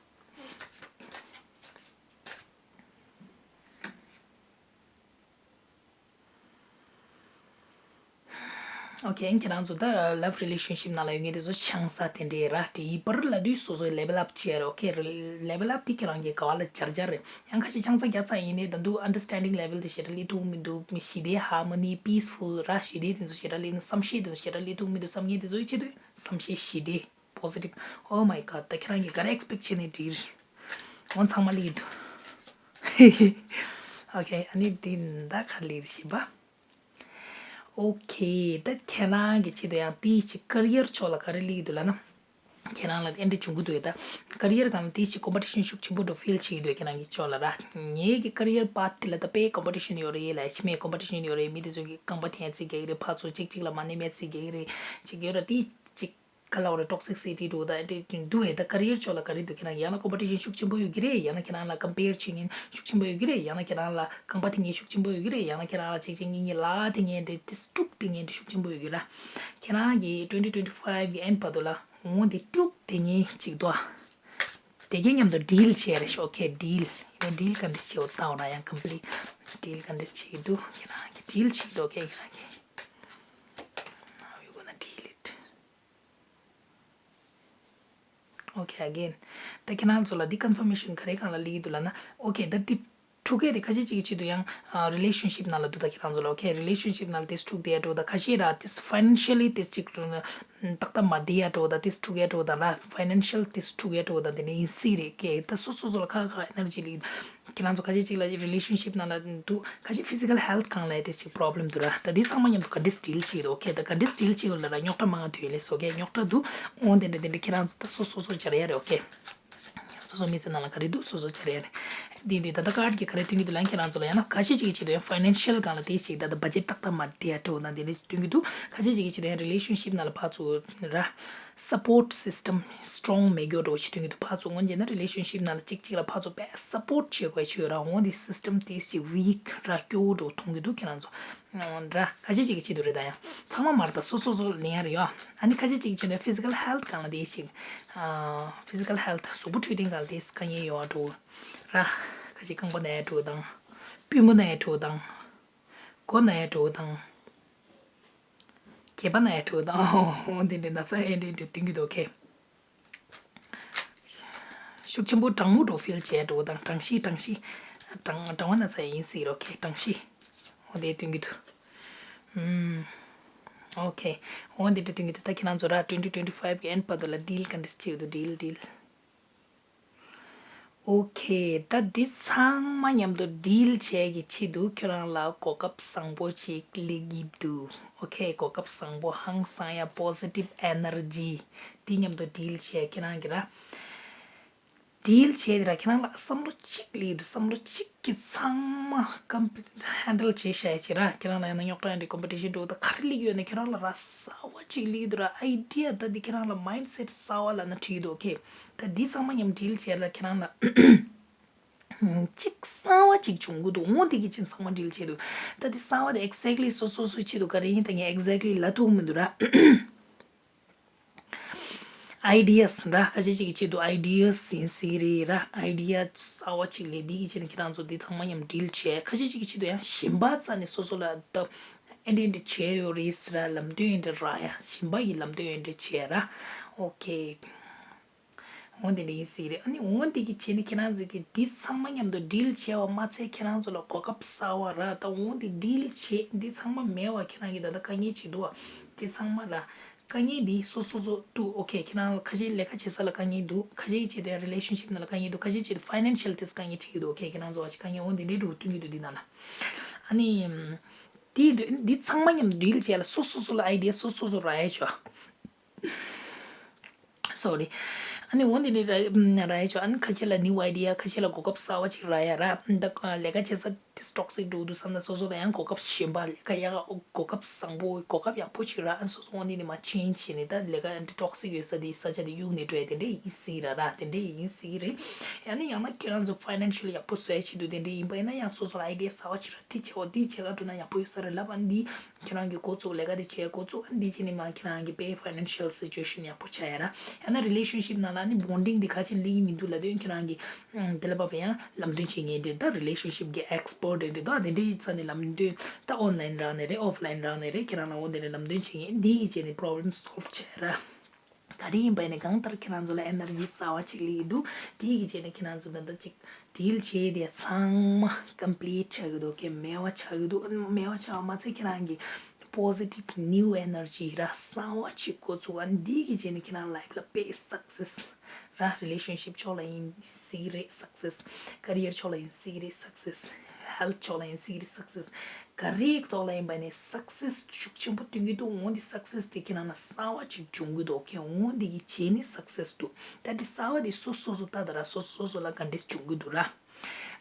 Okay ཁྱེད་རང་ཚོ་ད་love relationship་ནང་ལ་ཡོད་མཁན་དེ་ཚོ་ཆང་ས་དེ་འདྲས་ར་དེའི་བར་ལ་དུས་སོ་སོའི་level up་བྱས་རེད། Okay level up་དེ་ཁྱེད་རང་གི་ག་བ་ལ་འབྱར་འབྱར་རེད། ཡང་ཁ་ཤས་ཆང་ས་རྒྱག་ཚར་ཡིན་ནའི་ད་དུང་understanding level་དེ་ཞེ་དྲག་སླེབས་ཐུབ་མི་འདུག་མི་ཞི་བདེ་harmony peaceful་ར་ཞི་བདེ་དེ་ཚོ་ཞེ་དྲག་སླེབས་ན་བསམ་ཤེས་དེ་ཚོ་ཞེ་དྲག་སླེབས་ཐུབ་མི་འདུག་བསམ་མཁན་དེ་ཚོ་ཡི་ཆེད་དུ་བསམ་ཤེས་ཞི་བདེ། Positive. Oh my god ད་ཁྱེད་རང་གིས་ག་རེ་expect་བྱས་ནས་བྲིས་རེད། འོ་ཚང་མ་ལེགས་འདུག Okay ཨ་ནི་འདི་ད་ག་ལེགས་ཤིག་པ། Okay ད་ཁྱེད་རང་གི་ཆེད་དུ་ཡང་དེའི་ཆེད་career་ཕྱོགས་ལ་ག་རེ་ལེགས་འདུག་ལབ་ན། ཁྱེད་རང་ལ་ཨེ་འདྲ་བྱུང་གི་འདུག་ད་career་སྒང་ལ་དེའི་ཆེད་competition་ཤུགས་ཆེན་པོ་འགྲོ་feel་བྱེད་ཀྱི་འདུག་ཁྱེད་རང་གི་ཕྱོགས་ལ་ར། ངའི་གི་career path་དེ་ལ་ད་དཔེ་competition་ཡོད་རེད་ལ་ཕྱི་མའི་competition་ཡོད་རེད། མི་དེ་ཚོ་གི་རྐང་པ་འཐེན་རྩིས་རྒྱག་གི་རེད། ཕར་ཚུར་གཅིག་གཅིག་ལ་མ་ནེ་མེད་རྩིས་རྒྱག་གི་རེད། ཅིག་ཡོད་ར་དེ་ཅིག་ག་ལ་བ་རེད་toxic city་འགྲོ་ད་དེ་འདུག་ཨེ་ད་career་ཕྱོགས་ལ་ག་རེ་འདུག་ཁྱེད་རང་ཡང་ན་competition་ཤུགས་ཆེན་པོ་ཡོད་ཀྱི་རེད། ཡང་ན་ཁྱེད་རང་ལ་compare་བྱེད་མཁན་ཤུགས་ཆེན་པོ་ཡོད་ཀྱི་རེད། ཡང་ན་ཁྱེད་རང་ལ་རྐང་པ་འཐེན་མཁན་ཤུགས་ཆེན་པོ་ཡོད་ཀྱི་རེད། ཡང་ན་ཁྱེད་རང་ལ་གཅིག་གཅིག་གཉིས་གཉིས་ལ་འཐེན་མཁན་དེ་དེ་དཀྲུག་འཐེན་མཁན་དེ་ཤུགས་ཆེན་པོ་ཡོད་ཀྱི་ར། ཁྱེད་རང་གི་twenty twenty-five་གི་end་བར་དུ་ལ་འོང་དེ་དཀྲུག་འཐེན་མཁན་ཅིག་འདུག་ཨ། དེ་གའི་མཉམ་དུ་deal་བྱས་རེད་ཤོག Okay deal་ཡིན་ན་deal་ག་འདྲས་བྱེད་འོ་ལྟ་འོ་ན་ཡང་complete deal་ག་འདྲས་བྱེད་ཀྱི་འདུག་ཁྱེད་རང་གི་deal་བྱེད་འདུག Okay ཁྱེད་རང་གི How you gonna deal it? Okay again. ད་ཁྱེད་རང་ཚོ་ལ་འདི་confirmation་ག་རེ་སྒང་ལ་སླེབས་ཀྱི་འདུག་ལབ་ན། Okay ད་འདི་དཀྲུག་ཡས་དེ་ཁ་ཤས་ཅིག་གི་ཆེད་དུ་ཡང་relationship་ནང་ལ་འདུག་ད་ཁྱེད་རང་ཚོ་ལ་okay relationship་ནང་ལ་དེ་དཀྲུག་བསྡད་ཡ་འགྲོ་ད་ཁ་ཤས་ར་དེ་financially་དེ་ཅིག་ཏག་ཏག་མ་བསྡད་ཡ་འགྲོ་ད་དེ་དཀྲུག་ཡ་འགྲོ་ད་ར་financial་དེ་དཀྲུག་ཡ་འགྲོ་ད་དེ་ནས་ཡིན་སྲིད་རེད། Okay ད་སོ་སོ་སོ་ལ་ཁ་ཁ་energy་ལ་ཁྱེད་རང་ཚོ་ཁ་ཤས་ཅིག་ལ་relationship་ནང་ལ་འདུག་ཁ་ཤས་physical health་སྒང་ལ་དེ་ཅིག་problem་འདུག་ར། ད་འདི་ཚང་མ་མཉམ་དུ་ག་འདྲས་deal་བྱེད་ཀྱི་འདུག Okay ད་ག་འདྲས་deal་བྱེད་ཀྱི་ལ་ར་རྙོག་དྲ་མང་ང་དུས་ལས་སོ་okay་རྙོག་དྲ་འདུག་འོ་དེ་འདྲ་དེ་འདྲ་ཁྱེད་རང་ཚོ་ད་སོ་སོ་སོ་སྦྱར་ཡ་རེད། Okay སོ་སོ་མི་ཚེ་ནང་ལ་ག་རེ་འདུག་སོ་སོ་སྦྱར་ཡ་རེད། འདི་འདི་ད་ལྟ་card་གི་ག་རེ་སྟོན་གྱི་འདུག་ལབ་ན་ཁྱེད་རང་ཚོ་ལ་ཡང་ན་ཁ་ཤས་ཅིག་གི་ཆེད་དུ་ཡང་financial་སྒང་ལ་དེ་ཞིག་ད་ལྟ་budget་ཏག་ཏག་མ་བསྡད་ཡ་འགྲོ་ན་དེ་འདྲས་སྟོན་གྱི་འདུག་ཁ་ཤས་ཅིག་གི་ཆེད་དུ་ཡང་relationship་ནང་ལ་ཕར་ཚུར་ར་support system་strong་མེད་རྒྱུ་འགྲོ་ཞིག་སྟོན་གྱི་འདུག་ཕར་ཚུར་འོན་ཀྱང་ན་relationship་ནང་ལ་གཅིག་གཅིག་ལ་ཕར་ཚུར་དཔེ་support་བྱེད་དགོས་ཆོས་ར་འོན་དེ་system་དེ་ཞིག་weak་ར་སྐྱོ་བོ་འགྲོ་མཐོང་གི་འདུག་ཁྱེད་རང་ཚོ་ར་ཁ་ཤས་ཅིག་གི་ཆེད་དུ་རེད། ད་ཡང་ཚང་མ་མ་རེད། ད་སོ་སོ་སོ་ལེན་ཡ་རེད་ཡ། ཨ་ནི་ཁ་ཤས་ཅིག་གི་ཆེད་དུ་physical health་སྒང་ལ་དེ་ཞིག physical health་གཟུགས་པོ་འཕྲོད་བསྟེན་སྒང་ལ་དེ་དཀའ་ངལ་ཡོད་འགྲོ་ར། ཁ་ཤས་རྐང་པ་ན་ཡ་འགྲོ་དང་། པུས་མོ་ན་ཡ་འགྲོ་དང་། མགོ་ན་ཡ་འགྲོ་དང་། སྐེད་པ་ན་ཡ་འགྲོ་དང་། འོ་འདི་འདྲའི་ན་ཚ་ཨེ་འདྲ་འདྲ་སྟོན་གྱི་འདུག Okay ཤུགས་ཆེན་པོ་གྲང་མོ་འགྲོ་feel་བྱས་འགྲོ་དང་གྲང་ཤི་གྲང་ཤི། གྲང་གྲང་བ་ན་ཚ་ཡིན་སྲིད་རོ། Okay གྲང་ཤི། འོ་དེ་སྟོན་གྱི་འདུག་ཨུམ། Okay འོ་འདི་འདྲ་སྟོན་གྱི་འདུག་ད་ཁྱེད་རང་ཚོ་ར་twenty twenty-five་གི་end་བར་དུ་ལ་deal་ག་འདྲ་བྱེད་ཀྱི་འདུག deal deal Okay ད་འདི་ཚང་མ་མཉམ་དུ་deal་བྱས་ཀྱི་ཆེད་དུ་ཁྱོད་རང་ལ་གོ་སྐབས་བཟང་པོ་ཅིག་སླེབས་ཀྱི་འདུག Okay གོ་སྐབས་བཟང་པོ་ཧང་སང་ཡ་positive energy་འདི་མཉམ་དུ་deal་བྱས་ཁྱེད་རང་གི་ར། deal་བྱས་དེ་ར་ཁྱེད་རང་ལ་བསམ་བློ་གཅིག་སླེབས་འདུག་བསམ་བློ་གཅིག་གིས་ཚང་མ་complete་handle་བྱས་བཞག་ཡ་ཅིག་ར། ཁྱེད་རང་ལ་ཡང་ན་རྙོག་དྲ་ཡང་འདྲ་competition་འགྲོ་ད་ག་རེ་སླེབས་ཡོད་ན་ཁྱེད་རང་ལ་ར་གསར་བ་གཅིག་སླེབས་འདུག་ར། idea་ད་འདི་ཁྱེད་རང་ལ་mindset་གསར་བ་ལབ་ན་འགྲིག་འདུག Okay ད་འདི་ཚང་མ་མཉམ་deal་བྱས་ལ་ཁྱེད་རང་ལ་གཅིག་གསར་བ་གཅིག་བྱུང་གི་འདུག་འོ་འདི་གི་ཆེད་ཚང་མ་deal་བྱས་འདུག་ད་འདི་གསར་བ་དེ་exactly་སོ་སོ་སོའི་ཆེད་དུ་ག་རེ་ཡིན་ད་ངས་exactly་ལབ་ཐུབ་མི་འདུག་ར། ideas་འདྲ་ཁ་ཤས་ཅིག་གི་ཆེད་དུ་ideas་ཡིན་སྲིད་རེད་ར། idea་གསར་བ་ཅིག་སླེབས་འདི་གི་ཆེད་ནས་ཁྱེད་རང་ཚོ་འདི་ཚང་མ་མཉམ་deal་བྱས། ཁ་ཤས་ཅིག་གི་ཆེད་དུ་ཡང་གཞན་པ་རྩ་ནས་སོ་སོ་ལ་ད་ཨེ་འདྲ་འདྲ་བྱས་ཡོད་རེད་ཟེར་ར། ལམ་སྟོན་ཡིན་འདྲ་ར་ཡ་གཞན་པ་ཡི་ལམ་སྟོན་ཡིན་འདྲ་བྱས་ར། Okay འོ་འདི་འདྲ་ཡིན་སྲིད་རེད། ཨ་ནི་འོ་འདི་གི་བྱས་ནས་ཁྱེད་རང་ཚོ་གི་འདི་ཚང་མ་མཉམ་དུ་deal་བྱས་པ་མ་ཚད་ཁྱེད་རང་ཚོ་ལ་གོ་སྐབས་གསར་བ་ར། ད་འོ་འདི་deal་བྱས་འདི་ཚང་མ་མེད་པ་ཁྱེད་རང་གི་ད་ལྟ་དཀའ་ངལ་ཅིག་འདུག་བ། འདི་ཚང་མ་ར་དཀའ་ངལ་འདི་སོ་སོ་སོ་ཏུ་okay ཁྱེད་རང་ཁ་ཤས་ལས་ཀ་བྱེད་ས་ལ་དཀའ་ངལ་འདུག་ཁ་ཤས་ཀྱི་ཆེད་དུ་ཡང་relationship་ནང་ལ་དཀའ་ངལ་འདུག་ཁ་ཤས་ཀྱི་ཆེད་དུ་financial་དེ་དཀའ་ངལ་འཕྲད་ཀྱི་འདུག Okay ཁྱེད་རང་ཚོ་བ་ཅིག་དཀའ་ངལ་འོ་འདི་འདྲའི་རུ་སྟོན་གྱི་འདུག་འདི་ནང་ལ། ཨ་ནི་འདི་འདི་ཚང་མ་མཉམ་དུ་deal་བྱས་ལ་སོ་སོ་སོ་ལ་idea་སོ་སོ་སོ་རག་ཡ་ཆོག Sorry། ཨ་ནི་འོ་འདི་ནི་ར་ར་ཡ་ཆོག་ཨ་ནི་ཁ་ཤས་ལ་new idea་ཁ་ཤས་ལ་གོ་སྐབས་གསར་བ་ཅིག་རག་ཡ་ར། ད་ལས་ཀ་བྱེད་ས་ དེ་ཊོག་སིག་འགྲོ་འདུག་བསམ་ན་སོ་སོ་ལ་ཡང་གོ་སྐབས་གཞན་པ་ལས་ཀ་ཡག་གོ་སྐབས་བཟང་པོ་གོ་སྐབས་ཡག་པོ་ཅིག་རག་ཨ་ནི་སོ་སོ་འོ་འདི་ནས་མར་ཆེན་ཇི་བྱས་ནས་ད་ལས་ཀ་ཊོག་སིག་ཡོད་ས་དེ་ས་ཆ་དེ་གཡུག་ནས་འགྲོ་ཡ་དེ་འདྲ་ཡིན་སྲིད་ར་ར་དེ་འདྲ་ཡིན་སྲིད་རེད། ཡང་ན་ཡང་ན་ཁྱེད་རང་ཚོ་ཕའི་ནན་ཤལ་ཡག་པོ་བཟོ་ཡ་ཆེད་དུ་དེ་འདྲ་ཡིན་པ་ཡིན་ན་ཡང་སོ་སོ་ལ་ཨའི་ཌི་ཡ་གསར་པ་ཅིག་རག་དེ་བྱེད་འོ་དེ་བྱེད་ག་འགྲོ་ན་ཡག་པོ་ཡོད་ས་རེད་ལབ་ཨ་ནི་འདི་ཁྱེད་རང་གི་འགོ་བཙུགས་ལས་ཀ་དེ་བྱེད་འགོ་བཙུགས་ཨ་ནི་འདི་བྱས་ནས་མར་ཁྱེད་རང་གི་པའི་ཕའི་ནན་ཤལ་སི་ཅུ་ཨེ་ཤན་ཡག་པོ་ཆགས་ཡ་ར། ཡང་ན་རི་ལེ་ཤན་ཤིབ་ནང་ལ་ཨ་ནི་བོན་ཌིང་འདི་ག་ཅིག་སླེབས་ཀྱི་མི་འདུག་ལབ་དུས་ཁྱེད་རང་གི་ཨམ་དེ་ལ་བབས་པ་ཡང་ལམ་སྟོན་བྱེད་མཁན་དེ་ད་རི་ལེ་ཤན་ཤིབ་གི་ཨེག་སི་པར་ཊི་རེད་འདུག་དེ་འདྲའི་རྩ་ནས་ལམ་སྟོན་ད་ཨོན་ལན་རག་ནས་རེད་ཨོཕ་ལན་རག་ནས་རེད་ཁྱེད་རང་ལ་འོ་དེ་ནས་ལམ་སྟོན་བྱེད་མཁན་འདི་གི་བྱས་ནས་པོ་རོབ་ལེམ་སོལབ་བྱས་ར། ག་རེ་ཡིན་པ་ཡིན་ནའི་གང་ལྟར་ཁྱེད་རང་ཚོ་ལ་ཨེ་ནར་ཇི་གསར་པ་ཅིག་སླེབས་ཀྱི་འདུག་དེ་གི་བྱས་ནས་ཁྱེད་རང་ཚོ་ད་ལྟ་ཅིག་ཌིལ་བྱས་དེ་ཚང་མ་ཀམ་པི་ལིཊ་ཆགས་ཀྱི་འདུག་ཁྱེད་མེད་པ་ཆགས་ཀྱི་འདུག་མེད་པ་ཆགས་པ་མ་ཚད་ཁྱེད་རང་གི་པོ་ཟི་ཊིབ་ནིའུ་ཨེ་ནར་ཇི་ར་གསར་པ་ཅིག་འགོ་ཚུགས་ཨ་འདི་གི་བྱས་ནས་ཁྱེད་རང་ལའིཕ་ལ་དཔེ་སག་སེ་སི་ར་རི་ལེ་ཤན་ཤིབ་ཕྱོགས་ལ་ཡིན་སྲིད་རེད་སག་སེ་སི། ཀ་རི་ཡར་ཕྱོགས་ལ་ཡིན་སྲིད་རེད་སག་སེ་སི། ཧེལ་ཐི་ཕྱོགས་ལ་ཡིན་སྲིད་རེད་སག་སེ་སི། ག་རེ་ཐོག་ལ་ཡིན་པ་ནས་སག་སེ་སི་ཤུགས་ཆེན་པོ་སྟོན་གྱི་འདུག་འོན་ཏེ་སག་སེ་སི་དེ་ཁྱེད་རང་ལ་གསར་པ་ཅིག་འབྱུང་གི་འདུག་ཁྱེད་འོན་ཏེ་གི་བྱས་ནས་སག་སེ་སི་འདུག་ད་དེ་གསར་པ་དེ་སོ་སོ་སོ་ལྟ་ད་ར་སོ་སོ་སོ་སོ་ལ་ག་འདྲས་འབྱུང་གི་འདུག་ར།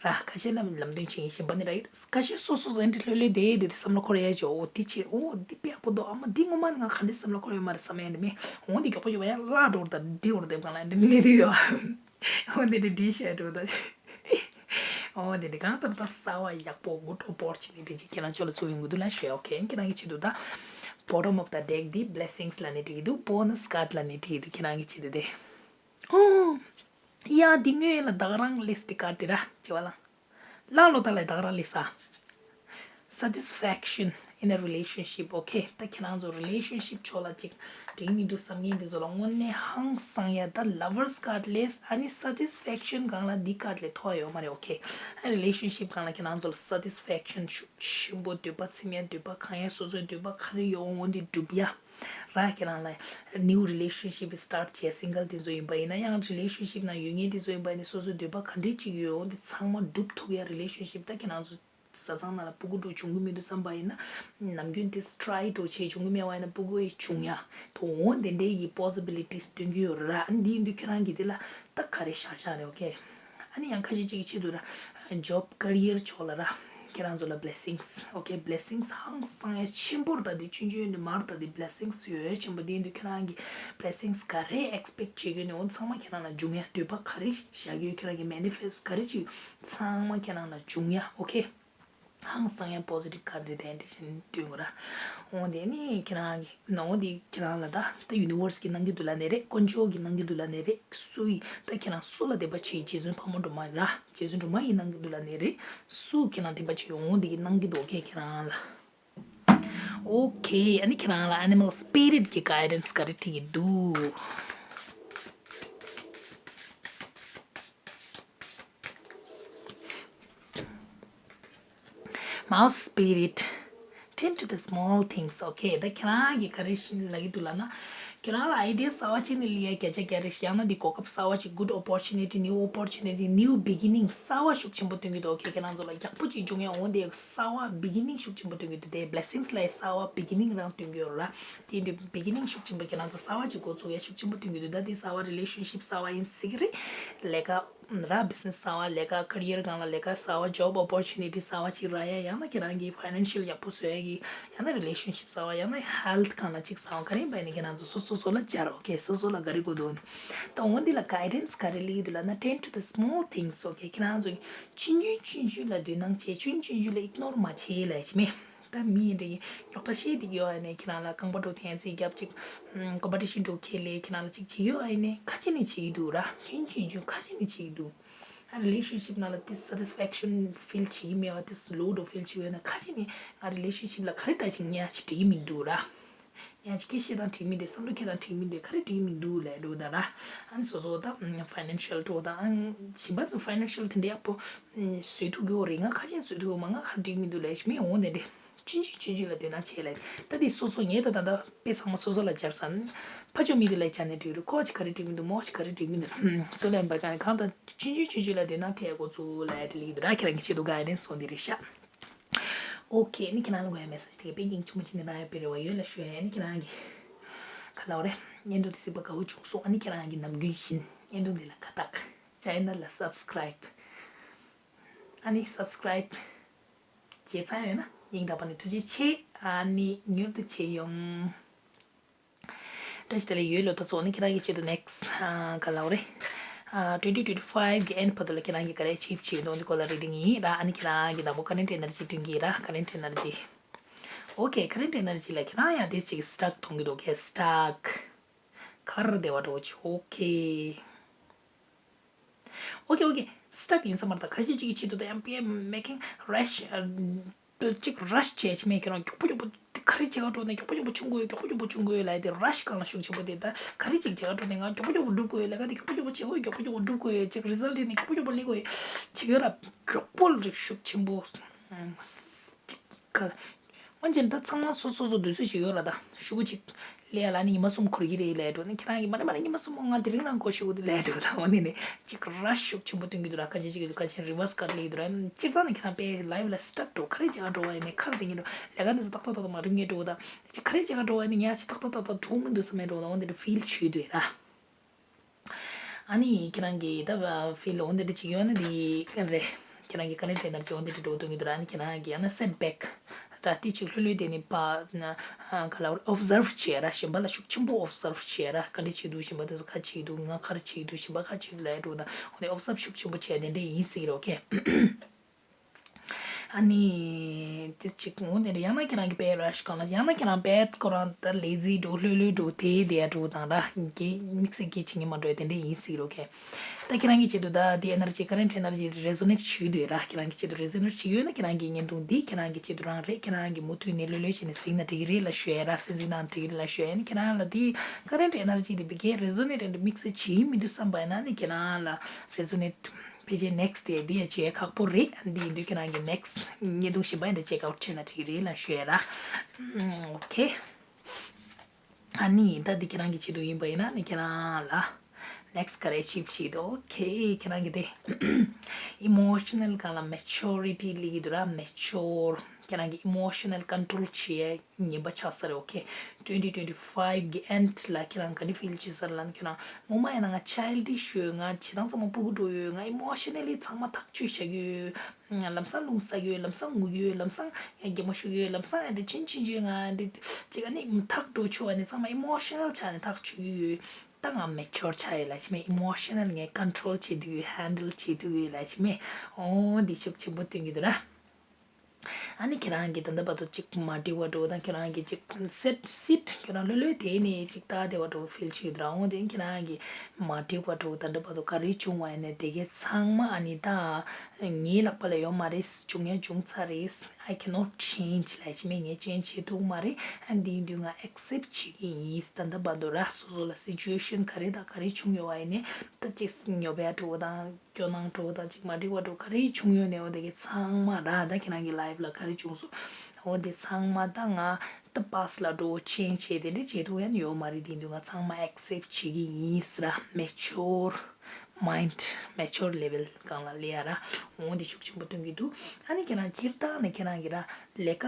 ར་ཁ་ཤས་ལ་ལམ་སྟོན་བྱེད་མཁན་གཞན་པ་ནི་ར་ཡོད། ཁ་ཤས་སོ་སོ་སོ་ཨེ་འདྲ་ལྷོད་ལྷོད་བསྡད་བསྡད་དུས་བསམ་བློ་འཁོར་ཡ་ཅིག་འོ་དེ་བྱས་འོ་འདི་དཔེ་ཡག་པོ་འདུག་ཨ་མ་འདི་ངོ་མ་ནི་ང་ག་འདྲས་བསམ་བློ་འཁོར་ཡོད་མ་རེད་བསམ་ཡ་འདྲ་མེད། འོ་འདི་མགྱོགས་པོ་མགྱོགས་པོ་ཡར་བརླག་འགྲོ་བ་དང་འདི་འོར་དེབ་སྒང་ལ་འདི་སླེབས་དུས་ཡོད། འོ་འདི་འདྲ་འདི་བཤད་འགྲོ་ད། འོ་འདི་འདྲ་གང་ལྟར་ད་གསར་པ་ཡག་པོ་good opportunity ཅིག་ཁྱེད་རང་ཚོ་ལ་ཚུགས་ཡོང་གི་འདུག་ལ་ཞུ་ཡ། ཨོ་ཁེ། ཁྱེད་རང་གི་ཆེད་དུ་ད་bottom of the deck འདི་blessings ལབ་ནས་བྲིས་ཀྱི་འདུག bonus card ལབ་ནས་བྲིས་ཀྱི་འདུག་ཁྱེད་རང་གི་ཆེད་དུ་དེ། ཨོ། ཡ་འདི་སྔོན་ལ་ད་ག་རང་སླེབས་ཏེ་ཀར་འདི་ར་བྱེད་བ་ལ། ལང་ལོ་ད་ལ་ད་ག་རང་སླེབས་ས། Satisfaction in a relationship. ཨོ་ཁེ། ད་ཁྱེད་རང་ཚོ་རི་ལེ་ཤན་ཤིབ་ཕྱོགས་ལ་ཅིག་འགྲིག་མི་འདུག་བསམ་མཁན་འདི་ཚོ་ལ་དངོས་གནས་ཧང་སང་ཡ་ད་lovers card སླེབས་ཨ་ནི་satisfaction སྒང་ལ་འདི་ཀར་ལས་མཐོ་ཡོད་མ་རེད། ཨོ་ཁེ། ཨ་རི་ལེ་ཤན་ཤིབ་སྒང་ལ་ཁྱེད་རང་ཚོ་ལ་satisfaction ཤུགས་ཆེན་པོ་འདོད་པ་ཚིམ་ཡ་འདོད་པ་གང་ཡ་སོ་སོའི་འདོད་པ་ག་རེ་ཡོད་འོ་འདི་འགྲུབ་ཡ། ར་ཁྱེད་རང་ལ་new relationship start བྱས་single དེ་ཚོ་ཡིན་པ་ཡིན་ན་ཡང་relationship ནང་ཡོད་མཁན་དེ་ཚོ་ཡིན་པ་ཡིན་ན་སོ་སོའི་འདོད་པ་ག་འདྲས་ཅིག་ཡོད་འོ་འདི་ཚང་མ་འགྲུབ་ཐུབ་ཡ་relationship ད་ཁྱེད་རང་ཚོ་བཟའ་ཚང་ནང་ལ་ཕྲུ་གུ་འགྲོ་བྱུང་གི་མི་འདུག་བསམ་པ་ཡིན་ན་ནམ་རྒྱུན་དེ་try འགྲོ་བྱས་བྱུང་གི་མེད་པ་ཡིན་ན་ཕྲུ་གུ་ཡི་བྱུང་ཡ་དོ་འོ་དེ་འདྲས་ཡི་possibilities སྟོན་གྱི་ཡོད་ར། ཨ་ནི་འདི་ཡིན་དུས་ཁྱེད་རང་གི་དེ་ལ་ད་ག་རེ་བཞག་བཞག་རེད། ཨོ་ཁེ། ཨ་ནི་ཡང་ཁ་ཤས་ཅིག་གི་ཆེད་དུ་ར་job career ཕྱོགས་ལ་ར། ཁྱེད་རང་ཚོ་ལ་blessings. ཨོ་ཁེ། blessings ཧང་སང་ཡ་ཆེན་པོ་རེད། ད་འདི་ཆུང་ཆུང་ནས་མར་ད་འདི་blessings ཡོད་ཆེན་པོ་འདི་ཡིན་དུས་ཁྱེད་རང་གི་blessings ག་རེ་expect བྱེད་ཀྱི་ཡོད་ནས་འོ་ཚང་མ་ཁྱེད་རང་ལ་འབྱུང་ཡ་འདོད་པ་ག་རེ་བཞག་ཡོད་ཁྱེད་རང་གི་manifest ག་རེ་ཅིག་ཚང་མ་ཁྱེད་རང་ལ་འབྱུང་ཡ། ཨོ་ཁེ། ཧང་སང་ཡ་positive card རེད་དེ་འདྲ་བཞིན་འདོན་དགོས་ར། འོ་དེ་ནི་ཁྱེད་རང་གི་ནང་འོ་དེ་ཁྱེད་རང་ལ་ད་ད་universe གི་གནང་གི་འདུག་ལབ་ནས་རེད། དཀོན་མཆོག་གི་གནང་གི་འདུག་ལབ་ནས་རེད། སུ་ཡི་ད་ཁྱེད་རང་སུ་ལ་དད་པ་བྱེད་རྗེ་བཙུན་ཕག་མོ་སྒྲོལ་མ་ར། རྗེ་བཙུན་སྒྲོལ་མ་ཡིས་གནང་གི་འདུག་ལབ་ནས་རེད། སུ་ཁྱེད་རང་དད་པ་བྱེད་ཡོང་འོ་འདི་གི་གནང་གི་འདུག་ཁྱེད་ཁྱེད་རང་ལ། ཨོ་ཁེ། ཨ་ནི་ཁྱེད་རང་ལ་animal spirit གི་guidance ག་རེ་ཁྲིད་ཀྱི་འདུག Mouse spirit, tend to the small things. ཨོ་ཁེ། ད་ཁྱེད་རང་གིས་ག་རེ་ལབ་ཀྱི་འདུག་ལབ་ན། ཁྱེད་རང་ལ་idea གསར་བ་ཅིག་ནས་སླེབས་ཡ་བརྒྱ་ཆ་བརྒྱ་རེད། ཡང་ན་འདི་གོ་སྐབས་གསར་བ་ཅིག good opportunity, new opportunity, new beginning གསར་བ་ཤུགས་ཆེན་པོ་སྟོན་གྱི་འདུག་ཨོ་ཁེ། ཁྱེད་རང་ཚོ་ལ་ཡག་པོ་ཅིག་འབྱུང་ཡ་འོ་འདི་གསར་བ་beginning ཤུགས་ཆེན་པོ་སྟོན་གྱི་འདུག་དེ་blessings ལ་ཡ་གསར་བ་beginning རང་སྟོན་གྱི་ཡོད་ར། དེ་འདི་beginning ཤུགས་ཆེན་པོ་ཁྱེད་རང་ཚོ་གསར་བ་ཅིག་འགོ་ཚུགས་ཡ་ཤུགས་ཆེན་པོ་སྟོན་གྱི་འདུག་ད་འདི་གསར་བ་relationship གསར་བ་ཡིན་སྲིད་ཀྱི་རེད། ལས་ཀ་ར་business གསར་བ། ལས་ཀ་career སྒང་ལ་ལས་ཀ་གསར་བ། job opportunity གསར་བ་ཅིག་རག་ཡ། ཡང་ན་ཁྱེད་རང་གི་financial ཡག་པོ་བཟོ་ཡ་གི། ཡང་ན་relationship གསར་བ། ཡང་ན་health སྒང་ལ་ཅིག་གསར་བ། ག་རེ་ཡིན་པ་ཡིན་ན་ཁྱེད་རང་ཚོ་སོ་སོ་སོ་ལ་སྦྱར། ཨོ་ཁེ། སོ་སོ་ལ་ག་རེ་དགོས་འདུག་ད་འོ་འདི་ལ་guidance ག་རེ་སླེབས་ཀྱི་འདུག་ལབ་ན། tend to the small things. ཨོ་ཁེ། ཁྱེད་རང་ཚོ་ཆུང་ཆུང་ཆུང་ཆུང་ལ་དོ་སྣང་བྱེད། ཆུང་ཆུང་ཆུང་ལ་ignore མ་བྱེད་ལབ་ཡ་ཅིག་མེད། ད་མི་འདྲ་ཡིན་རྙོག་དྲ་བཤད་བསྡད་ཡོད་ཨ་ནི་ཁྱེད་རང་ལ་རྐང་པ་འགྲོ་ཐེངས་ཚེ་རྒྱབ་ཅིག་competition འགྲོ་ཁེ་ལས་ཁྱེད་རང་ལ་ཅིག་བྱེད་ཡོད་ཨ་ནི་ཁ་ཅིག་ནི་བྱེད་ཀྱི་འདུག་ར། ཆུང་ཆུང་ཆུང་ཁ་ཅིག་ནི་བྱེད་ཀྱི་འདུག་ཨ་relationship ནང་ལ་དེ་satisfaction feel བྱེད་ཀྱི་མེད་པ་དེ་low འགྲོ་feel བྱེད་ཡོད་ན་ཁ་ཅིག་ནི་ང་relationship ལ་ག་རེ་འདྲ་ཞིག་ཉར་ཅིག་འགྲིག་གི་མི་འདུག་ར། ཡང་ཅིག་སྐད་བཤད་སྟངས་འགྲིག་མི་འདུག་བསམ་བློ་འཁྱེར་སྟངས་འགྲིག་མི་འདུག་ག་རེ་འགྲིག་མི་འདུག་ལབ་འགྲོ་ད་ར། ཨ་ནི་སོ་སོ་ད་financial འགྲོ་ད་ཨ་ནི་གཞན་པ་ཚོ་financial དེ་འདྲ་ཡག་པོ་བཟོས་ཐུབ་ཀྱི་ཡོད་རེད། ང་ཁ་ཅིག་བཟོས་ཐུབ་ཀྱི་མ་ང་ག་རེ་འགྲིག་མི་འདུག་ལབ་ཞིག་མི་འོང་དེ་འདྲ། ཆུང་ཆུང་ཆུང་ཆུང་ལ་དོ་སྣང་བྱེད་ལ། ད་དེ་སོ་སོ་ངས་ད་ད་ད་དཔེ་ཚང་མ་སོ་སོ་ལ་སྦྱར་ས་ནི། ཕ་ཆོས་མི་དེ་ལ་སྦྱར་ནས་འགྲིག་རེད། ཁོ་ཅིག་ག་རེ་འགྲིག་མི་འདུག་མོ་ཅིག་ག་རེ་འགྲིག་མི་འདུག་ཧུམ། སུ་ལ་ཡིན་པ་གང་གང་ད་ཆུང་ཆུང་ཆུང་ཆུང་ལ་དོ་སྣང་འཁྲིད་དགོས་ཚུལ་ལ་ཡ་དེ་ལེགས་འདུག་ར། ཁྱེད་རང་གི་ཆེད་དུ་ག་ཡ་དེ་སོང་དེ་རེད་ཤག་ཨོ་ཁེ། ནི་ཁྱེད་རང་ལ་དགོས་ཡ་message དེ་ག་དཔེ་སྙིང་རྗེ་མོ་བྱས་ནས་རང་ཡ་དཔེ་རེ་བ་ཡོད་ལ་ཞུ་ཡ་ནི་ཁྱེད་རང་གི་ག་ལ་བ་རེད། བརྙན་ཐུང་དེ་གཟིགས་པ་དགའ་བོ་བྱུང་སོང་། ཨ་ནི་ཁྱེད་རང་གི་ནམ་རྒྱུན་བཞིན་བརྙན་ཐུང་དེ་ལ་ཁ་བཏགས། channel ལ་subscribe ཨ་ནི་subscribe བྱས་ཚར་ཡོད་ན་སྙིང་ཐག་པ་ནས་ཐུགས་རྗེ་ཆེ། ཨ་ནི་མྱུར་དུ་མཇལ་ཡོང་། བཀྲ་ཤིས་བདེ་ལེགས་ཡོད་ལོ། ད་ཚོ་ནི་ཁྱེད་རང་གི་ཆེད་དུ་next ཨ་ག་ལབ་རེད། ཨ་twenty twenty five གི་end བར་དུ་ལ་ཁྱེད་རང་གིས་ག་རེ་achieve བྱེད་འདུག་འདི་སྐོར་ལ་reading ཡིན་ར། ཨ་ནི་ཁྱེད་རང་གི་དང་པོ་current energy སྟོན་གྱི་ར། Current energy. Okay, current energy ལ་ཁྱེད་རང་ཡང་དེ་ཅིག་stuck མཐོང་གི་འདུག་གས། Stuck. གར་བདེ་བ་འགྲོ་ཅིག Okay. Okay, okay. Stuck ཡིན་ས་མ་རེད། ད་ཁ་ཤས་ཅིག་གི་ཆེད་དུ་ད་ཡང་པའི་making rush ཅིག་rush བྱས་ཕྱི་མའི་ཁྱེད་རང་མགྱོགས་པོ་མགྱོགས་པོ་དེ་ག་རེ་བྱེད་ག་འགྲོ་ནས་མགྱོགས་པོ་མགྱོགས་པོ་ཆུང་གོ་ཡོད། མགྱོགས་པོ་མགྱོགས་པོ་ཆུང་གོ་ཡོད་ལབ་དེ་rush སྒང་ལ་ཤུགས་ཆེན་པོ་དེ། ད་ག་རེ་ཅིག་བྱེད་ག་འགྲོ་ནས་ང་མགྱོགས་པོ་མགྱོགས་པོ་འགྲུབ་གོ་ཡོད་ལབ་ག་དེ་མགྱོགས་པོ་མགྱོགས་པོ་བྱེད་གོ་མགྱོགས་པོ་མགྱོགས་པོ་འགྲུབ་གོ་ཡོད། ཅིག་result དེ་ནས་མགྱོགས་པོ་མགྱོགས་པོ་སླེབས་གོ་ཡོད། བྱེད་གོ་ཡོད་ར། མགྱོགས་པོ་རིགས་ཤུགས་ཆེན་པོ་ཅིག་ག་འོན་ཀྱང་ད་ཚང་མ་སོ་སོ་སོ་དུས་ཚོད་ཅིག་ཡོད་ར། ད་ཤུ་གུ་ཅིག་ལས་ལ་ནི་ཉི་མ་གསུམ་འཁོར་གྱི་རེད་ལས་འགྲོ་ནི་ཁྱེད་རང་གིས་མ་ནི་མ་ནི་ཉི་མ་གསུམ་མོ་ང་དེ་རིང་རང་གོ་ཤུ་གུ་དེ་ལས་འགྲོ། ད་འོ་ནི་ནི་ཅིག་rush ཤུགས་ཆེན་པོ་སྟོན་གྱི་འདུག་ར། ཁ་ཆེ་ཅིག་གི་འདུག་ཁ་ཆེ་reverse card ལས་འདུག་ར། སྤྱིར་བཏང་ནི་ཁྱེད་རང་པའི་life ལ་stuck འགྲོ། ག་རེ་བྱེད་ག་འགྲོ་བ་ཡིན་ནི་ཁར་དེ་ངེད་འགྲོ་ལས་ཀ་འདི་ཚོ་ཏག་ཏག་ཏག་ཏག་མ་འགྲུབ་ངེད་འགྲོ། ད་ཅིག་ག་རེ་བྱེད་ག་འགྲོ་བ་ཡིན་ནི་ཉག་ཅིག་ཏག་ཏག་ཏག་ཏག་འགྲོ་མི་འདུག་བསམ་མེད་འགྲོ། ད་འོ་འདི་འདྲ་feel བྱེད་འདུག་ར། ཨ་ནི་ཁྱེད་རང་གིས་ད་feel འོ་འདི་འདྲ་ཅིག་ཡོད་ན་འདི་རེད། ཁྱེད་རང་གིས་current energy འོ་འདི་འདྲ་འགྲོ་གཏོང་གི་འདུག་ར། ཨ་ནི་ཁྱེད་རང་གིས་ཡང་ན་setback ད་དེ་ཅིག་ལྷོད་ལྷོད་དེ་ནི་པ་ན་ག་ལ་observe བྱེད་ར། གཞན་པ་ལ་ཤུགས་ཆེན་པོ་observe བྱེད་ར། ག་འདྲ་བྱེད་འདུག་གཞན་པ་དེ་ཚོ་ག་བྱེད་འདུག་ང་ག་རེ་བྱེད་འདུག་གཞན་པ་ག་བྱེད་འདུག་ལབ་འགྲོ། ད་འོ་དེ་observe ཤུགས་ཆེན་པོ་བྱེད་དེ་འདྲ་ཡིན་ཟེར་གི་རེད། Okay. ཨ་ནི་དེ་ཅིག་འོ་དེ་འདྲ་ཡང་ན་ཁྱེད་རང་གི་དཔེ་rush སྒང་ལ་ཡང་ན་ཁྱེད་རང་དཔེ་ཁོ་རང་ད་lazy འགྲོ་ལྷོད་ལྷོད་འགྲོ་དེ་དེ་འགྲོ་དང་ར། དམིགས་བསལ་གྱི་བྱེད་ཀྱི་མ་འགྲོ་དེ་འདྲ་ཡིན་ཟེར་གི་རེད། Okay. ད་ཁྱེད་རང་གི་ཆེད་དུ་ད་དེ་energy current energy resonate བྱེད་ཀྱི་འདུག་ར། ཁྱེད་རང་གི་ཆེད་དུ་resonate བྱེད་ཀྱི་ཡོད་ན་ཁྱེད་རང་གི་བརྙན་ཐུང་འདི་ཁྱེད་རང་གི་ཆེད་དུ་རང་རེད། ཁྱེད་རང་གི་མུ་མཐུད་ནས་ལྷོད་ལྷོད་བྱས་ནས་གཟིགས་ན་འགྲིག་གི་རེད་ལབ་ཞུ་ཡ་ར། སེམས་གཟིགས་ན་འགྲིག་གི་རེད་ལབ་ཞུ་ཡ། ཨ་ནི་ཁྱེད་རང་ལ་དེ་current energy དེ་བི་གའི་resonate དམིགས་བསལ་བྱེད་ཀྱི་མི་འདུག་བསམ་པ་ཡིན་ན་ཨ་ནི་ཁྱེད་རང་ལ་resonate ཕལ་ཆེར་next day དེ་ཡ་བྱེད་ཡ་ཁག་པོ་རེད། འདི་ཡིན་དུས་ཁྱེད་རང་གི་next བརྙན་ཐུང་གཞན་པ་འདི་check out བྱས་ན་འགྲིག་གི་རེད་ལབ་ཞུ་ཡ་ར། ཨམ། Okay. ཨ་ནི་ད་འདི་ཁྱེད་རང་གི་ཆེད་དུ་ཡིན་པ་ཡིན་ན་ནི་ཁྱེད་རང་ལ་next ག་རེ་achieve བྱེད་ཀྱི་འདུག Okay. ཁྱེད་རང་གི་དེ་emotional སྒང་ལ་maturity སླེབས་ཀྱི་འདུག་ར། Mature ཁྱེད་རང་གི་emotional control བྱེད་ཡ་ཉན་པ་ཆགས་ས་རེད། Okay. twenty twenty five གི་end ལ་ཁྱེད་རང་ག་འདྲ་feel བྱེད་ས་རེད་ལབ་ན། ཁྱེད་རང་ངོ་མ་ཡིན་ན་ང་childish ཡོད། ང་བྱེད་སྟངས་ཚང་མ་སྤུ་གུ་འདྲ་ཡོད། ང་emotionally ཚང་མ་ཐག་གཅོད་བྱ་གི་ཡོད། ལམ་སང་རླུང་ཟ་གི་ཡོད། ལམ་སང་ངུ་གི་ཡོད། ལམ་སང་ཡང་གད་མོ་ཤོར་གི་ཡོད། ལམ་སང་ཡང་འདི་ཆུན་ཆུན་ཆུན་ང་འདི་ཅིག་ཨ་ནི་ཐག་འགྲོ་ཆོག་ཨ་ནི་ཚང་མ་emotional ཆགས་ནས་ཐག་གཅོད་ཀྱི་ཡོད། ད་ང་mature ཆགས་ཡོད་ལབ་ཤེས་མེད། emotional ངས་control བྱེད་ཐུབ་ཡོད། handle བྱེད་ཐུབ་ཡོད་ལབ་ཤེས་མེད། འོ་འདི་ཤུགས་ཆེན་པོ་སྟོན་གྱི་འདུག་ར། ཨ་ནི་ཁྱེད་རང་གིས་ད་ལྟ་བར་དུ་ཅིག་མ་འགྲིག་པ་འགྲོ་དང་ཁྱེད་རང་གིས་ཅིག་sit sit ཁྱེད་རང་ལྷོད་ལྷོད་དེ་ནས་ཅིག་ལྟ་བདེ་བ་འགྲོ་feel བྱེད་ཀྱི་འདུག་ར། འོ་དེ་ཁྱེད་རང་གིས་མ་འགྲིག་པ་འགྲོ་ད་ལྟ་བར་དུ་ག་རེ་བྱུང་བ་ཡིན་ནའི་དེ་གའི་ཚང་མ་ཨ་ནི་ད་ངའི་ལག་པ་ལ་ཡོད་མ་རེད། བྱུང་ཡ་བྱུང་ཚར་རེད། I cannot change ལབ་ཤེས་མེད། ངས་change བྱེད་ཐུབ་མ་རེད། ཨ་འདི་ཡིན་དུས་ང་accept བྱེད་ཀྱི་ཡིན། ད་ལྟ་བར་དུ་ར་སོ་སོ་ལ་situation ག་རེ་དང་ག་རེ་བྱུང་ཡོད་པ་ཡིན་ནའི་ད་ཅིག་ཉོབ་ཡ་འགྲོ་དང་སྐྱོ་སྣང་འགྲོ་དང་ཅིག་མ་འགྲིག་པ་འགྲོ་ག་རེ་བྱུང་ཡོད་ནའི་འོ་དེ་གའི་ཚང་མ་ར་ད་ཁྱེད་རང་གི་life ལ་ག་རེ་བྱུང་སོང་འོ་དེ་ཚང་མ་ད་ང་ད་past ལ་འགྲོ་change བྱེད་དེ་འདྲ་བྱེད་ཐུབ་ཡ་ནི་ཡོད་མ་རེད། དེ་ཡིན་དུས་ང་ཚང་མ་accept བྱེད་ཀྱི་ཡིན་ཟེར་ར། mature mind mature level སྒང་ལ་སླེབས་ཡ་ར། འོ་འདི་ཤུགས་ཆེན་པོ་སྟོན་གྱི་འདུག་ཨ་ནི་ཁྱེད་རང་སྤྱིར་བཏང་ནས་ཁྱེད་རང་གི་ར་ལས་ཀ་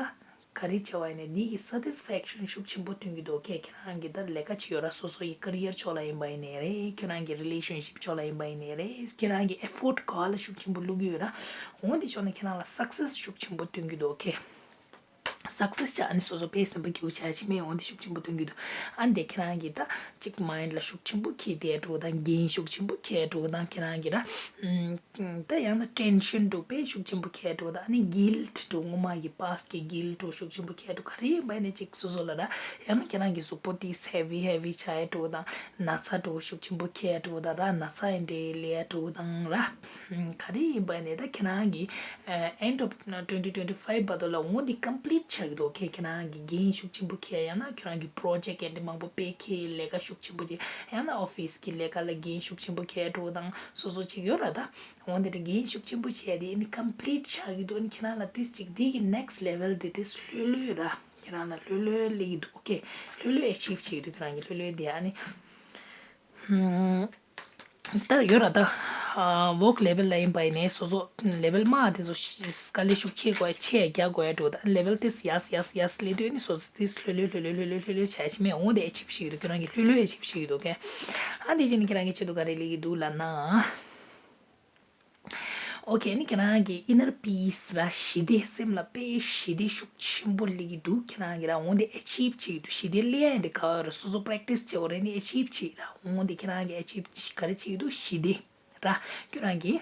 ག་རེ་བྱས་པ་ཡིན་ནའི་འདི་གི་satisfaction ཤུགས་ཆེན་པོ་སྟོན་གྱི་འདུག་ཁྱེད་ཁྱེད་རང་གི་ད་ལས་ཀ་བྱེད་ཡོད་ར། སོ་སོ་ཡི་career ཕྱོགས་ལ་ཡིན་པ་ཡིན་ནའི་རེད། ཁྱེད་རང་གི་relationship ཕྱོགས་ལ་ཡིན་པ་ཡིན་ནའི་རེད། ཁྱེད་རང་གི་effort ག་ལ་ཤུགས་ཆེན་པོ་བླུག་གི་ཡོད་ར། འོ་འདི་ཕྱོགས་ནས་ཁྱེད་རང་ལ་success ཤུགས་ཆེན་པོ་སྟོན་གྱི་འདུག success ཆགས་ཨ་ནི་སོ་སོ་དཔེ་སེམས་པ་སྐྱིད་པོ་ཆགས་ཤེས་མེད། འོ་འདི་ཤུགས་ཆེན་པོ་སྟོན་གྱི་འདུག་ཨ་ནི་དེ་ཁྱེད་རང་གི་ད་ཅིག་mind ལ་ཤུགས་ཆེན་པོ་འཁྱེར་བསྡད་འགྲོ་དང་འགན་ཤུགས་ཆེན་པོ་འཁྱེར་འགྲོ་དང་ཁྱེད་རང་གི་ར་ད་ཡང་ན་tension འགྲོ་དཔེ་ཤུགས་ཆེན་པོ་འཁྱེར་འགྲོ་དང་ཨ་ནི་guilt འགྲོ་ངོ་མ་གི་past གི་guilt འགྲོ་ཤུགས་ཆེན་པོ་འཁྱེར་འགྲོ་ག་རེ་ཡིན་པ་ནི་ཅིག་སོ་སོ་ལ་ར་ཡང་ན་ཁྱེད་རང་གི་གཟུགས་པོ་ཏིས་heavy heavy ཆགས་འགྲོ་དང་ན་ཚ་འགྲོ་ཤུགས་ཆེན་པོ་འཁྱེར་འགྲོ་དང་ར་ན་ཚ་ཡིན་འདྲེ་ལས་འགྲོ་དང་ར། ག་རེ་ཡིན་པ་ནས་ད་ཁྱེད་རང་གི་end of twenty twenty five བར་དུ་ལ་འོ་འདི་complete ཆགས་ཀྱི་འདུག་ཁྱེད་ཁྱེད་རང་གི་འགན་ཤུགས་ཆེན་པོ་འཁྱེར་ཡང་ན་ཁྱེད་རང་གི་project འདི་མང་པོ་སྤེལ་ཁྱེད་ལས་ཀ་ཤུགས་ཆེན་པོ་ཅིག་ཡང་ན་office གི་ལས་ཀ་ལ་འགན་ཤུགས་ཆེན་པོ་འཁྱེར་འགྲོ་དང་སོ་སོ་ཅིག་ཡོད་ར། ད་འོ་འདི་འདྲ་འགན་ཤུགས་ཆེན་པོ་བྱས་ཏེ་ཨ་ནི་complete ཆགས་ཀྱི་འདུག་ཨ་ནི་ཁྱེད་རང་ལ་ཏིས་ཅིག་འདི་གི་next level འདི་ཏིས་ལྷོད་ལྷོད་ར་ཁྱེད་རང་ལ་ལྷོད་ལྷོད་སླེབས་ཀྱི་འདུག་ཨོ་ཁེ་ལྷོད་ལྷོད་achieve བྱེད་ཀྱི་འདུག་ཁྱེད་རང་གི་ལྷོད་ལྷོད་འདི་ཨ་ནི། ད་ཡོད་ར་ད། work level ལ་ཡིན་པ་ཡིན་ནའི་སོ་སོ་level དམའ་དེ་ཚོ་དཀའ་ལས་ཤུགས་ཆེ་དགོས་ཆེ་རྒྱག་དགོས་ཡ་འགྲོ་ད་level དེ་ཡར་ཡར་ཡར་སླེབས་དུས་ནི་སོ་སོ་དེ་ལྷོད་ལྷོད་ལྷོད་ལྷོད་ལྷོད་ལྷོད་ལྷོད་བྱས་ཕྱི་མས་འོང་དེ་achieve བྱེད་ཀྱི་འདུག་ཁྱེད་རང་གི་ལྷོད་ལྷོད་achieve བྱེད་ཀྱི་འདུག་གས། ཨ་དེ་བཞིན་ཁྱེད་རང་གི་ཆེད་དུ་ག་རེ་ལས་ཀྱི་འདུག་ལབ་ན། ཨོ་ཁེ། ཨ་ནི་ཁྱེད་རང་གི་inner peace ར། ཞི་བདེ། སེམས་ལ་དཔེ་ཞི་བདེ་ཤུགས་ཆེན་པོ་སླེབས་ཀྱི་འདུག་ཁྱེད་རང་གི་ར་འོ་འདི་achieve བྱེད་ཀྱི་འདུག་ཞི་བདེ་སླེབས་ཡ་འདི་ག་བ་ར། སོ་སོ་practice བྱེད་འོ་རེ་ནི་achieve བྱེད་ར། འོ་འདི་ཁྱེད་རང་གི་achieve ག་རེ་བྱེད་ཀྱི་འདུག་ཞི་བདེ་ར། ཁྱེད་རང་གི་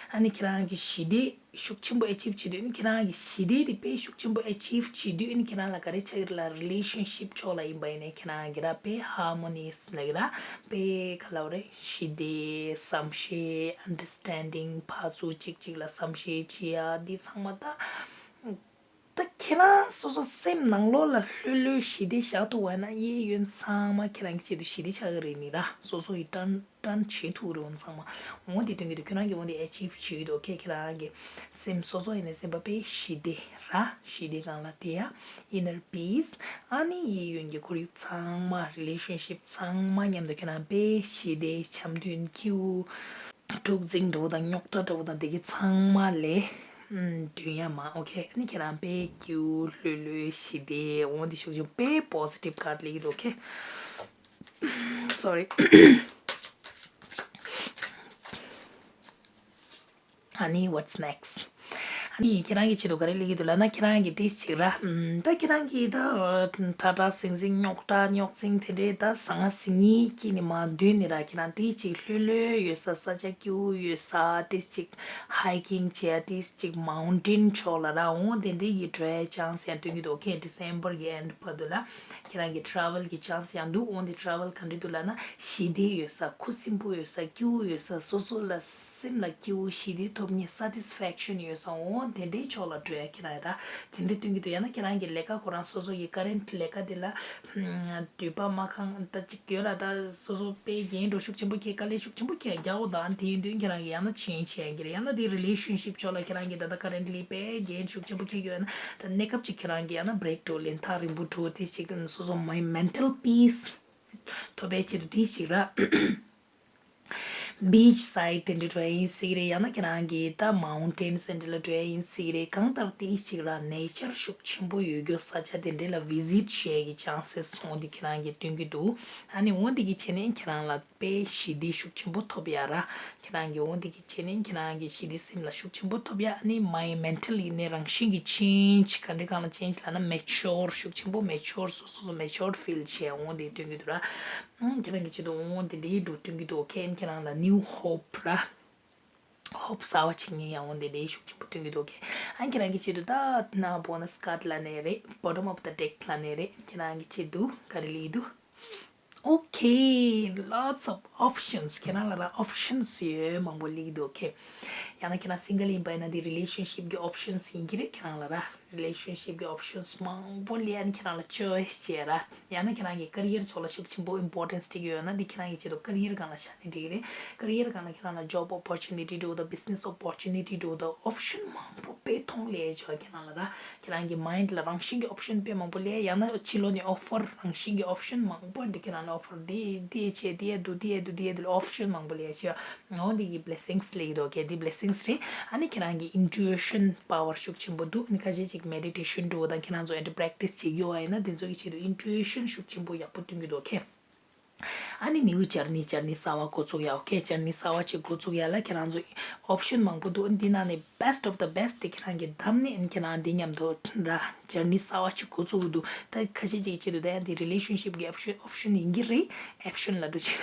ཨ་ནི་ཁྱེད་རང་གི་ཞི་བདེ་ཤུགས་ཆེན་པོ་achieve བྱེད་དུས་ནི་ཁྱེད་རང་གི་ཞི་བདེ་དེ་དཔེ་ཤུགས་ཆེན་པོ་achieve བྱེད་དུས་ནི་ཁྱེད་རང་ལ་ག་རེ་ཆགས་ཀྱི་རེད་ལབ། relationship ཕྱོགས་ལ་ཡིན་པ་ཡིན་ནའི་ཁྱེད་རང་གི་ར་དཔེ་harmonious ལབ་ཀྱི་ར། དཔེ་ག་ལབ་རེད། ཞི་བདེ། བསམ་ཤེས། understanding ཕར་ཚུར་གཅིག་གཅིག་ལ་བསམ་ཤེས་བྱེད་ཡ་འདི་ཚང་མ་ད། ད་ཁྱེད་རང་སོ་སོ་སེམས་ནང་ལོགས་ལ་ལྷོད་ལྷོད་ཞི་བདེ་བཞག་ཐུབ་པ་ཡིན་ན། གཡས་གཡོན་ཚང་མ་ཁྱེད་རང་གི་ཆེད་དུ་ཞི་བདེ་ཆགས་ཀྱི་རེད་ནི་ར། སོ་སོ་ཡི་ཊན་ཊན་བྱེད་ཐུབ་རེད་འོ་ཚང་མ། འོ་འདི་སྟོན་གྱི་འདུག་ཁྱེད་རང་གི་འོ་འདི་achieve བྱེད་ཀྱི་འདུག་ཁྱེད་ཁྱེད་རང་གི་སེམས་སོ་སོ་ཡིན་ནའི་སེམས་པ་དཔེ་ཞི་བདེ་ར། ཞི་བདེ་སྒང་ལ་དེ་ཡ་inner peace། ཨ་ནི་གཡས་གཡོན་གྱི་ཁོར་ཡུག་ཚང་མ་relationship ཚང་མ་མཉམ་དུ་ཁྱེད་རང་དཔེ་ཞི་བདེ། འཆམ་མཐུན། སྐྱིད་པོ། གྲུ་གཟིངས་འདྲ་བོ་དང་རྙོག་དྲ་འདྲ་བོ་དང་དེ་གི་ཚང་མ་ལས་ཨམ་འདོན་ཡ་མ། ཨོ་ཁེ། ཨ་ནི་ཁྱེད་རང་དཔེ་སྐྱིད་པོ་ལྷོད་ལྷོད་ཞི་བདེ། འོ་འདི་ཤུགས་ཆེན་དཔེ་positive card སླེབས་ཀྱི་འདུག་ཨོ་ཁེ། Sorry. ཨ་ནི་what's next? ཨ་ནི་ཁྱེད་རང་གི་ཆེད་དུ་ག་རེ་སླེབས་ཀྱི་འདུག་ལབ་ན། ཁྱེད་རང་གི་དེ་ཅིག་ར། ཨམ་ད་ཁྱེད་རང་གི་ད་ཁྲ་ཁྲ་ཟིང་ཟིང་རྙོག་དྲ་རྙོག་འཛིང་དེ་འདྲའི་ད་ཟང་ངེ་ཟིང་ངེ་སྐྱིད་ནི་མ་འདོད་ནི་ར། ཁྱེད་རང་དེ་ཅིག་ལྷོད་ལྷོད་ཡོད་ས། ས་ཆ་སྐྱིད་པོ་ཡོད་ས། དེ་ཅིག་hiking བྱེད་ཡ། དེ་ཅིག་mountain ཕྱོགས་ལ་ར། འོ་དེ་འདྲའི་གི་འགྲོ་ཡ་chance ཡང་སྟོན་གྱི་འདུག་ཨོ་ཁེ། December གི་end བར་དུ་ལ་ཁྱེད་རང་གི་travel གི་chance ཡང་འདུག་འོ་འདི་travel ག་འདྲ་འདུག་ལབ་ན། ཞི་བདེ་ཡོད་ས། ཁུ་སིམ་པོ་ཡོད་ས། སྐྱིད་པོ་ཡོད་ས། སོ་སོ་ལ་སེམས་ལ་སྐྱིད་པོ་ཞི་བདེ་ཐོབ་མཁན་satisfaction ཡོད་ས། འོ་དེ་འདྲའི་ཕྱོགས་ལ་འགྲོ་ཡ་ཁྱེད་རང་ཡ་ར། དེ་འདྲ་སྟོན་གྱི་འདུག་ཡང་ན་ཁྱེད་རང་གི་ལས་ཀ་ཁོ་རང་སོ་སོ་ཡི་current ལས་ཀ་དེ་ལ་འདོད་པ་མ་ཁེངས་ད་ཅིག་ཡོད་ར། ད་སོ་སོ་དཔེ་འགན་འགྲོ་ཤུགས་ཆེན་པོ་ཁྱེད། དཀའ་ལས་ཤུགས་ཆེན་པོ་ཁྱེད་རྒྱག་འོ་ད། དེ་ཡིན་དུས་ཁྱེད་རང་གི་ཡང་ན་change བྱེད་ཡ་གི་རེད། ཡང་ན་དེ་relationship ཕྱོགས་ལ་ཁྱེད་རང་གི་ད་ལྟ་currently དཔེ་འགན་ཤུགས་ཆེན་པོ་ཁྱེད་ཡོད་ན། ད་གནས་སྐབས་ཅིག་ཁྱེད་རང་གི་ཡང་ན་break འགྲོ། ལན་ཐག་རིང་པོ་འགྲོ། དེ་ཅིག་སོ་སོ་my mental peace ཐོབ་པའི་ཆེད་དུ་དེ་ཅིག་ར། Beach side དེ་འདྲ་འགྲོ་ཡ་ཡིན་སྲིད་རེད། ཡང་ན་ཁྱེད་རང་གི་ད་mountains དེ་འདྲ་ལ་འགྲོ་ཡ་ཡིན་སྲིད་རེད། གང་ལྟར་དེ་ཅིག་ར་nature ཤུགས་ཆེན་པོ་ཡོད་རྒྱུ་ས་ཆ་དེ་འདྲ་ལ་visit བྱེད་ཡ་གི་chances འོ་འདི་ཁྱེད་རང་གི་སྟོན་གྱི་འདུག་ཨ་ནི་འོ་འདི་གི་བྱས་ནས་ཁྱེད་རང་ལ་དཔེ་ཞི་བདེ་ཤུགས་ཆེན་པོ་ཐོབ་ཡ་ར། ཁྱེད་རང་གི་འོ་འདི་གི་བྱས་ནས་ཁྱེད་རང་གི་ཞི་བདེ་སེམས་ལ་ཤུགས་ཆེན་པོ་ཐོབ་ཡ། ཨ་ནི་my mental ཡིན་ནའི་རང་བཞིན་གྱི་change ག་འདྲ་གང་ལ་change ལབ་ན་mature ཤུགས་ཆེན་པོ། mature སོ་སོ་སོ་mature feel བྱས་འོ་འདི་སྟོན་གྱི་འདུག་ར། ཨང་ཁྱེད་རང་གི་ཆེད་དུ་འོ་འདི་འདྲའི་འགྲོ་སྟོན་གྱི་འདུག་ཁྱེད་ཁྱེད་རང་ལ་new hope ར། hope གསར་བ་བྱེད་མཁན་ཡང་འོ་འདི་འདྲའི་ཤུགས་ཆེན་པོ་སྟོན་གྱི་འདུག་ཁྱེད་ཨང་ཁྱེད་རང་གི་ཆེད་དུ་ད་ན་bonus card ལབ་ནའི་རེད། bottom of the deck ལབ་ནའི་རེད། ཁྱེད་རང་གི་ཆེད་དུ་ག་རེ་སླེབས་ཀྱི་འདུག Okay, lots of options. ཁྱེད་རང་ལ་ར་options ཡོད་མང་པོ་སླེབས་ཀྱི་འདུག Okay. ཡང་ན་ཁྱེད་རང་single ཡིན་པ་ཡིན་ན་འདི་relationship གི་options ཡིན་གྱི་རེད། ཁྱེད་རང་ལ་ར་relationship གི་options མང་པོ་སླེབས། ཨ་ནི་ཁྱེད་རང་ལ་choice བྱེད་ར། ཡང་ན་ཁྱེད་རང་གི་career ཕྱོགས་ལ་ཤུགས་ཆེན་པོ་importance སྤྲད་ཀྱི་ཡོད་ན་འདི་ཁྱེད་རང་གི་ཆེད་དུ་career སྒང་ལ་བཞག་ནས་འགྲིག་གི་རེད། career སྒང་ལ་ཁྱེད་རང་ལ་job opportunity འདྲ་བོ་དང་business opportunity འདྲ་བོ་དང་option མང་པོ་དཔེ་མཐོང་སླེབས་ཡོད་ཀྱི་ཁྱེད་རང་ལ་ར། ཁྱེད་རང་གི་mind ལ་རང་བཞིན་གྱི་option དཔེ་མང་པོ་སླེབས། ཡང་ན་ཕྱི་ལོགས་ནས་offer རང་བཞིན་གྱི་option མང་པོ་འདི་ཁྱེད་རང་ལ་offer འདི་འདི་བྱེད་འདི་ཡ་འདུག་འདི་ཡ་འདུག་འདི་ཡ་འདུག option མང་པོ་སླེབས་ཡོད། འོ་འདི་གི་blessings སླེབས་ཀྱི་འདུག Okay, འདི་blessings རེད། ཨ་ནི་ཁྱེད་རང་གི་intuition power ཤུགས་ཆེན་པོ་འདུག་ཨ་ནི་ཁ་ཤས་ཅིག་meditation འདྲ་བོ་དང་ཁྱེད་རང་ཚོ་ཨེ་འདྲ་practice བྱེད་ཀྱི་ཡོད་པ་ཡིན་ན་འདི་ཚོ་གི་ཆེད་དུ་intuition ཤུགས་ཆེན་པོ་ཡག་པོ་སྟོན་གྱི་འདུག Okay. ཨ་ནི་new journey journey གསར་བ་འགོ་ཚུགས་ཡ། Okay, journey གསར་བ་ཅིག་འགོ་ཚུགས་ཡ་ལ་ཁྱེད་རང་ཚོ་option མང་པོ་འདུག་འདི་ནང་ནས་best of the best དེ་ཁྱེད་རང་གིས་བདམས་ནས་ཁྱེད་རང་འདི་མཉམ་དུ་ར་journey གསར་བ་ཅིག་འགོ་ཚུགས་ཀྱི་འདུག་ད་ཁ་ཤས་ཅིག་ཆེད་དུ་ད་ཡང་འདི་relationship གི་option option ཡིན་གྱི་རེད། option ལབ་འགྲོ་ཅིག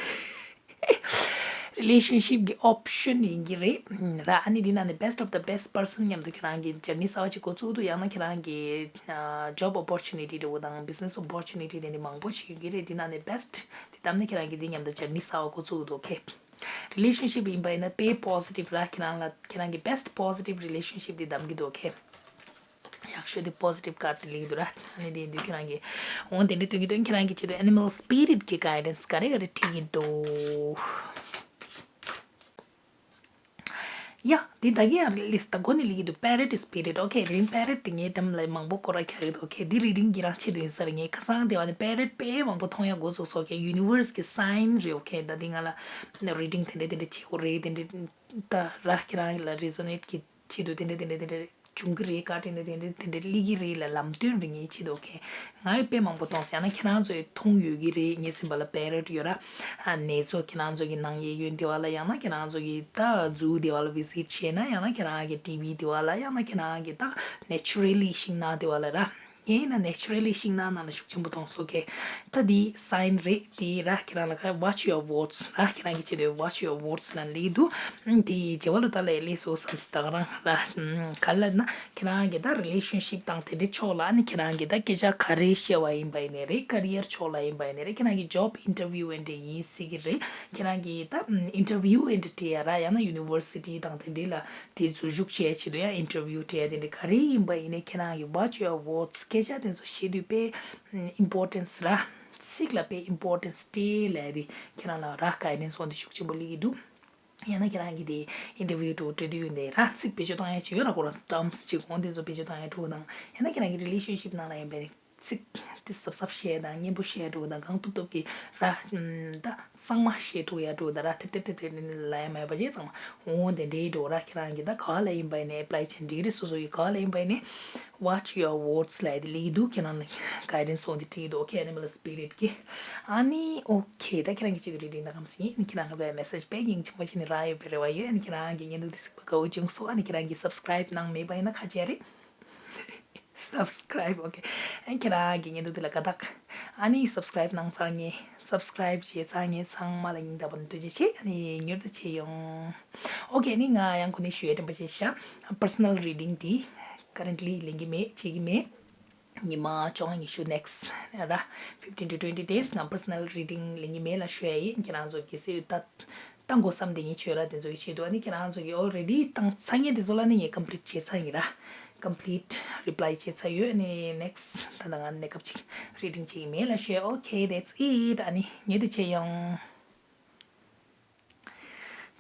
relationship གི་option ཡིན་གྱི་རེད་ར། ཨ་ནི་འདི་ནང་ནས་best of the best person མཉམ་དུ་ཁྱེད་རང་གིས་journey གསར་བ་ཅིག་འགོ་ཚུགས་འདུག་ཡང་ན་ཁྱེད་རང་གི་job opportunity འདྲ་བོ་དང་business opportunity དེ་འདྲ་མང་པོ་ཞིག་ཡོད་ཀྱི་རེད། འདི་ནང་ནས་best དེ་བདམས་ནས་ཁྱེད་རང་གིས་འདི་མཉམ་དུ་journey གསར་བ་འགོ་ཚུགས་འདུག Okay. relationship ཡིན་པ་ཡིན་ན་དཔེ་positive ར། ཁྱེད་རང་ལ་ཁྱེད་རང་གི་best positive relationship དེ་བདམས་ཀྱི་འདུག Okay. ཡག་ཤོས་དེ་positive card དེ་སླེབས་ཀྱི་འདུག་ར། ཨ་ནི་དེ་ཡིན་དུས་ཁྱེད་རང་གི་འོ་དེ་འདྲ་སྟོན་གྱི་འདུག་ཁྱེད་རང་གི་ཆེད་དུ་animal spirit གི་guidance ག་རེ་ག་རེ་སྤྲད་ཀྱི་འདུག་ཡ། འདི་ད་གིན་ཡང་list ད་འགོ་ནས་སླེབས་ཀྱི་འདུག parrot spirit Okay. རིང་parrot དེ་ངའི་འགྲམ་ལ་མང་པོ་སྐོར་ར་རྒྱག་གི་འདུག Okay. འདི་རིང་རིང་གི་རང་ཆེད་དུ་ཡིན་ས་རེད། ངའི་ཁ་སང་དེ་བ་ནས་parrot དཔེ་མང་པོ་མཐོང་ཡ་འགོ་ཚུགས་སོང་། Okay. universe གི་sign རེད། Okay. ད་འདི་ང་ལ་reading དེ་འདྲ་དེ་འདྲ་བྱེད་དགོས་རེད། དེ་འདྲ་ད་ར་ཁྱེད་རང་ལ་resonate གི་ཆེད་དུ་དེ་འདྲ་དེ་འདྲ་དེ་འདྲ་ འབྱུང་གི་རེད། བཀའ་དྲིན་དེ་དེ་འདྲ་དེ་འདྲ་སླེབས་ཀྱི་རེད་ལ། ལམ་སྟོན་རེད། ངའི་ཆེད་དུ། ཨོ་ཁེ། ང་ཡི་དཔེ་མང་པོ་མཐོང་སོང་། ཡང་ན་ཁྱེད་རང་ཚོས་མཐོང་ཡོད་ཀྱི་རེད། ངའི་སེམས་པ་ལ་བེ་རེད་ཡོད་ར། ཨ་ནེ་ཚོ་ཁྱེད་རང་ཚོ་གི་ནང་གཡས་གཡོན་དེ་བ་ལ། ཡང་ན་ཁྱེད་རང་ཚོ་གི་ད་ཛུ་དེ་བ་ལ་བི་ཟིཊ་བྱས་ན། ཡང་ན་ཁྱེད་རང་གི་ཊི་བི་དེ་བ་ལ། ཡང་ན་ཁྱེད་རང་གི་ད་ནེ་ཅུ་ར་ལི་ཤིང་ནགས་དེ་བ་ལ་ར། ཡིན་ན་ནེ་ཅུ་ར་ལི་ཤིང་ནགས་ནང་ལ་ཤུགས་ཆེན་པོ་མཐོང་སོང་། ཨོ་ཁེ། ད་འདི་སའིན་རེད། དེ་ར་ཁྱེད་རང་ལ་ཁ་watch your words ར། ཁྱེད་རང་གི་ཆེད་དུ་watch your words ལ་སླེབས་འདུག་ཨ་དེ་རྗེས་བ་ལ་ད་ལས་སླེབས་སོང་བསམ་སོང་། ད་ག་རང་ར། ག་ལ་ན་ཁྱེད་རང་གི་ད་རི་ལེ་ཤན་ཤིབ་དང་དེ་འདྲའི་ཕྱོགས་ལ། ཨ་ནི་ཁྱེད་རང་གི་ད་སྐད་ཆ་ག་རེ་བཤད་པ་ཡིན་པ་ཡིན་ནའི་རེད། ཀ་རི་ཡར་ཕྱོགས་ལ་ཡིན་པ་ཡིན་ནའི་རེད། ཁྱེད་རང་གི་ཇོབ་ཨིན་ཊར་བིའུ་འདྲ་ཡིན་སྲིད་ཀྱི་རེད། ཁྱེད་རང་གི་ད་ཨིན་ཊར་བིའུ་འདྲ་སྤྲད་ཡ་ར། ཡང་ན་ཡུ་ནི་ཝར་སི་ཊི་དང་དེ་འདྲའི་ལ་དེ་འཛུལ་ཞུགས་བྱེད་ཆེད་དུ་ཡང་ཨིན་ཊར་བིའུ་སྤྲད་ཡ་དེ་འདྲ་ག་རེ་ཡིན་པ་ཡིན་ནའི་ཁྱེད་རང་གི་watch your words སྐད་ཆ་དེ་ཚོ་བཤད་དུས་དཔེ་ཨིམ་པོར་ཊེན་སི་ར། ཚིག་ལ་དཔེ་ཨིམ་པོར་ཊེན་སི་སྤྲད་ལབ་ཡ་དེ་ཁྱེད་རང་ལ་ར་གའི་ཌེན་སི་འོ་དེ་ཤུགས་ཆེན་པོ་སླེབས་ཀྱི་འདུག་ཡང་ན་ཁྱེད་རང་གིས་དེ་ཨིན་ཊར་བིའུ་འདྲ་སྤྲད་དུས་ཡོད་འདི་ར་ཚིག་བེད་སྤྱོད་བཏང་ཡ་ཅིག་ཡོད་ར། ཁོ་རང་ཊརམ་སི་ཅིག་འོ་དེ་ཚོ་བེད་སྤྱོད་བཏང་ཡ་འདྲ་དང་། ཡང་ན་ཁྱེད་རང་གི་རི་ལེ་ཤན་ཤིབ་ནང་ལ་ཡིན་པའི་ཚིག་དེ་གཟབ་གཟབ་བཤད་དང་། སྙན་པོ་བཤད་འདྲ་དང་། གང་ཐུབ་ཐུབ་ཀྱིས་ར། ཨམ་ད་གཙང་མ་བཤད་ཐུབ་ཡ་འདྲ་དང་ར། ཐེབས་ཐེབས་ཐེབས་ཐེབས་ལབ་ཡ་མེད་པ་བྱས་ཙང་མ་འོ་དེ་འདྲའི་འདྲ་ར། ཁྱེད་རང་གིས་ད་ག་ལ་ཡིན་པ་ཡིན་ནའི་ཨེབ་ལའི་བྱེད་འགྲིག་རེད། སོ་སོ་ཡིས་ག་ལ་ཡིན་པ་ཡིན་ནའི། Watch your words ལབ་ཡ་དེ་སླེབས་ཀྱི་འདུག་ཁྱེད་རང་ལ་གའི་ཌེན་སི་འོ་དེ་སྤྲད་ཀྱི་འདུག་ཨོ་ཁེ། ཨེ་ནི་མ་ལ་སི་པི་རི་ཊི་གི། ཨ་ནི་ཨོ་ཁེ། ད་ཁྱེད་རང་གི་ཅིག་རེ་ཌིང་ད་གམ་སི་ཡིན། ཨ་ནི་ཁྱེད་རང་ལ་བའི་མེ་སེཇ་དཔེ་སྙིང་རྗེ་མོ་བྱས་ནས་རག་ཡོད་པའི་རེ་བ་ཡོད། ཨ་ནི་ཁྱེད་རང་གི་བརྙན་ཐུང་དེ་གཟིགས་པ་དགའ་བོ་བྱུང་སོང་། ཨ་ནི་ཁྱེད་རང་གིས་སབ་སི་ཀ་རའིབ་གནང་མེད་པ་ཡིན་ན་ཁ་ཆེ་རེད། སབ་སི་ཀ་རའིབ། ཨོ་ཁེ། ཨ་ནི་ཁྱེད་རང་གི་བརྙན་ཐུང་དེ་ལ་དགའ་རྟགས། ཨ་ནི་སབ་སི་ཀ་རའིབ་གནང་ཚར་མཁན། སབ་སི་ཀ་རའིབ་བྱས་ཚར་མཁན་ཚང་མ་ལ་སྙིང་ཐག་པ་ནས་ཐུགས་རྗེ་ཆེ། ཨ་ནི་མྱུར་དུ་མཇལ་ཡོང་། ཨོ་ཁེ། ཨ་ནི་ང་ཡང་ཁོ་ནས་ཞུ་ཡ་དྲན་པ་བྱས་ཤག་པར་སོ་ནལ་རི་ཌིང་དེ་ཀ་རེན་ཊི་ལི་ལེན་གྱི་མེད། བྱེད་ཀྱི་མེད། ཉི་མ་བཅོ་ལྔ་ཉི་ཤུ་ནེག་སི་ར། fifteen to twenty days ང་པར་སོ་ནལ་རི་ཌིང་ལེན་གྱི་མེད་ལབ་ཞུ་ཡ་ཡིན། ཁྱེད་རང་ཚོ་གལ་སྲིད་ད་བཏང་དགོས་བསམ་བསྡད་མཁན་ཡོད་ར། དེ་ཚོ་གི་ཆེད་དུ། ཨ་ནི་ཁྱེད་རང་ཚོ་གིས་ཨོ་རེ་ཌི་བཏང་ཚར་མཁན་དེ་ཚོ་ལ་ནི་ངས་ཀམ་པི་ལིཊ་བྱས་ཚར་ཡིན་ར། ཀམ་པི་ལིཊ་རི་པ་ལའི་བྱས་ཚར་ཡོད། ཨ་ནི་ནེག་སི་ད་ལྟ་ང་གནས་སྐབས་ཅིག་རི་ཌིང་བྱེད་ཀྱི་མེད་ལབ་ཞུ་ཡ། ཨོ་ཁེ། that's it. ཨ་ནི་མྱུར་དུ་མཇལ་ཡོང་།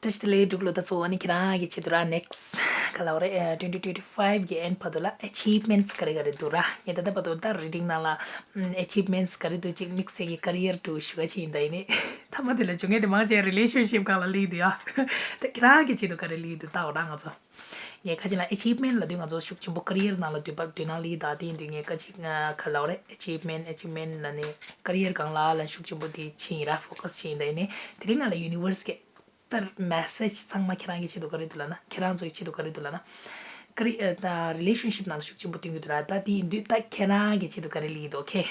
བཀྲ་ཤིས་བདེ་ལེགས་འབྲུག་ལོ། ད་གཙོ་བོ་ནི་ཁྱེད་རང་གི་ཆེད་དུ་ར། ནེག་སི་ག་ལབ་རེད། ཨ་twenty twenty five གི་ཨེན་ཌི་བར་དུ་ལ་ཨེ་ཆིབ་མེན་ཊི་ག་རེ་ག་རེ་འདུག་ར། ངས་ད་ལྟ་བར་དུ་ད་རི་ཌིང་ནང་ལ་ཨེ་ཆིབ་མེན་ཊི་ག་རེ་འདུག་ཅིག་དམིགས་བསལ་གྱི་ཀ་རི་ཡར་འདྲ་ཞུ་ག་ཕྱིན་ཡིན། ད་ཡིན་ནི་མཐའ་མ་དེ་ལ་བྱུང་མཁན་དེ་མང་ཆེ་རི་ལེ་ཤན་ཤིབ་སྒང་ལ་སླེབས་འདུག་ཡ། ད་ཁྱེད་རང་གི་ཆེད་དུ་ག་རེ་སླེབས་འདུག་ལྟ་འོ་ར། ང་ཚོ། ངས་ཁ་ཅིག་ལ་ཨེ་ཆིབ་མེན་ཊི་ལབ་དུས་ང་ཚོ་ཤུགས་ཆེན་པོ་ཀ་རི་ཡར་ནང་ལ་འདུས་པ་འདུས་ནང་ལི་ད་དེ་ཡིན་དུས་ངས་ཁ་ཅིག་ང་ག་ལབ་རེད། ཨེ་ཆིབ་མེན་ཊི་ཨེ་ཆིབ་མེན་ཊི་ལབ་ནས་ཀ་རི་ཡར་སྒང་ལ་ལ་ཤུགས་ཆེན་པོ་དེ་ཕྱིན་ཡིན་ར། ཕོ་ཀ་སི་ཕྱིན་ཡིན། ད་ཡིན་ནས་དེ་རིང་ང་ལ་ཡུ་ནི་ཝར་སི་གི་ད་མེ་སེཇ་ཚང་མ་ཁྱེད་རང་གི་ཆེད་དུ་ག་རེ་འདུག་ལབ་ན། ཁྱེད་རང་ཚོ་གི་ཆེད་དུ་ག་རེ་འདུག་ལབ་ན། ཀ་རི་ཨ་ད་རི་ལེ་ཤན་ཤིབ་ནང་ལ་ཤུགས་ཆེན་པོ་སྟོན་གྱི་འདུག་ར། ད་དེ་ཡིན་དུས་ད་ཁྱེད་རང་གི་ཆེད་དུ་ག་རེ་སླེབས་འདུག་ཨོ་ཁེ།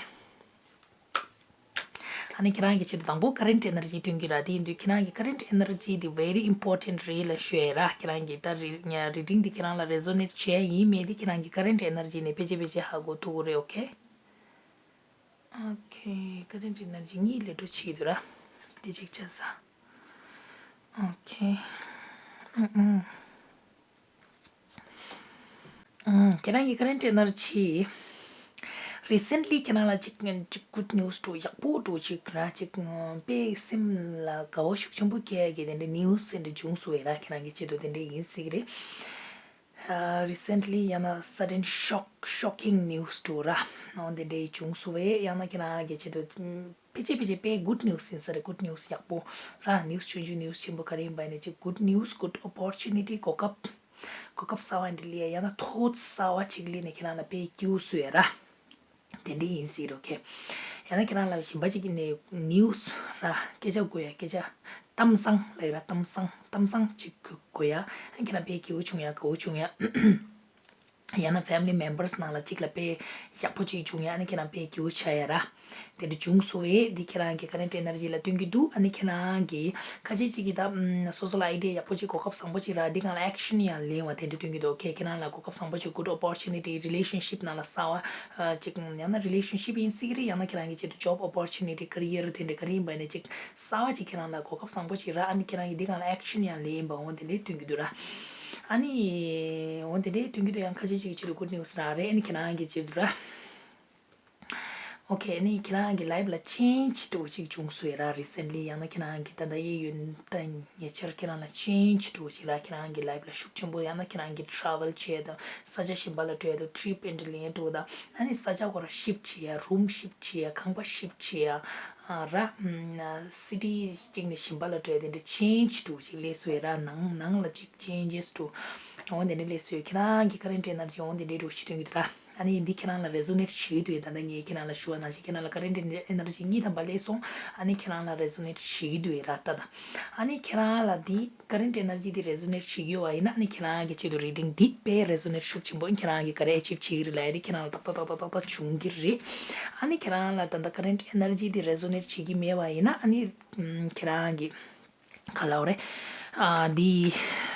ཨ་ནི་ཁྱེད་རང་གི་ཆེད་དུ་དང་པོ་ཀ་རེན་ཊི་ཨེ་ནར་ཇི་སྟོན་གྱི་ར། དེ་ཡིན་དུས་ཁྱེད་རང་གི་ཀ་རེན་ཊི་ཨེ་ནར་ཇི་དེ་very important རེད་ལབ་ཞུ་ཡ་ར། ཁྱེད་རང་གི་ད་རི་ཉ་རི་ཌིང་དེ་ཁྱེད་རང་ལ་རེ་ཛོ་ནེཊ་བྱས་ཡིན་མེད་དེ་ཁྱེད་རང་གི་ཀ་རེན་ཊི་ཨེ་ནར་ཇི་ནས་ཕལ་ཆེར་ཕལ་ཆེར་ཧ་གོ་ཐུབ་ཀྱི་རེད། ཨོ་ཁེ། ཨོ་ཁེ། ཀ་རེན་ཊི་ཨེ་ནར་ཇི་གཉིས་ལས་འགྲོ་བྱེད་ཀྱི་འདུག་ར། དེ་གཅིག་བྱས་ས། ཨོ་ཁེ། ཨུ་ཨུ། ཨུམ། ཁྱེད་རང་གི་ཀ་རེན་ཊི་ཨེ་ནར་ཇི། རི་སེན་ཊི་ལི་ཁྱེད་རང་ལ་ཅིག་ཅིག་གུཌ་ནིའུ་སི་འདྲ་ཡག་པོ་འདྲ་ཅིག་ར། ཅིག་དཔེ་སེམས་ལ་དགའ་བ་ཤུགས་ཆེན་པོ་སྐྱེ་ཡ་གི་དེ་འདྲའི་ནིའུ་སི་དེ་འདྲ་བྱུང་སོང་བས་ར། ཁྱེད་རང་གི་ཆེད་དུ་དེ་འདྲ་ཡིན་སྲིད་ཀྱི་རེད། ཨ་རི་སེན་ཊི་ལི་ཡང་ན་sudden shock, shocking news འདྲ་ར། འོ་དེ་འདྲ་བྱུང་སོང་བས། ཡང་ན་ཁྱེད་རང་གི་ཆེད་དུ་ཕལ་ཆེར་ཕལ་ཆེར་དཔེ་གུཌ་ནིའུ་སི་ཡིན་ས་རེད། གུཌ་ནིའུ་སི་ཡག་པོ་ར། ནིའུ་སི་ཆུང་ཆུང་ནིའུ་སི་ཆེན་པོ་ག་རེ་ཡིན་པ་ཡིན་ན་ཅིག་གུཌ་ནིའུ་སི། གུཌ་ཨོ་པོར་ཅུ་ནི་ཊི། གོ་སྐབས། གོ་སྐབས་གསར་བ་འདི་སླེབས་ཡ། ཡང་ན་ཐོཊ་སི་གསར་བ་ཅིག་སླེབས་ནས་ཁྱེད་རང་ལ་དཔེ་སྐྱིད་པོ་བཟོ་ཡ་ར། དེ་འདྲ་ཡིན་སྲིད་རོ་ཁེ། ཡང་ན་ཁྱེད་རང་ལ་གཞན་པ་ཅིག་གི་ནས་ནིའུ་སི་ར། སྐད་ཆ་དགོས་ཡ། སྐད་ཆ་གཏམ་བཟང་ལབ་ཡ་ར། གཏམ་བཟང་གཏམ་བཟང་ཅིག་དགོས་ཡ། ཁྱེད་རང་དཔེ་སྐྱིད་པོ་བྱུང་ཡ། དགའ་བོ་བྱུང་ཡ། ཡང་ན་ཕེ་མི་ལི་མེམ་བར་སི་ནང་ལ་གཅིག་ལ་དཔེ་ཡག་པོ་ཅིག་བྱུང་ཡ། ཨ་ནི་ཁྱེད་རང་དཔེ་སྐྱིད་པོ་ཆགས་ཡ་ར། དེ་འདྲ་བྱུང་སོང་བས་འདི་ཁྱེད་རང་གི་ཀ་རེན་ཊི་ཨེ་ནར་ཇི་ལ་སྟོན་གྱི་འདུག་ཨ་ནི་ཁྱེད་རང་གི་ཁ་ཤས་ཅིག་གིས་ད་ཨམ་སོ་སོ་ལ་ཨའི་ཌི་ཡ་ཡག་པོ་ཅིག་གོ་སྐབས་བཟང་པོ་ཅིག་རག་འདི་སྒང་ལ་ཨེག་ཤན་ཡང་ལེན་པ་དེ་འདྲ་སྟོན་གྱི་འདུག་ཁེ། ཁྱེད་རང་ལ་གོ་སྐབས་བཟང་པོ་ཅིག་གུཌ་ཨོ་པོར་ཅུ་ནི་ཊི་རི་ལེ་ཤན་ཤིབ་ནང་ལ་གསར་བ་ཅིག་ཡང་ན་རི་ལེ་ཤན་ཤིབ་ཡིན་སྲིད་ཀྱི་རེད། ཡང་ན་ཁྱེད་རང་གི་ཆེད་དུ་ཇོབ་ཨོ་པོར་ཅུ་ནི་ཊི་ཀེ་རི་ཡར་དེ་འདྲ་ག་རེ་ཡིན་པ་ཡིན་ནའི་ཅིག་གསར་བ་ཅིག་ཁྱེད་རང་ལ་གོ་སྐབས་བཟང་པོ་ཅིག་རག་ཨ་ནི་ཁྱེད་རང་གིས་འདི་སྒང་ལ་ཨེག་ཤན་ཡང་ལེན་པ་འོ་དེ་འདྲ་སྟོན་གྱི་འདུག་ར། ཨ་ནི་འོ་དེ་འདྲ་སྟོན་གྱི་འདུག་ཡང་ཁ་ཤས་ཅིག་གི་ཆེད་དུ་གུཌ་ནིའུ་སི་རག་རེད། ཨ་ནི་ཁྱེད་རང་གི་ཆེད་དུ་ར། ཨོ་ཁེ། ཨ་ནི་ཁྱེད་རང་གི་ལའིབ་ལ་ཅེན་ཇི་འདྲ་བོ་ཅིག་བྱུང་སོང་ཡ་ར། རི་སེན་ཊི་ལི་ཡང་ན་ཁྱེད་རང་གི་ད་ལྟ་གཡས་གཡོན་ད་ཉེ་ཆར་ཁྱེད་རང་ལ་ཅེན་ཇི་འདྲ་བོ་ཅིག་ར། ཁྱེད་རང་གི་ལའིབ་ལ་ཤུགས་ཆེན་པོ། ཡང་ན་ཁྱེད་རང་གི་ཊ་རེ་ཝལ་བྱས་དང་ས་ཆ་གཞན་པ་ལ་འགྲོ་ཡ་དང་ཊི་རིབ་ཨེ་འདྲ་ལེན་འགྲོ་དང་། ཨ་ནི་ས་ཆ་ཁོ་རང་ཤིབ་བྱེད་ཡ། རུམ་ཤིབ་བྱེད་ཡ། ཁང་པ་ཤིབ་བྱེད་ཡ། ཨ་ར། སི་ཊི་གཅིག་ནས་གཞན་པ་ལ་འགྲོ་ཡ་དེ་འདྲ་ཆེན་ཇི་འདྲ་ཅིག་སླེབས་སོང་ཡ་ར། ནང་ནང་ལ་ཅིག་ཆེན་ཇི་འདྲ་འོ་དེ་འདྲ་སླེབས་སོང་ཡ། ཁྱེད་རང་གི་ཀ་རེན་ཊི་ཨེ་ནར་ཇི་འོ་དེ་འདྲ་འདྲ་ཞིག་སྟོན་གྱི་འདུག་ར། ཨ་ནི་འདི་ཁྱེད་རང་ལ་རེ་ཟོ་ནེཊ་བྱེད་ཀྱི་འདུག་ཡ། ད་ལྟ་ངས་ཁྱེད་རང་ལ་ཞུ་བ་ནང་བཞིན་ཁྱེད་རང་ལ་ཀ་རེན་ཊི་ཨེ་ནར་ཇི་གཉིས་ཐམ་པ་སླེབས་སོང་། ཨ་ནི་ཁྱེད་རང་ལ་རེ་ཟོ་ནེཊ་བྱེད་ཀྱི་འདུག་ཡ་ར། ད་ད་ཨ་ནི་ཁྱེད་རང་ལ་འདི་ཀ་རེན་ཊི་ཨེ་ནར་ཇི་འདི་རེ་ཟོ་ནེཊ་བྱེད་ཀྱི་ཡོད་པ་ཡིན་ན། ཨ་ནི་ཁྱེད་རང་གི་ཆེད་དུ་རི་ཌིང་འདི་དཔེ་རེ་ཟོ་ནེཊ་ཤུགས་ཆེན་པོ། ཨ་ནི་ཁྱེད་རང་གི་ག་རེ་ཨེ་ཅིབ་བྱེད་ཀྱི་རེད་ལབ་ཡ་དེ་ཁྱེད་རང་ལ་ཏག་ཏག་ཏག་ཏག་ཏག་ཏག་འབྱུང་གི་རེད། ཨ་ནི་ཁྱེད་རང་ལ་ད་ལྟ་ཀ་རེན་ཊི་ཨེ་ནར་ཇི་འདི་རེ་ཟོ་ནེཊ་བྱེད་ཀྱི་མེད་པ་ཡིན་ན། ཨ་ནི་ཨམ་ཁྱེད་རང་གི་ག་ལབ་དགོས་རེད། ཨ་འདི་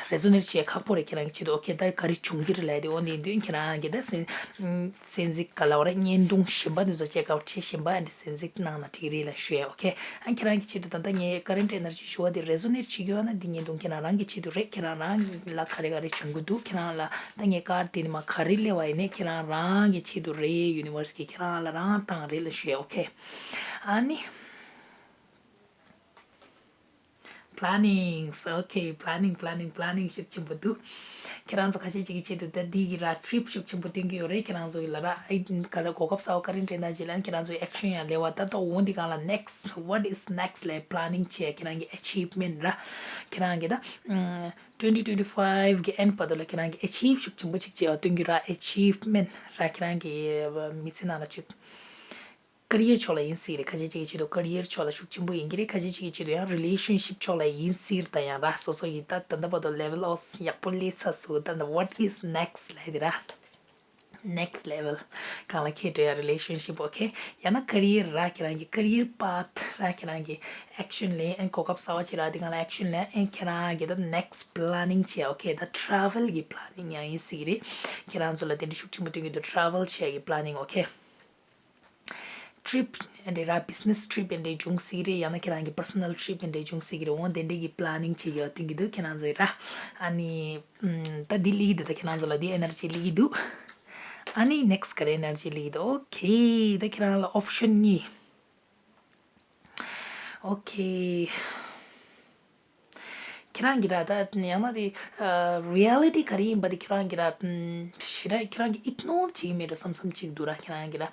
རེ་ཟོ་ནེཊ་བྱེད་ཁག་པོ་རེད་ཁྱེད་རང་གི་ཆེད་དུ། ཨོ་ཁེ། ད་ག་རེ་བྱུང་གི་རེད་ལབ་ཡ་དེ། འོ་འདི་འདི་ཁྱེད་རང་གི་ད་སེམས། ཨམ་སེམས་གཟིགས་ག་ལབ་དགོས་རེད། བརྙན་ཐུང་གཞན་པ་འདི་ཚོ་ཅེག་ཨའུཊ་བྱེད། གཞན་པ་འདི་སེམས་གཟིགས་གནང་ན་འགྲིག་རེད་ལབ་ཞུ་ཡ། ཨོ་ཁེ། ཨ་ཁྱེད་རང་གི་ཆེད་དུ་ད་ལྟ་ངས་ཀ་རེན་ཊི་ཨེ་ནར་ཇི་ཞུ་བ་དེ་རེ་ཟོ་ནེཊ་བྱེད་ཀྱི་ཡོད་ན། འདི་བརྙན་ཐུང་ཁྱེད་རང་རང་གི་ཆེད་དུ་རེད། ཁྱེད་རང་རང་ལ་ག་རེ་ག་རེ་བྱུང་གི་འདུག་ཁྱེད་རང་ལ་ད་ངས་ཀར་དེ་ནི་མ་ག་རེ་སླེབས་པ་ཡིན་ནའི་ཁྱེད་རང་རང་གི་ཆེད་དུ་རེད། ཡུ་ནི་ཝར་སི་གིས་ཁྱེད་རང་ལ་རང་བཏང་རེད་ལབ་ཞུ་ཡ། ཨོ་ཁེ། ཨ་ནི། Plannings. Okay, planning, planning, planning ཤུགས་ཆེན་པོ་འདུག་ཁྱེད་རང་ཚོ་ཁ་ཤས་ཅིག་གི་ཆེད་དུ་ད་འདི་གི་ར་ཊི་རིབ་ཤུགས་ཆེན་པོ་སྟོན་གྱི་ཡོད་རེད། ཁྱེད་རང་ཚོ་གི་ལ་ར་ཨེ་ག་ལ་གོ་སྐབས་གསར་པ་ཀ་རེན་ཊི་ཨེ་ནར་ཇི་ལ་ཁྱེད་རང་ཚོ་ཨེག་ཤན་ཡང་སླེབས་པ། ད་ལྟ་འོ་འདི་སྒང་ལ་ནེག་སི་ཊི། What is next ལབ་པླེ་ནིང་བྱས། ཁྱེད་རང་གི་ཨེ་ཆིབ་མེན་ཊི་ར། ཁྱེད་རང་གི་ད་twenty twenty five གི་ཨེན་ཌི་བར་དུ་ལ་ཁྱེད་རང་གི་ཨེ་ཆིབ་ཤུགས་ཆེན་པོ་ཅིག་བྱས་པ་སྟོན་གྱི་ར། ཨེ་ཆིབ་མེན་ཊི་ར། ཁྱེད་རང་གི་མི་ཚེ་ནང་ལ་ཅིག་ཀེ་རི་ཡར་ཕྱོགས་ལ་ཡིན་སྲིད་རེད། ཁ་ཤས་ཅིག་གི་ཆེད་དུ་ཀེ་རི་ཡར་ཕྱོགས་ལ་ཤུགས་ཆེན་པོ་ཡིན་གྱི་རེད། ཁ་ཤས་ཅིག་གི་ཆེད་དུ་ཡང་རི་ལེ་ཤན་ཤིབ་ཕྱོགས་ལ་ཡིན་སྲིད་རེད། ད་ཡང་ར་སོ་སོ་ཡི་ད་ད་ལྟ་བར་དུ་ལེ་ཝལ་ཨོ་ཡག་པོ་སླེབས་ཚར་སོང་། ད་ད་what is next ལབ་དེ་ར། ནེག་སི་ཊི་ལེ་ཝལ་སྒང་ལ་ཁྱེད་འགྲོ་ཡ་རི་ལེ་ཤན་ཤིབ། ཨོ་ཁེ། ཡང་ན་ཀེ་རི་ཡར་ར། ཁྱེད་རང་གི་ཀེ་རི་ཡར་པཱ་ཐི་ར། ཁྱེད་རང་གི་ཨེག་ཤན་ལེན། ཨེན་གོ་སྐབས་གསར་པ་ཅིག་རག་དེ་སྒང་ལ་ཨེག་ཤན་ལེན། ཨེན་ཁྱེད་རང་གི་ད་ནེག་སི་ཊི་པླེ་ནིང་བྱས། ཨོ་ཁེ། ད་ཊ་རེ་ཝལ་གི་པླེ་ནིང་ཡང་ཡིན་སྲིད་རེད། ཁྱེད་རང་ཚོ་ལ་དེ་འདྲ་ཤུགས་ཆེན་པོ་སྟོན་གྱི་འདུག་ཊ་རེ་ཝལ་བྱས་ཀྱི་པླེ་ནིང་། ཨོ་ཁེ། ཊི་རིབ་ཨེ་འདྲ་ར། བི་ཛི་ནེ་སི་ཊི་རིབ་ཨེ་འདྲ་བྱུང་སྲིད་རེད། ཡང་ན་ཁྱེད་རང་གི་པར་སོ་ནལ་ཊི་རིབ་ཨེ་འདྲ་བྱུང་སྲིད་ཀྱི་རེད། འོ་དེ་འདྲ་གི་པླེ་ནིང་བྱེད་ཀྱི་ཡོད་སྟོན་གྱི་འདུག་ཁྱེད་རང་ཚོ་ཡི་ར། ཨ་ནི་ཨམ་ད་འདི་སླེབས་ཀྱི་འདུག་ད་ཁྱེད་རང་ཚོ་ལ་འདི་ཨེ་ནར་ཇི་སླེབས་ཀྱི་འདུག་ཨ་ནི་ནེག་སི་ཊི་ག་རེ་ཨེ་ནར་ཇི་སླེབས་ཀྱི་འདུག་ཨོ་ཁེ། ད་ཁྱེད་རང་ལ་ཨོབ་ཤན་གཉིས། ཨོ་ཁེ། ཁྱེད་རང་གིས་ར་ད་ཡང་ན་དེ་རི་ཡེ་ལི་ཊི་ག་རེ་ཡིན་པ་དེ་ཁྱེད་རང་གིས་ར་ཞེ་དྲག་ཁྱེད་རང་གིས་ཨིག་ནོར་བྱེད་ཀྱི་མེད་འགྲོ་བསམ་བསམ་ཅིག་འདུག་ར། ཁྱེད་རང་གིས་ར་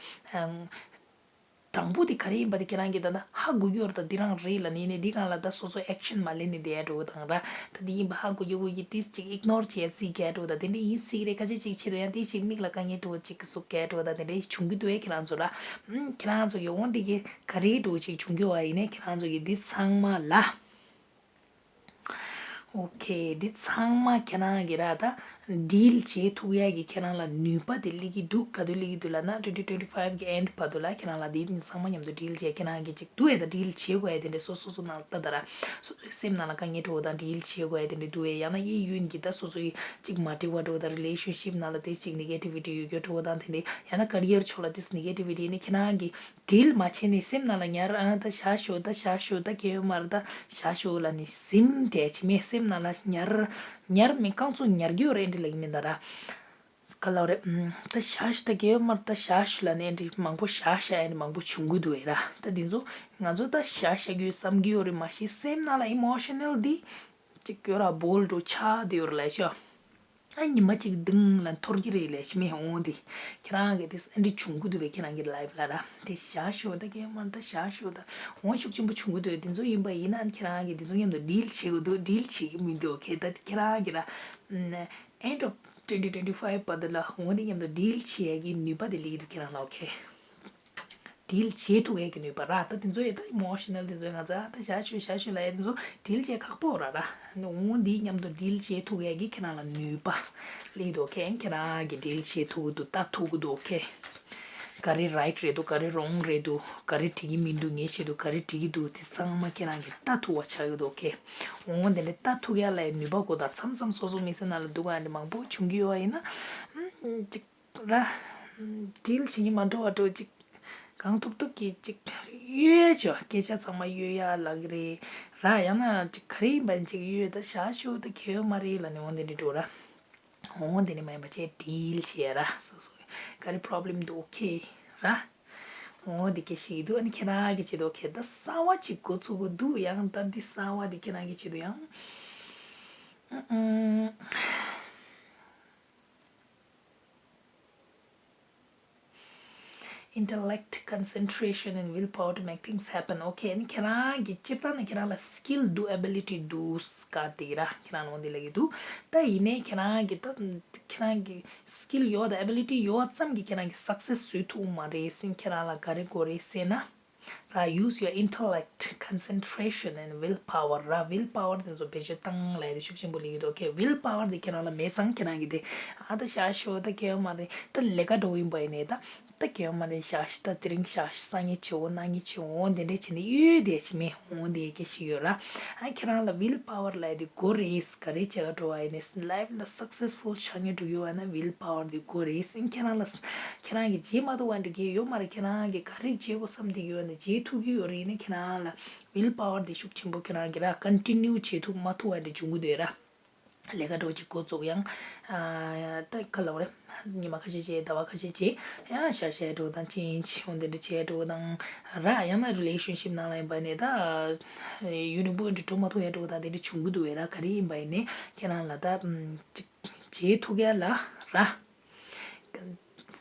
དྲང་པོ་དེ་ག་རེ་ཡིན་པ་དེ་ཁྱེད་རང་གིས་ད་ད་ཧ་གོ་གི་ཡོད་རེད། ད་འདི་རང་རེད་ལབ་ནས་ནས་འདི་སྒང་ལ་ད་སོ་སོ་ཨེག་ཤན་མ་ལེན་ནས་བསྡད་འགྲོ་དང་ར། ད་འདི་ཡིན་པ་ཧ་གོ་གི་གོ་གི་ཏིས་ཅིག་ཨིག་ནོར་བྱས་རྩིས་རྒྱག་འགྲོ། ད་དེ་འདྲ་ཡིན་སྲིད་རེད། ཁ་ཤས་ཅིག་ཆེད་དུ་ཡང་ཏིས་ཅིག་མིག་ལ་དཀའ་ངལ་འགྲོ་ཅིག་གི་ཟུག་རྒྱག་འགྲོ། ད་དེ་འདྲ་བྱུང་གི་འདུག་ཨེ་ཁྱེད་རང་ཚོ་ར། ཁྱེད་རང་ཚོ་གི་འོང་འདི་གི་ག་རེ་འགྲོ་ཅིག་བྱུང་གི་བ་ཡིན་ནས་ཁྱེད་རང་ཚོ་གི་འདི་ཚང་མ་ལ། ཨོ་ཁེ། འདི་ཚང་མ་ཁྱེད་རང་གི་ར་ད་ཌིལ་བྱེད་ཐུབ་ཡ་གི་ཁྱེད་རང་ལ་ནུས་པ་དེ་སླེབས་ཀྱི་འདུག་ག་དུས་སླེབས་ཀྱི་འདུག་ལབ་ན་twenty twenty five གི་ཨེན་ཌི་བར་དུ་ལ་ཁྱེད་རང་ལ་འདི་ཚང་མ་མཉམ་དུ་ཌིལ་བྱས། ཁྱེད་རང་གི་ཅིག་འདུག་ཨེ་ད་ཌིལ་བྱེད་དགོས་ཡ་དེ་འདྲ་སོ་སོ་སོ་ནང་ལ་ད་ད་ར་སོ་སོའི་སེམས་ནང་ལ་དཀའ་ངལ་འགྲོ་བ་དང་ཌིལ་བྱེད་དགོས་ཡ་དེ་འདྲ་འདུག་ཨེ། ཡང་ན་གཡས་གཡོན་གྱི་ད་སོ་སོའི་ཅིག་མ་འགྲིག་པ་འགྲོ་བ་དང་རི་ལེ་ཤན་ཤིབ་ནང་ལ་དེ་ཅིག་ནེ་གེ་ཊི་བི་ཊི་ཡོད་རྒྱུ་འགྲོ་བ་དང་དེ་འདྲ། ཡང་ན་ཀེ་རི་ཡར་ཕྱོགས་ལ་དེ་ནེ་གེ་ཊི་བི་ཊི་ནི་ཁྱེད་རང་གི་ཌིལ་མ་བྱས་ནས་སེམས་ནང་ལ་ཉར། ཨ་ད་བཞག་ཤོག་ད་བཞག་ཤོག་ད་གལ་ཡོད་མ་རེད། ད་བཞག་ཤོག་ལབ་ནས་སེམས་དེ་བྱེད་མེད། སེམས་ནང་ལ་ཉར་ཉར་མེད། རྐང་བཙུགས་ཉར་གྱི་ཡོད་རེད། ཨེ་འདྲ་ལབ་ཀྱི་མིན་ད་ར། ག་ལབ་རེད། ཨམ་ད་བཞག་ཤོག་ད་གལ་ཡོད་མ་རེད། ད་བཞག་ཤོག་ལབ་ནས་ཨེ་འདྲ་མང་པོ་བཞག་བཞག་ཨེ་འདྲ་མང་པོ་བྱུང་གི་འདུག་ཨེ་ར། ད་འདི་ཚོ་ང་ཚོ་ད་བཞག་བཞག་གི་ཡོད་བསམ་གྱི་ཡོད་རེད། མ་གཞི་སེམས་ནང་ལ་ཨི་མོ་ཤ་ནལ་འདི་ཅིག་ཡོད་ར། བོལ་འགྲོ་ཆགས་བསྡད་ཡོད་རེད་ལབ་ཤོག་ཨ་ཉི་མ་གཅིག་དང་ལ་འཐོར་གྱི་རེད་ལབ་ཤི་མེད་འོང་དེ། ཁྱེད་རང་གི་དེ་ཨ་འདྲ་བྱུང་གི་འདུག་པས། ཁྱེད་རང་གི་ལའིབ་ལ་ར་དེ་བཞག་ཤོག་ད་གལ་མ་ད་བཞག་ཤོག་ད་འོང་ཤུགས་ཆེན་པོ་བྱུང་གི་འདུག་དེ་ཚོ་ཡིན་པ་ཡིན་ན་ཁྱེད་རང་གི་དེ་ཚོ་མཉམ་དུ་ཌིལ་བྱེད་དགོས་འདུག་ཌིལ་བྱེད་ཀྱི་མི་འདུག་ཨོ་ཁེ། ད་ཁྱེད་རང་གི་ར་end of twenty twenty five བར་དུ་ལ་འོང་དེ་མཉམ་དུ་ཌིལ་བྱེད་ཡ་གི་ནུས་པ་དེ་སླེབས་ཀྱི་འདུག་ཁྱེད་རང་ལ། ཨོ་ཁེ། ཌིལ་བྱེད་ཐུབ་ཡས་ཀྱི་ནུས་པ་ར། ད་དེ་ཚོ་ཡས་ད་ཨི་མོ་ཤ་ནལ་དེ་ཚོ་ཡས་ང་ཚོ་ད་བཞག་ཤོག་བཞག་ཤོག་ལབ་ཡས་དེ་ཚོ་ཌིལ་བྱེད་ཁག་པོ་ར་ར། འོང་འདིའི་མཉམ་དུ་ཌིལ་བྱེད་ཐུབ་ཡས་ཀྱི་ཁྱེད་རང་ལ་ནུས་པ་སླེབས་འདུག་ཁེ། ཁྱེད་རང་གི་ཌིལ་བྱེད་ཐུབ་ཀྱི་འདུག་ལྟ་ཐུབ་ཀྱི་འདུག་ཁེ། ག་རེ་རའིཊ་རེད་འདུག་ག་རེ་རོང་རེད་འདུག་ག་རེ་འགྲིག་གི་མི་འདུག་ངའི་ཆེད་དུ་ག་རེ་འགྲིག་གི་འདུག་དེ་ཚང་མ་ཁྱེད་རང་གི་ལྟ་ཐུབ་པ་ཆགས་ཀྱི་འདུག་ཁེ། འོང་དེ་འདྲ་ལྟ་ཐུབ་ཡས་ལ་ནུས་པ་དགོས། ད་མཚམས་མཚམས་སོ་སོ་མི་ཚེ་ནང་ལ་སྡུག་ག་འདྲ་མང་པོ་བྱུང་གི་ཡོད་པ་ཡིན་ན་ཅིག་ར། ཌིལ་བྱེད་ཀྱི་མ་འགྲོ་བ་འགྲོ་ཅིག་གང་ཐུབ་ཐུབ་ཀྱིས་ཅིག་གཡོལ་ཡ་ཆོག་སྐད་ཆ་ཚང་མ་གཡོལ་ཡ་ལག་རེད་ར། ཡང་ན་ཅིག་ག་རེ་ཡིན་པ་ཅིག་གཡོལ་ད་བཞག་ཤོག་ད་གལ་ཡོད་མ་རེད་ལབ་ནས་འོང་དེ་འདྲ་འགྲོ་ར། འོང་དེ་ནས་མ་ཡིན་པ་བྱས་ཌིལ་བྱེད་ཡ་ར། སོ་སོ་ག་རེ་པོ་རོབ་ལེམ་འདུག་ཨོ་ཁེ་ར། འོང་དེ་སྐད་ཤེས་ཀྱི་འདུག་ཨ་ནི་ཁྱེད་རང་གི་ཆེད་དུ་ཨོ་ཁེ། ད་གསར་པ་ཅིག་འགོ་ཚུགས་དགོས་འདུག་ཡང་ད་འདི་གསར་པ་འདི་ཁྱེད་རང་གི་ཆེད་དུ་ཡང་ཨ་ཨ། Intellect, concentration and willpower to make things happen. Okay, ཨ་ནི་ཁྱེད་རང་གི་སྤྱིར་བཏང་ནས་ཁྱེད་རང་ལ་skill་འདུག ability་འདུག་ག་དེ་ར་ཁྱེད་རང་ལ་འོ་འདི་ལབ་ཀྱི་འདུག་ད་ཡིན་ནའི་ཁྱེད་རང་གི་ད་ཁྱེད་རང་གི་skill་ཡོད་དང་ability་ཡོད་ཙམ་གྱིས་ཁྱེད་རང་གི་success་བཟོ་ཐུབ་མ་རེད་ཟེར། ཁྱེད་རང་ལ་ག་རེ་དགོས་རེད་ཟེར་ན། ར། Use your intellect, concentration and willpower. ར། willpower་དེ་ཚོ་བེད་སྤྱོད་བཏང་ལབ་ཡ་དེ་ཤུགས་ཆེན་པོ་སླེབས་ཀྱི་འདུག okay, willpower་དེ་ཁྱེད་རང་ལ་མེད་ཙང་ཁྱེད་རང་གིས་དེ་ཨ་ད་བཞག་ཤོག་ད་གལ་ཡོད་མ་རེད། ད་ལས་ཀ་འགྲོ་ཡིན་པ་ཡིན་ནའི་ད་ད་གལ་ཡོད་མ་རེད། བཞག་ཤོག་ད་དེ་རིང་བཞག་ཤོག་སང་ཉིན་བྱེད་འོ་གནངས་ཉིན་བྱེད་འོ་དེ་འདྲས་བྱས་ནས་གཡོལ་བསྡད་ཀྱི་མེད། འོ་དེ་སྐད་ཆ་ཡོད་ར། ཨ་ཁྱེད་རང་ལ་willpower་ལབ་ཡ་དེ་དགོས་རེད། ག་རེ་བྱེད་ག་འགྲོ་བ་ཡིན་ནའི་life་ལ་successful་ཆགས་སྙིང་འདོད་ཡོད་པ་ན་willpower་དེ་དགོས་རེད་ཟེར། ཁྱེད་རང་ལ་ཁྱེད་རང་གིས་བྱེད་མ་ཐུབ་པ་འདྲ་གི་ཡོད་མ་རེད། ཁྱེད་རང་གིས་ག་རེ་བྱེད་དགོས་བསམ་དེ་ཡོད་ན་བྱེད་ཐུབ་ཀྱི་ཡོད་རེད། ནི་ཁྱེད་རང་ལ་willpower་དེ་ཤུགས་ཆེན་པོ་ཁྱེད་རང་གིས་ར་continue་བྱེད་ཐུབ་མ་ཐུབ་པ་འདྲ་འབྱུང་གི་འདུག་ར། ལས་ཀ་འགྲོ་གཅིག་འགོ་བཙུགས་ཡང་ཨ་ད་ག་ལབ་རེད། ཉི་མ་ཁ་ཤས་བྱས་ཟླ་བ་ཁ་ཤས་བྱས་ཡང་ཤ་ཤ་འགྲོ་དང་change་འོ་དེ་འདྲ་བྱས་འགྲོ་དང་ར། ཡང་ན་relationship་ནང་ལ་ཡིན་པ་ནི་ད་ཡུན་རིང་པོ་འདྲ་འགྲོ་མ་ཐུབ་ཡ་འགྲོ་དང་དེ་འདྲ་བྱུང་གི་འདུག་ར། ག་རེ་ཡིན་པ་ཡིན་ནི་ཁྱེད་རང་ལ་ད་ཅིག་བྱེད་ཐུབ་ཡ་ལ་ར།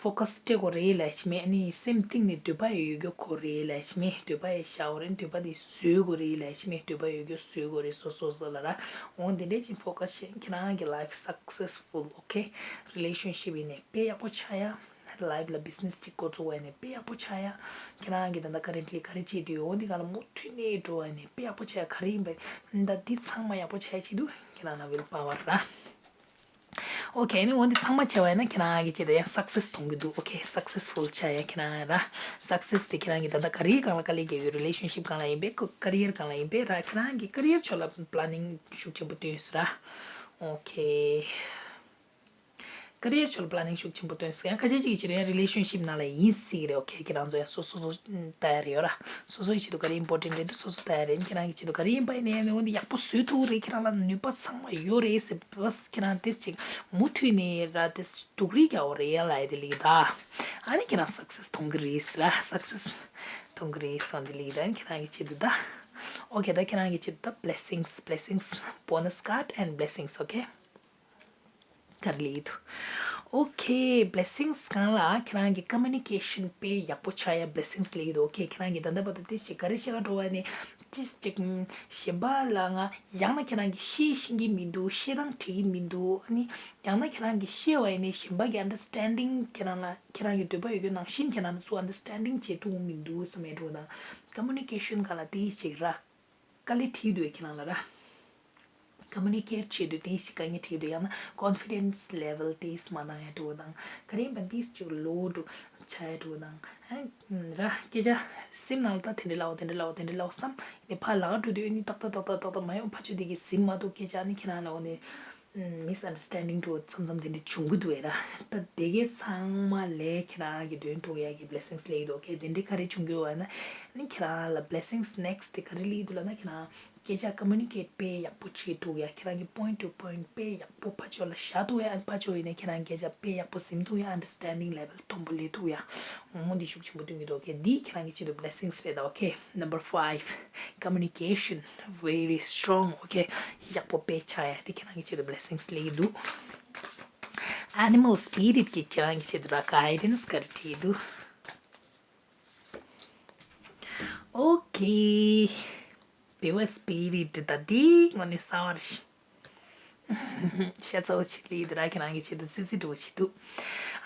focus་སྤྲད་དགོས་རེད་ལབ་ཀྱི་མེད། ཨ་ནི་སེམས་གཏིང་ནས་འདོད་པ་ཡོད་རྒྱུ་དགོས་རེད་ལབ་ཀྱི་མེད། འདོད་པ་ཡོད་བཞག་དགོས་རེད། འདོད་པ་དེ་བཟོ་དགོས་རེད་ལབ་ཀྱི་མེད། འདོད་པ་ཡོད་རྒྱུ་བཟོ་དགོས་རེད། སོ་སོ་སོ་ལ་ར། འོ་འདི་འདྲས་ཅིག་focus་བྱས་ཁྱེད་རང་གི་life successful okay, relationship་ཡིན་ནའི་དཔེ་ཡག་པོ་ཆགས་ཡ། life་ལ་business་ཅིག་འགོ་བཙུགས་པ་ཡིན་ནའི་དཔེ་ཡག་པོ་ཆགས་ཡ། ཁྱེད་རང་གི་ད་ལྟ་currently་ག་རེ་བྱེད་དུས་འོ་འདི་ག་ལ་མུ་མཐུད་ནས་འགྲོ་བ་ཡིན་ནའི་དཔེ་ཡག་པོ་ཆགས་ཡ། ག་རེ་ཡིན་པ་ད་འདི་ཚང་མ་ཡག་པོ་ཆགས་ཡ་ཆེད་དུ་ཁྱེད་རང་ལ་willpower་ར། okay, ཨ་ནི་འོ་འདི་ཚང་མ་བྱས་པ་ཡིན་ན་ཁྱེད་རང་གི་ཆེད་དུ་ཡང་success་མཐོང་གི་འདུག okay, successful་ཆགས་ཡ་ཁྱེད་རང་ར། success་དེ་ཁྱེད་རང་གི་ད་ལྟ་career་སྒང་ལ་དཀའ་ལས་རྒྱག་ཡོད། relationship་སྒང་ལ་ཡིན་པས་career་སྒང་ལ་ཡིན་པས་ར། ཁྱེད་རང་གི་career་ཕྱོགས་ལ་planning་ཤུགས་ཆེན་པོ་བཏོན་ཡོད་ཟེར་ར། okay, career་ཕྱོགས་ལ་planning་ཤུགས་ཆེན་པོ་བཏོན་ཡོད་ཟེར། ཡང་ཁ་ཤས་ཅིག་གི་ཆེད་དུ་ཡང་relationship་ནང་ལ་ཡིན་སྲིད་ཀྱི་རེད། okay, ཁྱེད་རང་ཚོ་ཡང་སོ་སོ་སོ་ལྟ་ཡ་རེད་ཡོད་ར། སོ་སོའི་ཆེད་དུ་ག་རེ་important་རེད་འདུག་སོ་སོ་ལྟ་ཡ་རེད། ཁྱེད་རང་གི་ཆེད་དུ་ག་རེ་ཡིན་པ་ཡིན་ནའི་ཡང་ནི་འོ་འདི་ཡག་པོ་བཟོ་ཐུབ་རེད། ཁྱེད་རང་ལ་ནུས་པ་ཚང་མ་ཡོད་རེད་ཟེར་བས་ཁྱེད་རང་དེ་ཅིག་མུ་མཐུད་ནས་ར་དེ་སྡུག་རུས་རྒྱག་འོ་རེད་ཡ་ལ་ཡ་དེ་ལིག་ད། ཨ་ནི་ཁྱེད་རང་success་མཐོང་གི་རེད་ཟེར་ར། success་མཐོང་གི་རེད་སོང་དེ་ལིག་ད། ཨ་ནི་ཁྱེད་རང་གི་ཆེད་དུ་ད། okay, ད་ཁྱེད་རང་གི་ཆེད་དུ་ད་blessings, blessings, bonus card and blessings, okay. ག་རེ་ལབ་ཀྱི་འདུག okay, blessings་སྒང་ལ་ཁྱེད་རང་གི་communication་དཔེ་ཡག་པོ་ཆགས་ཡ་blessings་ལབ་ཀྱི་འདུག okay, ཁྱེད་རང་གི་ད་ལྟ་བར་དུ་ཏིས་ཅིག་ག་རེ་བཤད་ག་འགྲོ་བ་ནི་ཏིས་ཅིག་གཞན་པ་ལ་ང་ཡང་ན་ཁྱེད་རང་གི་བཤད་ཤེས་ཀྱི་མི་འདུག་བཤད་སྟངས་འགྲིག་གི་མི་འདུག་ཨ་ནི་ཡང་ན་ཁྱེད་རང་གི་བཤད་པ་ཡིན་ནའི་གཞན་པ་གི་understanding་ཁྱེད་རང་ལ་ཁྱེད་རང་གི་འདོད་པ་ཡོད་རྒྱུ་ནང་བཞིན་ཁྱེད་རང་ལ་ཚུར་understanding་བྱེད་ཐུབ་མི་འདུག་བསམ་ཡ་འགྲོ་དང་communication་སྒང་ལ་ཏིས་ཅིག་ར། དཀའ་ལས་འཕྲད་འདུག་ཁྱེད་རང་ལ་ར། communicate་བྱེད་དུས་དེ་ཞིག་དཀའ་ངལ་འཕྲད་འདུག་ཡང་ན་confidence level་དེས་མ་འདང་ཡ་འགྲོ་དང་ག་རེ་ཡིན་པ་དེས་ཅིག་low་འགྲོ་ཆགས་ཡ་འགྲོ་དང་ཨ་ར་སྐད་ཆ་སེམས་ནང་ལ་ད་དེ་འདྲ་ལབ་དེ་འདྲ་ལབ་དེ་འདྲ་ལབ་བསམ་ནས་ཕར་ལག་འགྲོ་དུས་ཨ་ནི་ཏག་ཏག་ཏག་ཏག་ཏག་ཏག་མ་ཡོང་ཕར་ཚུར་དེ་གི་ཟིན་མ་ཐུབ་སྐད་ཆ་ཨ་ནི་ཁྱེད་རང་ལ་འོ་ནི། misunderstanding་འགྲོ་མཚམས་མཚམས་དེ་འདྲ་བྱུང་གི་འདུག་ཨེ་ར། ད་དེ་གའི་ཚང་མ་ལས་ཁྱེད་རང་གི་དོན་ཐུག་ཡ་གི་blessings་ལེགས་འདུག okay དེ་འདྲ་ག་རེ་བྱུང་གི་ཡོད་ན་ནི་ཁྱེད་རང་ལ་blessings next་དེ་ག་རེ་ལེགས་འདུག་ལ་ན་ཁྱེད་རང་སྐད་ཆ་communicate་དཔེ་ཡག་པོ་བྱེད་ཐུབ་ཡ། ཁྱེད་རང་གི་point to point་དཔེ་ཡག་པོ་ཕར་ཕྱོགས་ལ་བཞག་ཐུབ་ཡ། ཨ་ཕར་ཕྱོགས་ཡིན་ན་ཁྱེད་རང་སྐད་ཆ་དཔེ་ཡག་པོ་ཟིན་ཐུབ་ཡ། understanding level་མཐོན་པོ་ལེགས་ཐུབ་ཡ། འོ་འདི་ཤུགས་ཆེན་པོ་སྟོན་གྱི་འདུག okay འདི་ཁྱེད་རང་གི་ཆེད་དུ་blessings་རེད་ད། okay number five, communication very strong. okay ཡག་པོ་དཔེ་ཆགས་ཡ་དེ་ཁྱེད་རང་གི་ཆེད་དུ་blessings་ལེགས་འདུག animal spirit་གི་ཁྱེད་རང་གི་ཆེད་དུ་ར་guidance་ག་རེ་བྲིས་འདུག okay བེ་བ་spirit་ད་འདི་ངོ་ནས་གསར་བ་རེད། ཤ་ཚ་བོ་ཞིག་ལི་དེ་ར་ཁྱེད་རང་གི་ཆེད་དུ་ཙི་ཙི་འགྲོ་བ་ཞིག་འདུག་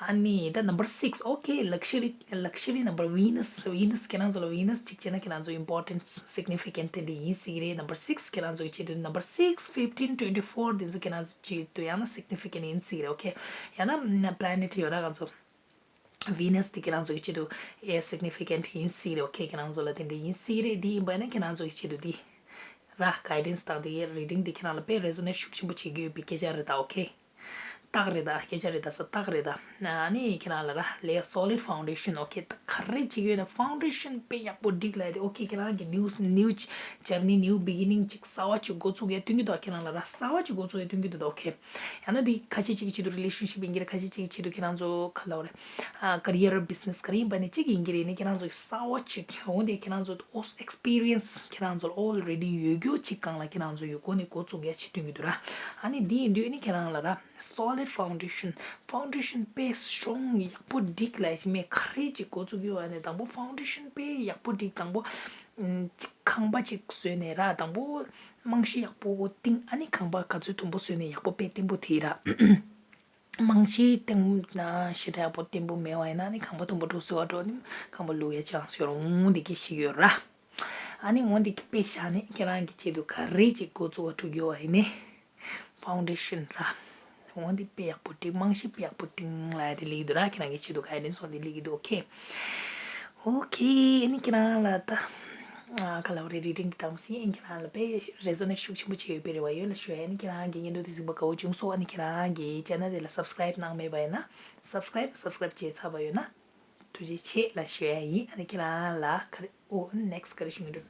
ཨ་ནི་ད་number six, okay, luxury, luxury number Venus, Venus་ཁྱེད་རང་ཚོ་ལ་Venus་གཅིག་བྱས་ན་ཁྱེད་རང་ཚོ་important, significant་དེ་འདྲ་ཡིན་སྲིད་ཀྱི་རེད། number six་ཁྱེད་རང་ཚོ་གི་ཆེད་དུ་number six, fifteen, twenty-four་དེ་ཚོ་ཁྱེད་རང་ཚོ་ཆེད་དུ་ཡང་ན་significant་ཡིན་སྲིད་ཀྱི་རེད། okay ཡང་ན་planet་ཡོད་ར་གང་ཚོ། Venus་དེ་ཁྱེད་རང་ཚོ་གི་ཆེད་དུ་ཨེ་significant་ཡིན་སྲིད་རེད། okay ཁྱེད་རང་ཚོ་ལ་དེ་འདྲ་ཡིན་སྲིད་རེད། དེ་ཡིན་པ་ན་ཁྱེད་རང་ཚོ་གི་ཆེད་དུ་དེ་ར་guidance་དང་དེ་reading་དེ་ཁྱེད་རང་ལ་དཔེ་resonate་ཤུགས་ཆེན་པོ་བྱེད་ཀྱི་ཡོད་པའི་སྐད་ཆ་རེད་ད། okay རྟགས་རེད་ད། སྐད་ཆ་རེད་ད་ས་རྟགས་རེད་ད། ཨ་ནི་ཁྱེད་རང་ལ་ར་lay a solid foundation. okay ད་ག་རེ་བྱེད་ཀྱི་ཡོད་ན་foundation་དཔེ་ཡག་པོ་སྒྲིག་ལ་དེ། okay ཁྱེད་རང་གི་new, new journey, new beginning་ཅིག་གསར་བ་ཅིག་འགོ་ཚུགས་ཡ་སྟོན་གྱི་འདུག་ཁྱེད་རང་ལ་ར་གསར་བ་ཅིག་འགོ་ཚུགས་ཡ་སྟོན་གྱི་འདུག okay ཡང་ན་འདི་ཁ་ཤས་ཅིག་གི་ཆེད་དུ་relationship་ཡིན་གྱི་རེད། ཁ་ཤས་ཅིག་གི་ཆེད་དུ་ཁྱེད་རང་ཚོ་ག་ལབ་རེད། ཨ་career, business་ག་རེ་ཡིན་པ་ནི་གཅིག་ཡིན་གྱི་རེད། ནི་ཁྱེད་རང་ཚོ་གསར་བ་ཅིག་འོང་དེ་ཁྱེད་རང་ཚོ་ཨོ་experience་ཁྱེད་རང་ཚོ་already་ཡོད་རྒྱུ་ཅིག་སྒང་ལ་ཁྱེད་རང་ཚོ་ཡོད་གོ་ནི་འགོ་བཙུགས་ཡ་ཆེད་དུ་ཡིན་གྱི་འདུག་ར། ཨ་ནི་འདི་ཡིན་དུས་ནི་ཁྱེད་རང་ལ་ར་solid foundation foundation དཔེ་strong ཡག་པོ་སྒྲིག་ལ་ཞིག་མེད་ག་རེ་ཅིག་འགོ་བཙུགས་ཡོད་ཨ་ནི་དང་པོ་foundation དཔེ་ཡག་པོ་སྒྲིག་དང་པོ་ཨམ་ཅིག་ཁང་པ་ཅིག་བཟོས་ནས་ར་དང་པོ་རྨང་གཞི་ཡག་པོ་བཏིང་ཨ་ནི་ཁང་པ་ག་ཚོད་དུམ་བུ་བཟོས་ནས་ཡག་པོ་དཔེ་བརྟན་པོ་དེ་ར། རྨང་གཞི་བརྟན་ཞེ་དྲག་པོ་བརྟན་པོ་མེད་པ་ཡིན་ན་ནི་ཁང་པ་དུམ་བུ་འགྲོ་སྲིད་པ་འགྲོ་ནི་ཁང་པ་ལུག་ཡ་ཅང་སོ་རུང་འདི་གི་ཞིག་ཡོད་ར། ཨ་ནི་འོན་ཏེ་དཔེ་བཞག་ནས་ཁྱེད་རང་གི་ཆེད་དུ་ག་རེ་ཅིག་འགོ་བཙུགས་པ་འགྲོ་རྒྱུ་བ་ཡིན་ནི་foundation ར། འོན་ཏེ་དཔེ་ཡག་པོ་བྲིས་རྨང་གཞི་དཔེ་ཡག་པོ་བཏིང་ལ་དེ་ལེགས་འདུག་ར། ཁྱེད་རང་གི་ཆེད་དུ་ག་ཡ་དེ་ཚོ་འདི་ལེགས་འདུག་ཨོ་ཁེ། ཨོ་ཁེ། ཨ་ནི་ཁྱེད་རང་ལ་ད། ཨ་ག་ལ་བ་རེ་reading གི་དམ་སྲི་ཨིན་ཁྱེད་རང་ལ་དཔེ་resonate ཤུགས་ཆེན་པོ་བྱས་ཡོད་པའི་རེ་བ་ཡོད་ལ་ཞུ་ཡ་ཨ་ནི་ཁྱེད་རང་གི་བརྙན་ཐུང་དེ་གཟིགས་པ་དགའ་བོ་བྱུང་སོང་ཨ་ནི་ཁྱེད་རང་གི་channel དེ་ལ་subscribe གནང་མེད་པ་ཡིན་ན་subscribe subscribe བྱས་ཚར་བ་ཡོད་ན་ཐུགས་རྗེ་ཆེ་ལ་ཞུ་ཡ་ཡིན། ཨ་ནི་ཁྱེད་རང་ལ་ག་རེ་ཨོ་next ག་རེ་ཞུ་ཡིན་འགྲོ།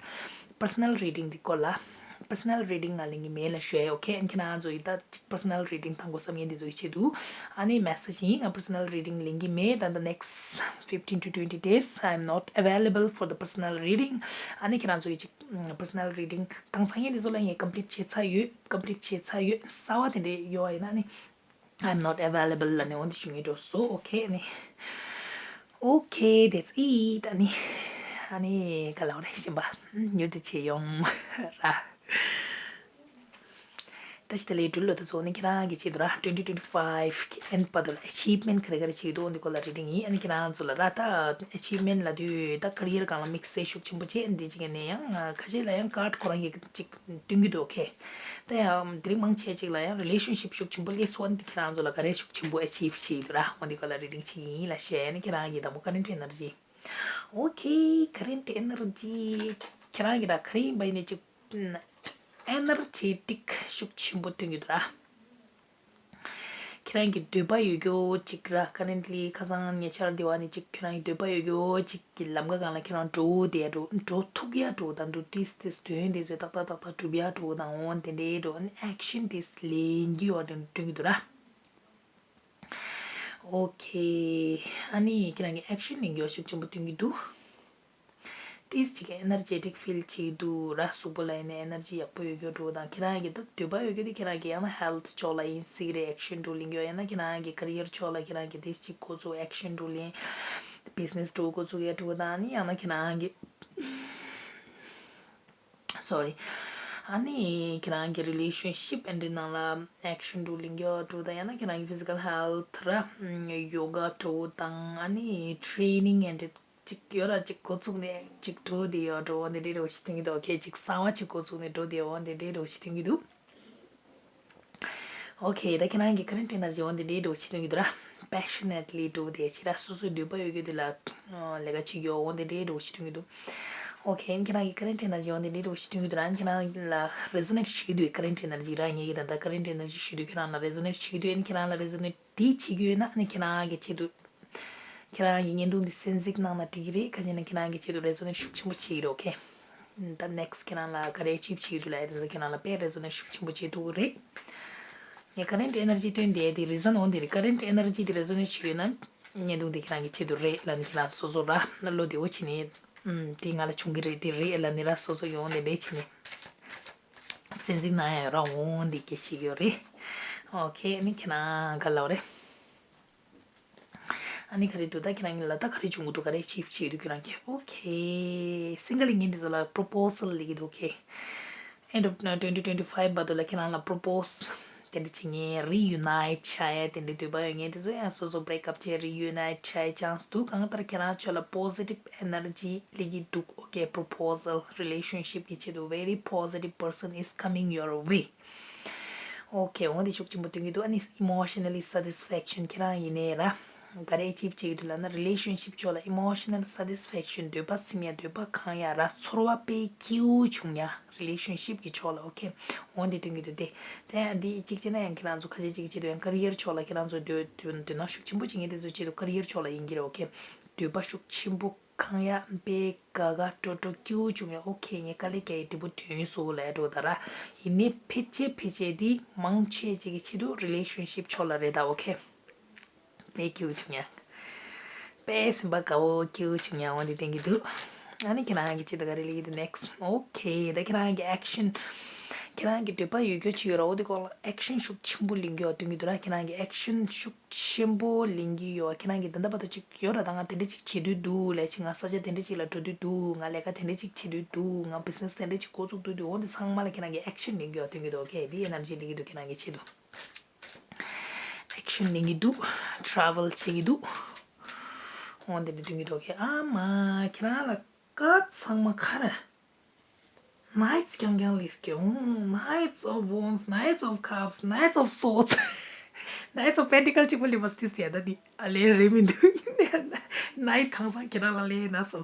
personal reading དེ་སྐོར་ལ་personal reading ང་ལེན་གི་མེད་ལ་ཞུ་ཡ་ཡོད། ཨ་ནི་ཁྱེད་རང་ཚོ་ཡི་ད་personal reading གཏང་དགོས་བསམ་མཁན་དེ་ཚོ་ཡི་ཆེད་དུ་ཨ་ནི་message ཡིན། ང་personal reading ལེན་གི་མེད། ད་the next fifteen to twenty days I am not available for the personal reading. ཨ་ནི་ཁྱེད་རང་ཚོ་ཡི་ཅིག་personal reading གཏང་ཚར་མཁན་དེ་ཚོ་ལ་ངས་complete བྱས་ཚར་ཡོད། complete བྱས་ཚར་ཡོད། གསར་བ་དེ་འདྲས་ཡོད་པ་ཡིན་ན་ཨ་ནི། I'm not available ལ་ནི་འོན་ཏེ་ཞུ་ངེས་འགྲོ་སོ། ཨོ་ཁེ་ནི། ཨོ་ཁེ་that's it ཨ་ནི། ཨ་ནི་ག་ལ་བ་རེ་ཞིམ་པ་མྱུར་དུ་བྱེད་ཡོང་ར། བཀྲ་ཤིས་བདེ་ལེགས་འབྲུག་ལོ་ད་ཚོ་ནི་ཁྱེད་རང་གི་ཆེད་དུ་ར་twenty twenty five end བར་དུ་ལ་achievement ག་རེ་ག་རེ་བྱེད་ཀྱི་འདུག་འོན་ཏེ་སྐོར་ལ་reading ཡིན། ཨ་ནི་ཁྱེད་རང་ཚོ་ལ་ར་ད་achievement ལ་དུས་ད་career སྒང་ལ་དམིགས་བསལ་ཤུགས་ཆེན་པོ་བྱེད་འདི་གཅིག་ནས་ཡང་ཁ་ཤས་ལ་ཡང་card ཁོ་རང་གི་གཅིག་སྟོན་གྱི་འདུག་ཨོ་ཁེ། ད་ཡང་དེ་རིང་མང་ཆེ་ཅིག་ལ་ཡང་relationship ཤུགས་ཆེན་པོ་སླེབས་སོང་། འདི་ཁྱེད་རང་ཚོ་ལ་ག་རེ་ཤུགས་ཆེན་པོ་achieve བྱེད་ཀྱི་འདུག་ར། འོ་འདི་སྐོར་ལ་reading བྱེད་ཀྱི་ཡིན་ལ་ཞུ་ཡ་ནི་ཁྱེད་རང་གི་དང་པོ་current energy ཨོ་ཁེ། current energy ཁྱེད་རང་གི་ད་ག་རེ་ཡིན་པ་ཡིན་ནའི་ཅིག energetic ཤུགས་ཆེན་པོ་སྟོན་གྱི་འདུག་ར། ཁྱེད་རང་གི་འདོད་པ་ཡོད་རྒྱུ་ཅིག་ར། currently ཁ་སང་ཉེ་ཆར་འདི་བ་ནི་ཅིག་ཁྱེད་རང་གི་འདོད་པ་ཡོད་རྒྱུ་ཅིག་གི་ལམ་ཁ་སྒང་ལ་ཁྱེད་རང་འགྲོ་བསྡད་འགྲོ་འགྲོ་ཐུབ་ཡ་འགྲོ་ད་འདུག་ཏིས་ཏིས་དོན་དེ་ཚོ་ཏག་ཏག་ཏག་ཏག་འགྲུབ་ཡ་འགྲོ་དང་འོ་དེ་འདྲའི་འགྲོ་ཨ་ནི་action ཏིས་ལེན་རྒྱུ་ཡོད་འདྲ་འདྲ་གི་འདུག་ར། ཨོ་ཁེ། ཨ་ནི་ཁྱེད་རང་གི་action ལེན་རྒྱུ་ཤུགས་ཆེན་པོ་སྟོན་གྱི་འདུག་ཏིས་ཅིག་energetic feel བྱེད་འདུག་ར། གཟུགས་པོ་ལ་ཡིན་ན་energy ཡག་པོ་ཡོད་རྒྱུ་འགྲོ་དང་ཁྱེད་རང་གི་ད་འདོད་པ་ཡོད་རྒྱུ་དེ་ཁྱེད་རང་གི་ཡང་ན་health ཕྱོགས་ལ་ཡིན་སྲིད་རེད། action འགྲོ་ལེན་རྒྱུ་ཡང་ན་ཁྱེད་རང་གི་career ཕྱོགས་ལ་ཁྱེད་རང་གི་ཏིས་ཅིག་འགོ་ཚུགས་action འགྲོ་ལེན་business འགྲོ་འགོ་ཚུགས་ཡ་འགྲོ་དང་ནི་ཡང་ན་ཁྱེད་རང་གི་sorry ཨ་ནི་ཁྱེད་རང་གི་relationship and ནང་ལ་action འགྲོ་ལེན་རྒྱུ་འགྲོ་དང་ཡང་ན་ཁྱེད་རང་གི་physical health ར་yoga འགྲོ་དང་ཨ་ནི་training and ཅིག་ཡོད་ར་ཅིག་འགོ་བཙུགས་ནས་ཅིག་འགྲོ་དེ་ཡོད་འགྲོ་འོ་འདི་འདྲའི་རོ་ཞིག་སྟོན་གྱི་འདུག་ཨོ་ཁེ། ཅིག་གསང་བ་ཅིག་འགོ་བཙུགས་ནས་འགྲོ་དེ་འོ་འདི་འདྲའི་རོ་ཞིག་སྟོན་གྱི་འདུག་ཨོ་ཁེ། ད་ཁྱེད་རང་གི་current energy འོ་འདི་འདྲའི་རོ་ཞིག་སྟོན་གྱི་འདུག་ར། passionately འགྲོ་དེ་ཕྱི་ར་སོ་སོའི་འདོད་པ་ཡོད་རྒྱུ་དེ་ལ་ལས་ཀ་བྱེད་རྒྱུ་འོ་འདི་འདྲའི་རོ་ཞིག་སྟོན་གྱི་འདུག་ཨོ་ཁེ། ཁྱེད་རང་གི་current energy འོ་འདི་འདྲའི་རོ་ཞིག་སྟོན་གྱི་འདུག་ར། ཁྱེད་རང་ལ་resonate བྱེད་ཀྱི་འདུག current energy ར། ངེད་ཀྱི་ད་ལྟ་current energy ཞུ་དུས་ཁྱེད་རང་ལ་resonate བྱེད་ཀྱི་འདུག་ཨ་ནི་ཁྱེད་རང་ལ་resonate དེ་བྱེད་ཀྱི་ཡོད་ན་ཨ་ནི་ཁྱེད་རང་གི་ཆེད་དུ། ཁྱེད་རང་གི་བརྙན་ཐུང་འདི་གསན་གཟིགས་གནང་ན་འགྲིག་གི་རེད། ག་ཅི་ན་ཁྱེད་རང་གི་ཆེད་དུ་resonate ཤུགས་ཆེན་པོ་བྱེད་ཀྱི་རེད། ཨོ་ཁེ། ད་next ཁྱེད་རང་ལ་ག་རེ་achieve བྱེད་ཀྱི་འདུག་ལབ་ཡ་དེ་ཚོ་ཁྱེད་རང་ལ་དཔེ་resonate ཤུགས་ཆེན་པོ་བྱེད་ཐུབ་ཀྱི་རེད། ངས་current energy སྟོན་དེ་དེ་reason འོང་དེ་རེད། current energy དེ་resonate བྱེད་ཡོད་ན་བརྙན་ཐུང་དེ་ཁྱེད་རང་གི་ཆེད་དུ་རེད་ལབ་ནས་ཁྱེད་རང་སོ་སོ་ར་བློ་བདེ་བོ་བྱས་ནས་ཨམ་དེ་ང་ལ་བྱུང་གི་རེད་དེ་རེད་ལབ་ནས་ར་སོ་སོ་ཡོང་དེ་འདྲས་བྱས་ནས་གསན་གཟིགས་གནང་ཡ་ར་འོང་དེ་སྐད་ཤེས་ཀྱི་ཡོད་རེད། ཨོ་ཁེ། ཨ་ནི་ཁྱེད་རང་ག་ལབ་རེད། ཨ་ནི་ག་རེ་འདུག་ད་ཁྱེད་རང་གི་ལ་ད་ག་རེ་བྱུང་གི་འདུག་ག་རེ་achieve བྱེད་འདུག་ཁྱེད་རང་གི་ཨོ་ཁེ། single ཡིན་མཁན་དེ་ཚོ་ལ་proposal ལེགས་འདུག་ཨོ་ཁེ། end of twenty twenty five བར་དུ་ལ་ཁྱེད་རང་ལ་propose དེ་འདྲ་བྱེད་མཁན་reunite བྱ་ཡ་དེ་འདྲའི་འདོད་པ་ཡོད་མཁན་དེ་ཚོ་ཡང་སོ་སོ་break up བྱས་reunite བྱ་ཡ་chance འདུག་གང་ལྟར་ཁྱེད་རང་ཚོ་ལ་positive energy ལེགས་འདུག་ཨོ་ཁེ། proposal relationship གི་ཆེད་དུ very positive person is coming your way ཨོ་ཁེ། འོ་འདི་ཤུགས་ཆེན་པོ་སྟོན་གྱི་འདུག་ཨ་ནི་emotionally satisfaction ཁྱེད་རང་ཡིན་ནའི་ར། ག་རེ་achieve བྱེད་ཀྱི་འདུག་ལབ་ན་relationship ཕྱོགས་ལ་emotional satisfaction འདོད་པ་ཚིམ་ཡ་འདོད་པ་ཁེངས་ཡ་ར་ཚོར་བ་དཔེ་སྐྱིད་པོ་བྱུང་ཡ་relationship གི་ཕྱོགས་ལ་ཨོ་ཁེ། འོ་འདི་སྟོན་གྱི་འདུག་སྟེ། དེ་ཡང་འདི་གཅིག་བྱས་ན་ཡང་ཁྱེད་རང་ཚོ་ཁ་ཤས་གཅིག་བྱེད་དུས་ཡང་career ཕྱོགས་ལ་ཁྱེད་རང་ཚོ་འདོད་འདོད་འདོད་སྣང་ཤུགས་ཆེན་པོ་བྱེད་མཁན་དེ་ཚོ་ཆེད་དུ་career ཕྱོགས་ལ་ཡིན་གྱི་རེད་ཨོ་ཁེ། འདོད་པ་ཤུགས་ཆེན་པོ། ཁེངས་ཡ་དཔེ་དགའ་དགའ་སྤྲོ་སྤྲོ་སྐྱིད་པོ་བྱུང་ཡ་ཨོ་ཁེ། ངས་དཀའ་ལས་རྒྱག་ཡ་འབྲས་བུ་ཐོན་སོང་ལབ་འགྲོ་ད་ར། ཡིན་ནའི་ཕལ་ཆེར་ཕལ་ཆེར་འདི་མང་ཆེ་ཅིག་གི་ཆེད་དུ་relationship ཕྱོགས་ལ་རེད་ད་ཨོ་ཁེ། དཔེ་སྐྱིད་པོ་བྱུང་ཡ། དཔེ་སེམས་པ་དགའ་བོ་སྐྱིད་པོ་བྱུང་ཡ་འོ་འདི་བསྟན་གྱི་འདུག་ཨ་ནི་ཁྱེད་རང་གི་ཆེད་དུ་ག་རེ་ལེགས་འདུག next ཨོ་ཁེ། ད་ཁྱེད་རང་གི་action ཁྱེད་རང་གི་འདོད་པ་ཡོད་རྒྱུ་ཅིག་ཡོད་ར། འོ་དེ་སྐོར་ལ་ཨེག་ཤན་ཤུགས་ཆེན་པོ་ལེན་གྱི་ཡོད་སྟོན་གྱི་འདུག་ར། ཁྱེད་རང་གི་ཨེག་ཤན་ཤུགས་ཆེན་པོ་ལེན་གྱི་ཡོད། ཁྱེད་རང་གི་ད་ལྟ་བར་དུ་ཅིག་ཡོད་ར། ད་ང་དེ་འདྲ་ཅིག་བྱེད་འདོད་འདུག་ལབ་ཅིག་ང་ས་ཆ་དེ་འདྲ་ཅིག་ལ་འགྲོ་འདོད་འདུག་ང་ལས་ཀ་དེ་འདྲ་ཅིག་བྱེད་འདོད་འདུག་ང་བི་ཛི་ནེ་སི་དེ་འདྲ་ཅིག་འགོ་བཙུགས་འདོད་འདུག་འོ་འདི་ཚང་མ་ལ་ཁྱེད་རང་གི་ཨེག་ཤན་ལེན་གྱི་ཡོད་སྟོན་གྱི་འདུག་ཨོ་ཁེ། འདི་ཨེ་ནར་ཇི་ལེན་གྱི་འདུག་ཁྱེད་རང་གི་ཆེད་དུ། ཨེག་ཤན་ལེན་གྱི་འདུག་ཊ་རེ་ཝལ་བྱེད་ཀྱི་འདུག་འོ་འདི་འདྲ་སྟོན་གྱི་འདུག་ཨོ་ཁེ། ཨ་མ། ཁྱེད་རང་ལ་ཀ་ཚང་མ་ཁ་ར། ནའིཊ་རྐྱང་རྐྱང་ལེན་གྱི་འོང་། Knights of Wands, Knights of Cups, Knights of Swords, Knights of Pentacles གཅིག་པོ་ལེན་པ་སྟེ་སྟེ་ཡ་ད་འདི་ཨ་ལས་རེད་མི་འདུག་ནའིཊ་གང་ཚང་ཁྱེད་རང་ལ་ལེན་ན་བསམ།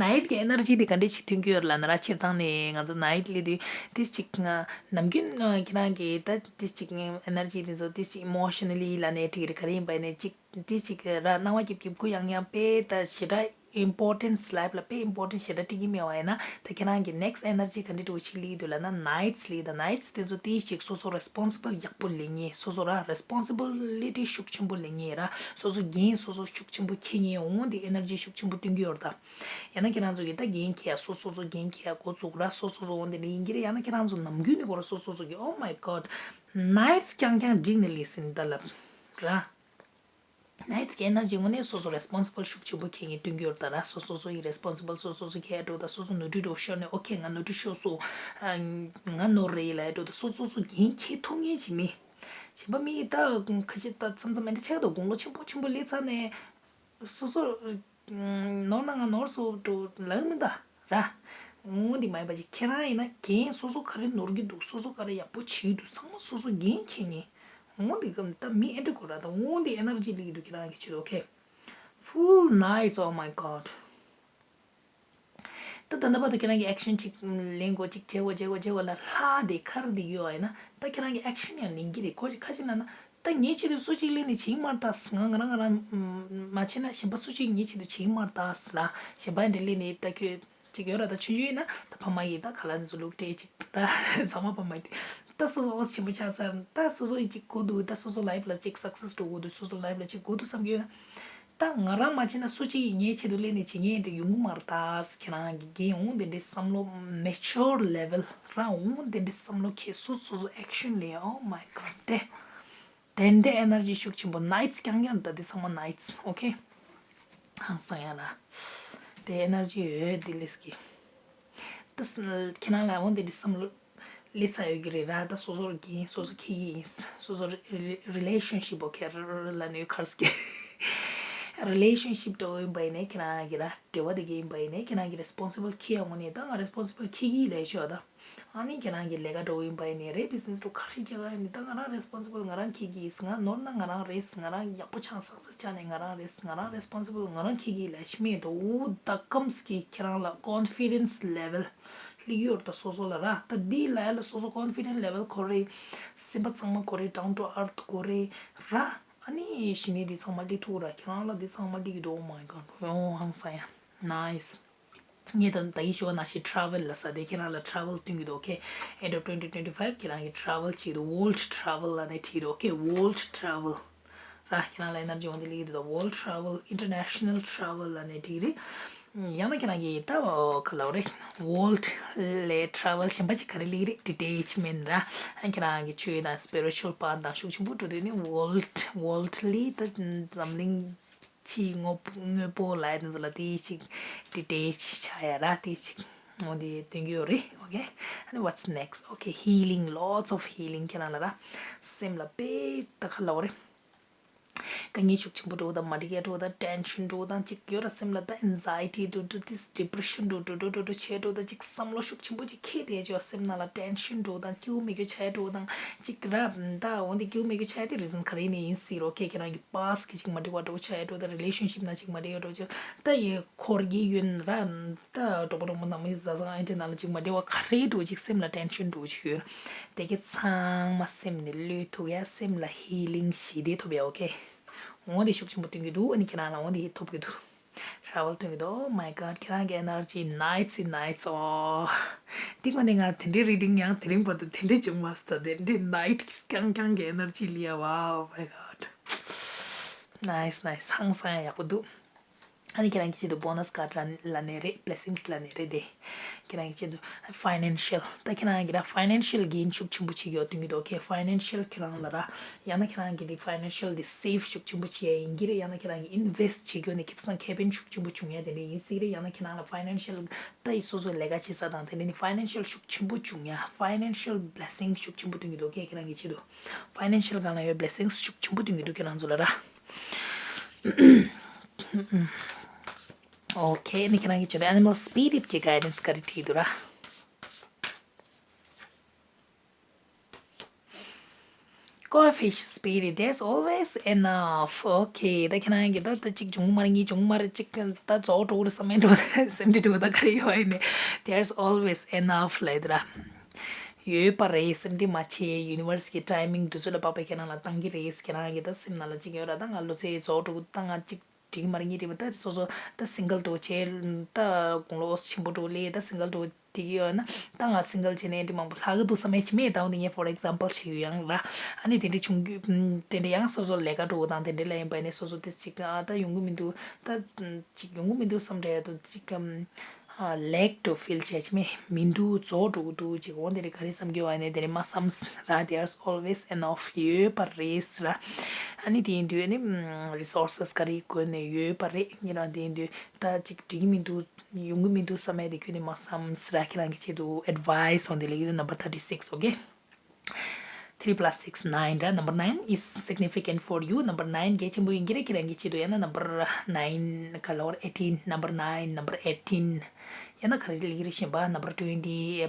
ནའིཊ་གི་ཨེ་ནར་ཇི་དེ་ག་འདྲས་ཞིག་ཐོན་གྱི་ཡོད་ལབ་ན་ར། སྤྱིར་བཏང་ནས་ང་ཚོ་ནའིཊ་ལེན་དུས་ཏིས་ཅིག་ང་ནམ་རྒྱུན་ཨ་ཁྱེད་རང་གིས་ད་ཏིས་ཅིག་ཨེ་ནར་ཇི་དེ་ཚོ་ཏིས་ཅིག་ཨི་མོ་ཤ་ན་ལི་ལབ་ནའི་འགྲིག་རེད། ག་རེ་ཡིན་པ་ཡིན་ནའི་ཅིག་ཏིས་ཅིག་ར་སྣང་བ་སྐྱིད་སྐྱིད་གུ་ཡངས་ཡངས་དཔེ་ད་ཞེ་དྲག་ཨིམ་པོར་ཊེན་སི་ལའིཕ་ལ་དཔེ་ཨིམ་པོར་ཊེན་སི་ཞེ་དྲག་སྤྲད་ཀྱི་མེད་པ་ཡིན་ན། ད་ཁྱེད་རང་གི་ནེག་སི་ཨེ་ནར་ཇི་ག་འདྲས་འདྲ་བོ་ཞིག་ལེན་གྱི་འདུག་ལབ་ན་ནའིཊ་ལེན། ད་ནའིཊ་དེ་ཚོ་ཏིས་ཅིག་སོ་སོ་རེ་སི་པོན་སི་བལ་ཡག་པོ་ལེན་མཁན། སོ་སོ་ར་རེ་སི་པོན་སི་བི་ལི་ཊི་ཤུགས་ཆེན་པོ་ལེན་མཁན་ར། སོ་སོ་འགན་སོ་སོ་ཤུགས་ཆེན་པོ་འཁྱེར་མཁན་འོང་དེ་ཨེ་ནར་ཇི་ཤུགས་ཆེན་པོ་སྟོན་གྱི་ཡོད་རེད་ད། ཡང་ན་ཁྱེད་རང་ཚོ་གིས་ད་འགན་འཁྱེར་ཡ་སོ་སོ་སོ་འགན་འཁྱེར་ཡ་འགོ་བཙུགས་ར། སོ་སོ་སོ་འོང་དེ་འདྲ་ཡིན་གྱི་རེད། ཡང་ན་ཁྱེད་རང་ཚོ་ནམ་རྒྱུན་ནས་ཁོ་ར་སོ་སོ་སོ་གིས། Oh my God, ནའིཊ་རྐྱང་རྐྱང་འགྲིག་ནས་ལེན་ཟིན་ད་ལབ་ར། ནའིཊ་གི་ཨེ་ནར་ཇི་དངོས་གནས་སོ་སོ་རེ་སི་པོན་སི་བལ་ཤུགས་ཆེན་པོ་འཁྱེར་མཁན་སྟོན་གྱི་ཡོད་རེད་ད་ར། སོ་སོ་སོ་ཡི་རེ་སི་པོན་སི་བལ་སོ་སོ་སོ་འཁྱེར་འགྲོ་ད། སོ་སོ་ནོར་འཁྲུལ་འགྲོ་ཤོར་ནས་ཨོ་ཁེ་ང་ནོར་འཁྲུལ་ཤོར་སོང་། ང་ནོར་རེད་ལབ་འགྲོ་ད། སོ་སོ་སོ་འགན་འཁྱེར་ཐུབ་མཁན་ཅིག་མེད། གཞན་པ་མི་ད་ཁ་ཤས་ད་མཚམས་མཚམས་མེད་འདྲ་ཆགས་འདུག་དགུང་ལོ་ཆེན་པོ་ཆེན་པོ་སླེབས་ཚར་ནས་སོ་སོ་ནོར་ན་ང་ནོར་སོང་འགྲོ་ལབ་མི་ད་ར། འོ་འདི་མ་ཡིན་པ་ཅིག་ཁྱེད་རང་ཡིན་ན་འགན་སོ་སོ་ག་རེ་ནོར་གྱི་འདུག་སོ་སོ་ག་རེ་ཡག་པོ་བྱེད་ཀྱི་འདུག་ཚང་མ་སོ་སོ་འགན་འཁྱེར་ནས། འོ་འདི་གམ་ད་མི་ཨེ་འདྲ་གོ་ར་ད། འོ་འདི་ཨེ་ནར་ཇི་ལེན་གྱི་འདུག་ཁྱེད་རང་གི་ཆེད་དུ། ཨོ་ཁེ། Fool, Knights, oh my God. ད་ད་ལྟ་བར་དུ་ཁྱེད་རང་གིས་ཨེག་ཤན་ཅིག་ལེན་དགོས་ཅིག་བྱེད་དགོས་བྱེད་དགོས་བྱེད་དགོས་ལ་ལྷག་དེ་ཁར་དེ་ཡོད་པ་ཡིན་ན། ད་ཁྱེད་རང་གིས་ཨེག་ཤན་ཡང་ལེན་གྱི་རེད། ཁོ་ཅིག་ཁ་ཅིག་ལབ་ན་ད་ངའི་ཆེད་དུ་སུ་གཅིག་ལེན་ནས་བྱེད་ཀྱི་མ་རེད་ད། ང་ང་རང་ང་རང་མ་བྱེད་ན་གཞན་པ་སུ་གཅིག་ངའི་ཆེད་དུ་བྱེད་ཀྱི་མ་རེད་ད་ཟེར་ལ། གཞན་པ་འདྲ་ལེན་ནས་ད་ཁྱོད་ཅིག་ཡོད་ར། ད་ཆུང་ཆུང་ཡིན་ན་ད་ཕ་མ་ཡིས་ད་ཁ་ལག་འདི་ཚོ་བླུགས་སྤྲད་ཅིག་ར། ཚང་མ་ཕ་མ་ཡིས་ད་སོ་སོ་ཨོ་ཆེན་པོ་ཆགས་ཚར། ད་སོ་སོ་ཡིས་ཅིག་དགོས་འདུག་ད་སོ་སོ་ལའིཕ་ལ་ཅིག་སག་སེས་འགྲོ་དགོས་འདུག་སོ་སོ་ལའིཕ་ལ་ཅིག་དགོས་འདུག་བསམ་གྱི་ཡོད་ན། ད་ང་རང་མ་བྱས་ན་སུ་གཅིག་ངའི་ཆེད་དུ་སླེབས་ནས་བྱེད་མཁན་དེ་ཡོང་གི་མ་རེད་ད། ཁྱེད་རང་གི་རྒན་འོང་དེ་འདྲའི་བསམ་བློ། མེ་ཅོར་ལེ་ཝལ་རང་འོང་དེ་འདྲའི་བསམ་བློ་འཁྱེར། སོ་སོ་སོ་ཨེག་ཤན་ལེན། Oh my God. དེ་དེ་འདྲའི་ཨེ་ནར་ཇི་ཤུགས་ཆེན་པོ། ནའིཊ་རྐྱང་རྐྱང་རེད་ད། དེ་ཚང་མ་ནའིཊ། ཨོ་ཁེ། ཧང་སང་ཡ་ན་དེ་ཨེ་ནར་ཇི་ཡོད་དེ་ལེན་གྱི། ད་ཁྱེད་རང་ལ་འོང་དེ་འདྲའི་བསམ་བློ་སླེབས་ཚར་ཡོད་ཀྱི་རེད་ར། ད་སོ་སོར་འགན་སོ་སོ་འཁྱེར་གྱི་ཡིན། སོ་སོ་རི་ལེ་ཤན་ཤིབ། ཨོ་ཁེ། རི་ལབ་ནས་ཡོད་ཁར་སྐད། རི་ལེ་ཤན་ཤིབ་འདྲ་བོ་ཡིན་པ་ཡིན་ནའི་ཁྱེད་རང་གི་ར་འབྲེལ་བ་དེ་ག་ཡིན་པ་ཡིན་ནའི་ཁྱེད་རང་གི་རེ་སི་པོན་སི་བལ་འཁྱེར་ཡོང་ནས། ད་ང་རེ་སི་པོན་སི་བལ་འཁྱེར་གྱི་ལབ་ཤོག་ད། ཨ་ནི་ཁྱེད་རང་གི་ལས་ཀ་འདྲ་བོ་ཡིན་པ་ཡིན་ནའི་རེད། བི་ཛི་ནེ་སི་འདྲ་བོ་ག་རེ་བྱེད་ག་ཡིན་ནའི་ད་ང་རང་རེ་སི་པོན་སི་བལ་ང་རང་འཁྱེར་གྱི་ཡིན། ང་ནོར་ན་ང་རང་རེད། ང་རང་ཡག་པོ་ཆགས་སག་སེས་ཆགས་ནས་ང་རང་རེད། ང་རང་རེ་སི་པོན་སི་བལ་ང་རང་འཁྱེར་གྱི་ཡིན་ལབ་ཤི་མེད་དོ། འུ་ད་ཀམ་སི་ཀྱི་ཁྱེད་རང་ལ་ཀོན་ཕི་ཌེན་སི་ལེ་ཝལ། སླེབས་ཡོད་རེད་ད་སོ་སོ་ལ་ར། ད་འདི་ལ་ཡ་ལ་སོ་སོ་ཀོན་ཕི་ཌེན་སི་ལེ་ཝལ་དགོས་རེད། སེམས་པ་གཙང་མ་དགོས་རེད། ཌའུན་ཊུ་ཨར་ཐི་དགོས་རེད་ར། ཨ་ནི་གཞི་ནས་འདི་ཚང་མ་སླེབས་ཐུབ་ར། ཁྱེད་རང་ལ་འདི་ཚང་མ་སླེབས་ཀྱི་འདུག Oh my God. ཨོ་ཧང་སང་ཡ། ནའིས། ངས་ད་ད་གིན་ཞུས་པ་ནང་བཞིན་ཊ་རེ་ཝལ་ལབ་ས་དེ་ཁྱེད་རང་ལ་ཊ་རེ་ཝལ་སྟོན་གྱི་འདུག་ཨོ་ཁེ། End of twenty twenty-five ཁྱེད་རང་གིས་ཊ་རེ་ཝལ་བྱེད་ཀྱི་འདུག World travel ལབ་ནས་བྲིས་འདུག་ཨོ་ཁེ། World travel ར། ཁྱེད་རང་ལ་ཨེ་ནར་ཇི་འོང་དེ་སླེབས་ཀྱི་འདུག་ད་World travel, international travel ལབ་ནས་བྲིས་རེད། ཡང་ན་ཁྱེད་རང་གིས་ད་ག་ལབ་རེད། World ལས་ཊ་རེ་ཝལ་གཞན་པ་ཅིག་ག་རེ་སླེབས་རེད། ཌི་ཊེ་ཆི་མེན་ཊི་ར། ཨ་ཁྱེད་རང་གི་ཆོས་དང་སི་པི་རི་ཅུ་ཨལ་པ་དང་ཤུགས་ཆེན་པོ་འགྲོ་དུས་ནི་ཝོལ་ཊི། ཝོལ་ཊི་ལས་ད་འཛམ་གླིང་ཕྱིའི་དངོས་དངོས་པོ་ལབ་ཡ་དེ་ཚོ་ལ་དེ་ཞིག་ཌི་ཊེ་ཆི་ཆགས་ཡ་ར། དེ་ཞིག་འོ་དེ་སྟོན་གྱི་ཡོད་རེད། ཨོ་ཁེ། And what's next? Okay, healing, lots of healing ཁྱེད་རང་ལ་ར། སེམས་ལ་དཔེ་ད་ག་ལབ་རེད། དཀའ་ངལ་ཤུགས་ཆེན་པོ་འགྲོ་དང་། མ་འགྲིག་ཡ་འགྲོ་དང་། ཊེན་ཤན་འགྲོ་དང་། ཅིག་ཡོད་ར་སེམས་ལ་ད་ཨེང་ཛའི་ཊི་འགྲོ་འགྲོ། ཏིས་ཌི་པི་རེ་ཤན་འགྲོ་འགྲོ་འགྲོ་འགྲོ་འགྲོ་བྱས་འགྲོ་དང་། ཅིག་བསམ་བློ་ཤུགས་ཆེན་པོ་ཅིག་འཁྱེར་བསྡད་ཅིག་སེམས་ནང་ལ་ཊེན་ཤན་འགྲོ་དང་། སྐྱིད་པོ་མེད་རྒྱུ་ཆགས་འགྲོ་དང་། ཅིག་ར་ད་འོ་འདི་སྐྱིད་པོ་མེད་རྒྱུ་ཆགས་ཡ་དེ་རི་ཛན་ག་རེ་ནས་ཡིན་སྲིད་རོ། ཁྱེད་ཁྱེད་རང་གི་པཱ་སི་ཊི་གི་ཅིག་མ་འགྲིག་པ་འགྲོ་ཆགས་ཡ་འགྲོ་དང་། རི་ལེ་ཤན་ཤིབ་ནང་ཅིག་མ་འགྲིག་ཡ་འགྲོ་ཅིག་ད་ཡི་འཁོར་གྱི་ཡུན་ར་ད་གྲོགས་པོ་གྲོགས་མོ་ནང་མི་བཟའ་ཚང་ཨེ་འདྲ་ནང་ལ་ཅིག་མ་འགྲིག་པ་ག་རེ་འགྲོ་ཅིག་སེམས་ལ་ཊེན་ཤན་འགྲོ་ཅིག་ཡོད། དེ་གི་ཚང་མ་སེམས་ནས་བློས་ཐུག་ཡ། སེམས་ལ་ཧི་ལིང་ཞི་བདེ་ཐོབ་ཡ། ཨོ་ཁེ། འོ་དེ་ཤུགས་ཆེན་པོ་སྟོན་གྱི་འདུག་ཨ་ནི་ཁྱེད་རང་ལ་འོ་དེ་ཐོབ་ཀྱི་འདུག་ཊ་རེ་ཝལ་སྟོན་གྱི་འདུག Oh my God. ཁྱེད་རང་གི་ཨེ་ནར་ཇི་ནའིཊ་ཨིན་ནའིཊ། ཨོ། འདི་ངོ་ནས་ང་དེ་འདྲའི་རི་ཌིང་ཡང་དེ་རིང་བར་དུ་དེ་འདྲའི་བྱུང་མ་སོང་། ད་དེ་འདྲའི་ནའིཊ་རྐྱང་རྐྱང་གི་ཨེ་ནར་ཇི་ལི་ཡ། Wow, my God. ནའིཊ་ནའིཊ། ཧང་སང་ཡག་པོ་འདུག་ཨ་ནི་ཁྱེད་རང་གི་ཆེད་དུ་bonus card་ལབ་ནའི་རེད། blessings་ལབ་ནའི་རེད་དེ། ཁྱེད་རང་གི་ཆེད་དུ་financial། ད་ཁྱེད་རང་གི་ལ་financial gain་ཤུགས་ཆེན་པོ་བྱེད་ཀྱི་ཡོད་དོན་གྱི་འདུག་ཁྱེད་financial་ཁྱེད་རང་ལ་ར། ཡང་ན་ཁྱེད་རང་གི་དེ་financial་དེ་save་ཤུགས་ཆེན་པོ་བྱེད་ཡ་ཡིན་གྱི་རེད། ཡང་ན་ཁྱེད་རང་གི་invest་བྱེད་རྒྱུ་ནི་ཁེ་བཟང་ཁེ་ཕན་ཤུགས་ཆེན་པོ་བྱུང་ཡ་དེ་འདྲ་ཡིན་སྲིད་ཀྱི་རེད། ཡང་ན་ཁྱེད་རང་ལ་financial་ད་ཡི་སོ་སོའི་ལས་ཀ་བྱེད་ས་དང་དེ་འདྲ་ནི་financial་ཤུགས་ཆེན་པོ་བྱུང་ཡ། financial blessing་ཤུགས་ཆེན་པོ་སྟོན་གྱི་འདུག་ཁྱེད་ཁྱེད་རང་གི་ཆེད་དུ་financial་སྒང་ལ་ཡོད་blessings་ཤུགས་ཆེན་པོ་སྟོན་གྱི་འདུག་ཁྱེད་རང་ཚོ་ལ་ར། Okay་ནི་ཁྱེད་རང་གི་ཆེད་དུ་animal spirit་གི་guidance་ག་རེ་བྲིས་འདུག་ར། Koi fish spirit, there's always enough. Okay ད་ཁྱེད་རང་གི་ད་ད་ཅིག་བྱུང་མ་རེད། ངས་བྱུང་མ་རེད། ཅིག་ད་རྫོགས་འགྲོ་གི་རེད་བསམ་མེད་འགྲོ་སེམས་ཁྲལ་འགྲོ་ད་ག་རེ་ཡོད་ཨེ་ནས། There's always enough་ལབ་ཡོད་ར། ཡོད་པ་རེད། སེམས་ཁྲལ་མ་བྱེད། universe་གི་timing་དུས་ཚོད་ལ་བབས་པའི་ཁྱེད་རང་ལ་བཏང་གི་རེད། ཁྱེད་རང་གི་ད་སེམས་ནང་ལ་ཅིག་ཡོད་ར། ད་ང་ལོ་ཚད་རྫོགས་འགྲོ་གི་ད་ང་ཅིག་འགྲིག་མ་རེད། ངས་དྲན་པ་ད་སོ་སོ་ད་single་འགྲོ་བྱས། ད་དགུང་ལོ་ཆེན་པོ་འགྲོ་ལས་ད་single་འགྲོ་དེ་གི་ཡོད་ན་ད་ང་single་བྱས་ནས་འདི་མང་པོ་ལྷག་གི་འདུག་བསམ་ཡས་ཅི་མེད། ད་འོ་འདི་ངས་for example་བྱེད་ཡོད་ཡང་ར། ཨ་ནི་དེ་འདྲ་བྱུང་རྒྱུ་དེ་འདྲ་ཡང་སོ་སོ་ལས་ཀ་འགྲོ་དང་དེ་འདྲ་ལ་ཡིན་པ་ནས་སོ་སོ་དེ་ཅིག་ཨ་ད་ཡོང་གི་མི་འདུག་ད་ཅིག་ཡོང་གི་མི་འདུག་བསམ་འདྲ་ཡ་འདུག་ཅིག་lack to feel་བྱས་ཅི་མེད། མི་འདུག་རྫོགས་འགྲོ་གི་འདུག་ཅིག་འོ་དེ་འདྲ་ག་རེ་བསམ་གྱི་ཡོད་ཨ་ནི་དེ་འདྲ་མ་བསམ་ར། There's always enough་ཡོད་པ་རེད་ར། ཨ་ནི་དེ་ཡིན་དུས་ཨ་ནི་resources་ག་རེ་དགོས་ནས་ཡོད་པ་རེད། ངེད་རང་དེ་ཡིན་དུས་ད་ཅིག་འགྲིག་གི་མི་འདུག་ཡོང་གི་མི་འདུག་བསམ་ཡས་དེ་ཁྱོད་ནས་མ་བསམ་ར། ཁྱེད་རང་གི་ཆེད་དུ་advice་འོང་དེ་ལེགས་ཡོད། Number thirty six, okay? Three plus six, nine ར། Number nine is significant for you. Number nine་གལ་ཆེན་པོ་ཡིན་གྱི་རེད་ཁྱེད་རང་གི་ཆེད་དུ། ཡང་ན་number nine་ག་ལ་བར་eighteen, number nine, number eighteen། ཡང་ན་ག་རེ་ལེགས་རེད་ཤེས་པ། Number twenty,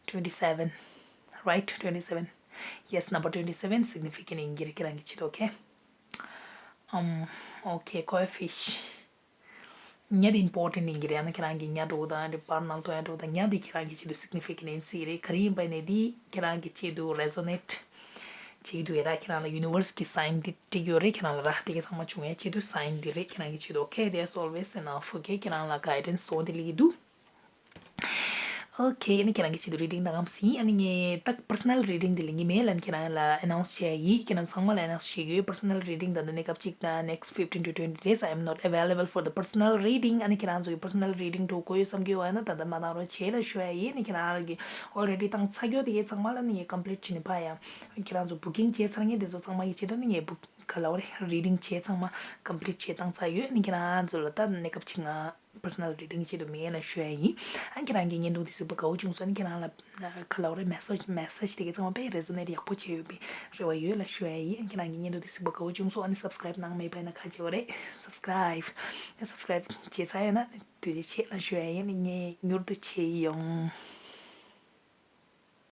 twenty seven, right? Twenty seven. Yes, number twenty seven significant ཡིན་གྱི་རེད་ཁྱེད་རང་གི་ཆེད་དུ། Okay. Um, okay, koi fish. ཉ་དེ་important ཡིན་གྱི་རེད། ཡང་ན་ཁྱེད་རང་གི་ཉ་འགྲོ་དང་རེད་པར་ནང་དུ་ཡང་འགྲོ་དང་ཉ་དེ་ཁྱེད་རང་གི་ཆེད་དུ་significant ཡིན་སྲིད་རེད། ག་རེ་ཡིན་པ་ནས་དེ་ཁྱེད་རང་གི་ཆེད་དུ་resonate་བྱེད་ཀྱི་འདུག་ཡ་ར། ཁྱེད་རང་ལ་universe་གི་sign་དེ་སྤྲད་ཀྱི་ཡོད་རེད་ཁྱེད་རང་ལ་ར། དེ་ག་ཚང་མ་བྱུང་ཡ་ཆེད་དུ་sign་དེ་རེད་ཁྱེད་རང་གི་ཆེད་དུ། Okay, there's always enough. Okay, ཁྱེད་རང་ལ་guidance་སོང་དེ་ལེགས་ཀྱི་འདུག Okay ཨ་ནི་ཁྱེད་རང་གི་ཆེད་དུ་reading་དང་ངམ་སྲིད། ཨ་ནི་ངས་ད་personal reading་དེ་ལེན་གྱི་མེད་ལ། ཨ་ནི་ཁྱེད་རང་ལ་announce་བྱས་ཡིན། ཁྱེད་རང་ཚང་མ་ལ་announce་བྱེད་ཀྱི་ཡོད། Personal reading་དང་འདི་ནས་སྐབས་གཅིག་དང་next fifteen to twenty days I am not available for the personal reading. ཨ་ནི་ཁྱེད་རང་ཚོ་གི་personal reading་འགྲོ་དགོས་ཡོད་བསམ་གྱི་ཡོད་ན་ད་ལྟ་མ་བཏང་རོགས་བྱེད་ལ་ཞུ་ཡ་ཡིན། ཨ་ནི་ཁྱེད་རང་གི་already་བཏང་ཚར་རྒྱུ་དེ་གའི་ཚང་མ་ལ་ནི་ངས་complete་བྱས་ནས་ཕ་ཡ། ཁྱེད་རང་ཚོ་booking་བྱས་ཚར་མཁན་དེ་ཚོ་ཚང་མ་གི་ཆེད་དུ་ནི་ངས་book་ག་ལ་བ་རེད། reading་བྱས་ཚང་མ་complete་བྱས་བཏང་ཚར་ཡོད། ཨ་ནི་ཁྱེད་རང་ཚོ་ལ་ད་གནས་སྐབས་གཅིག་ང་personal reading་ཆེད་དུ་མེད་ལ་ཞུ་ཡ་ཡིན། ཨ་ཁྱེད་རང་གི་བརྙན་ཐུང་དེ་གཟིགས་པ་དགའ་བོ་བྱུང་སོང་། ཨ་ཁྱེད་རང་ལ་ག་ལབ་རེད། message message་དེ་ག་ཚང་མ་དཔེ་resonate་ཡག་པོ་བྱས་ཡོད་པའི་རེ་བ་ཡོད་ལ་ཞུ་ཡ་ཡིན། ཨ་ཁྱེད་རང་གི་བརྙན་ཐུང་དེ་གཟིགས་པ་དགའ་བོ་བྱུང་སོང་། ཨ་ནི་subscribe་གནང་མེད་པ་ཡིན་ན་ཁ་བྱེད་པ་རེད། subscribe་ཨ་subscribe་བྱས་ཚར་ཡོད་ན་ཐུགས་རྗེ་ཆེ་ལ་ཞུ་ཡ་ཡིན། ཨ་ནི་ངས་མྱུར་དུ་བྱེད་ཡོང་།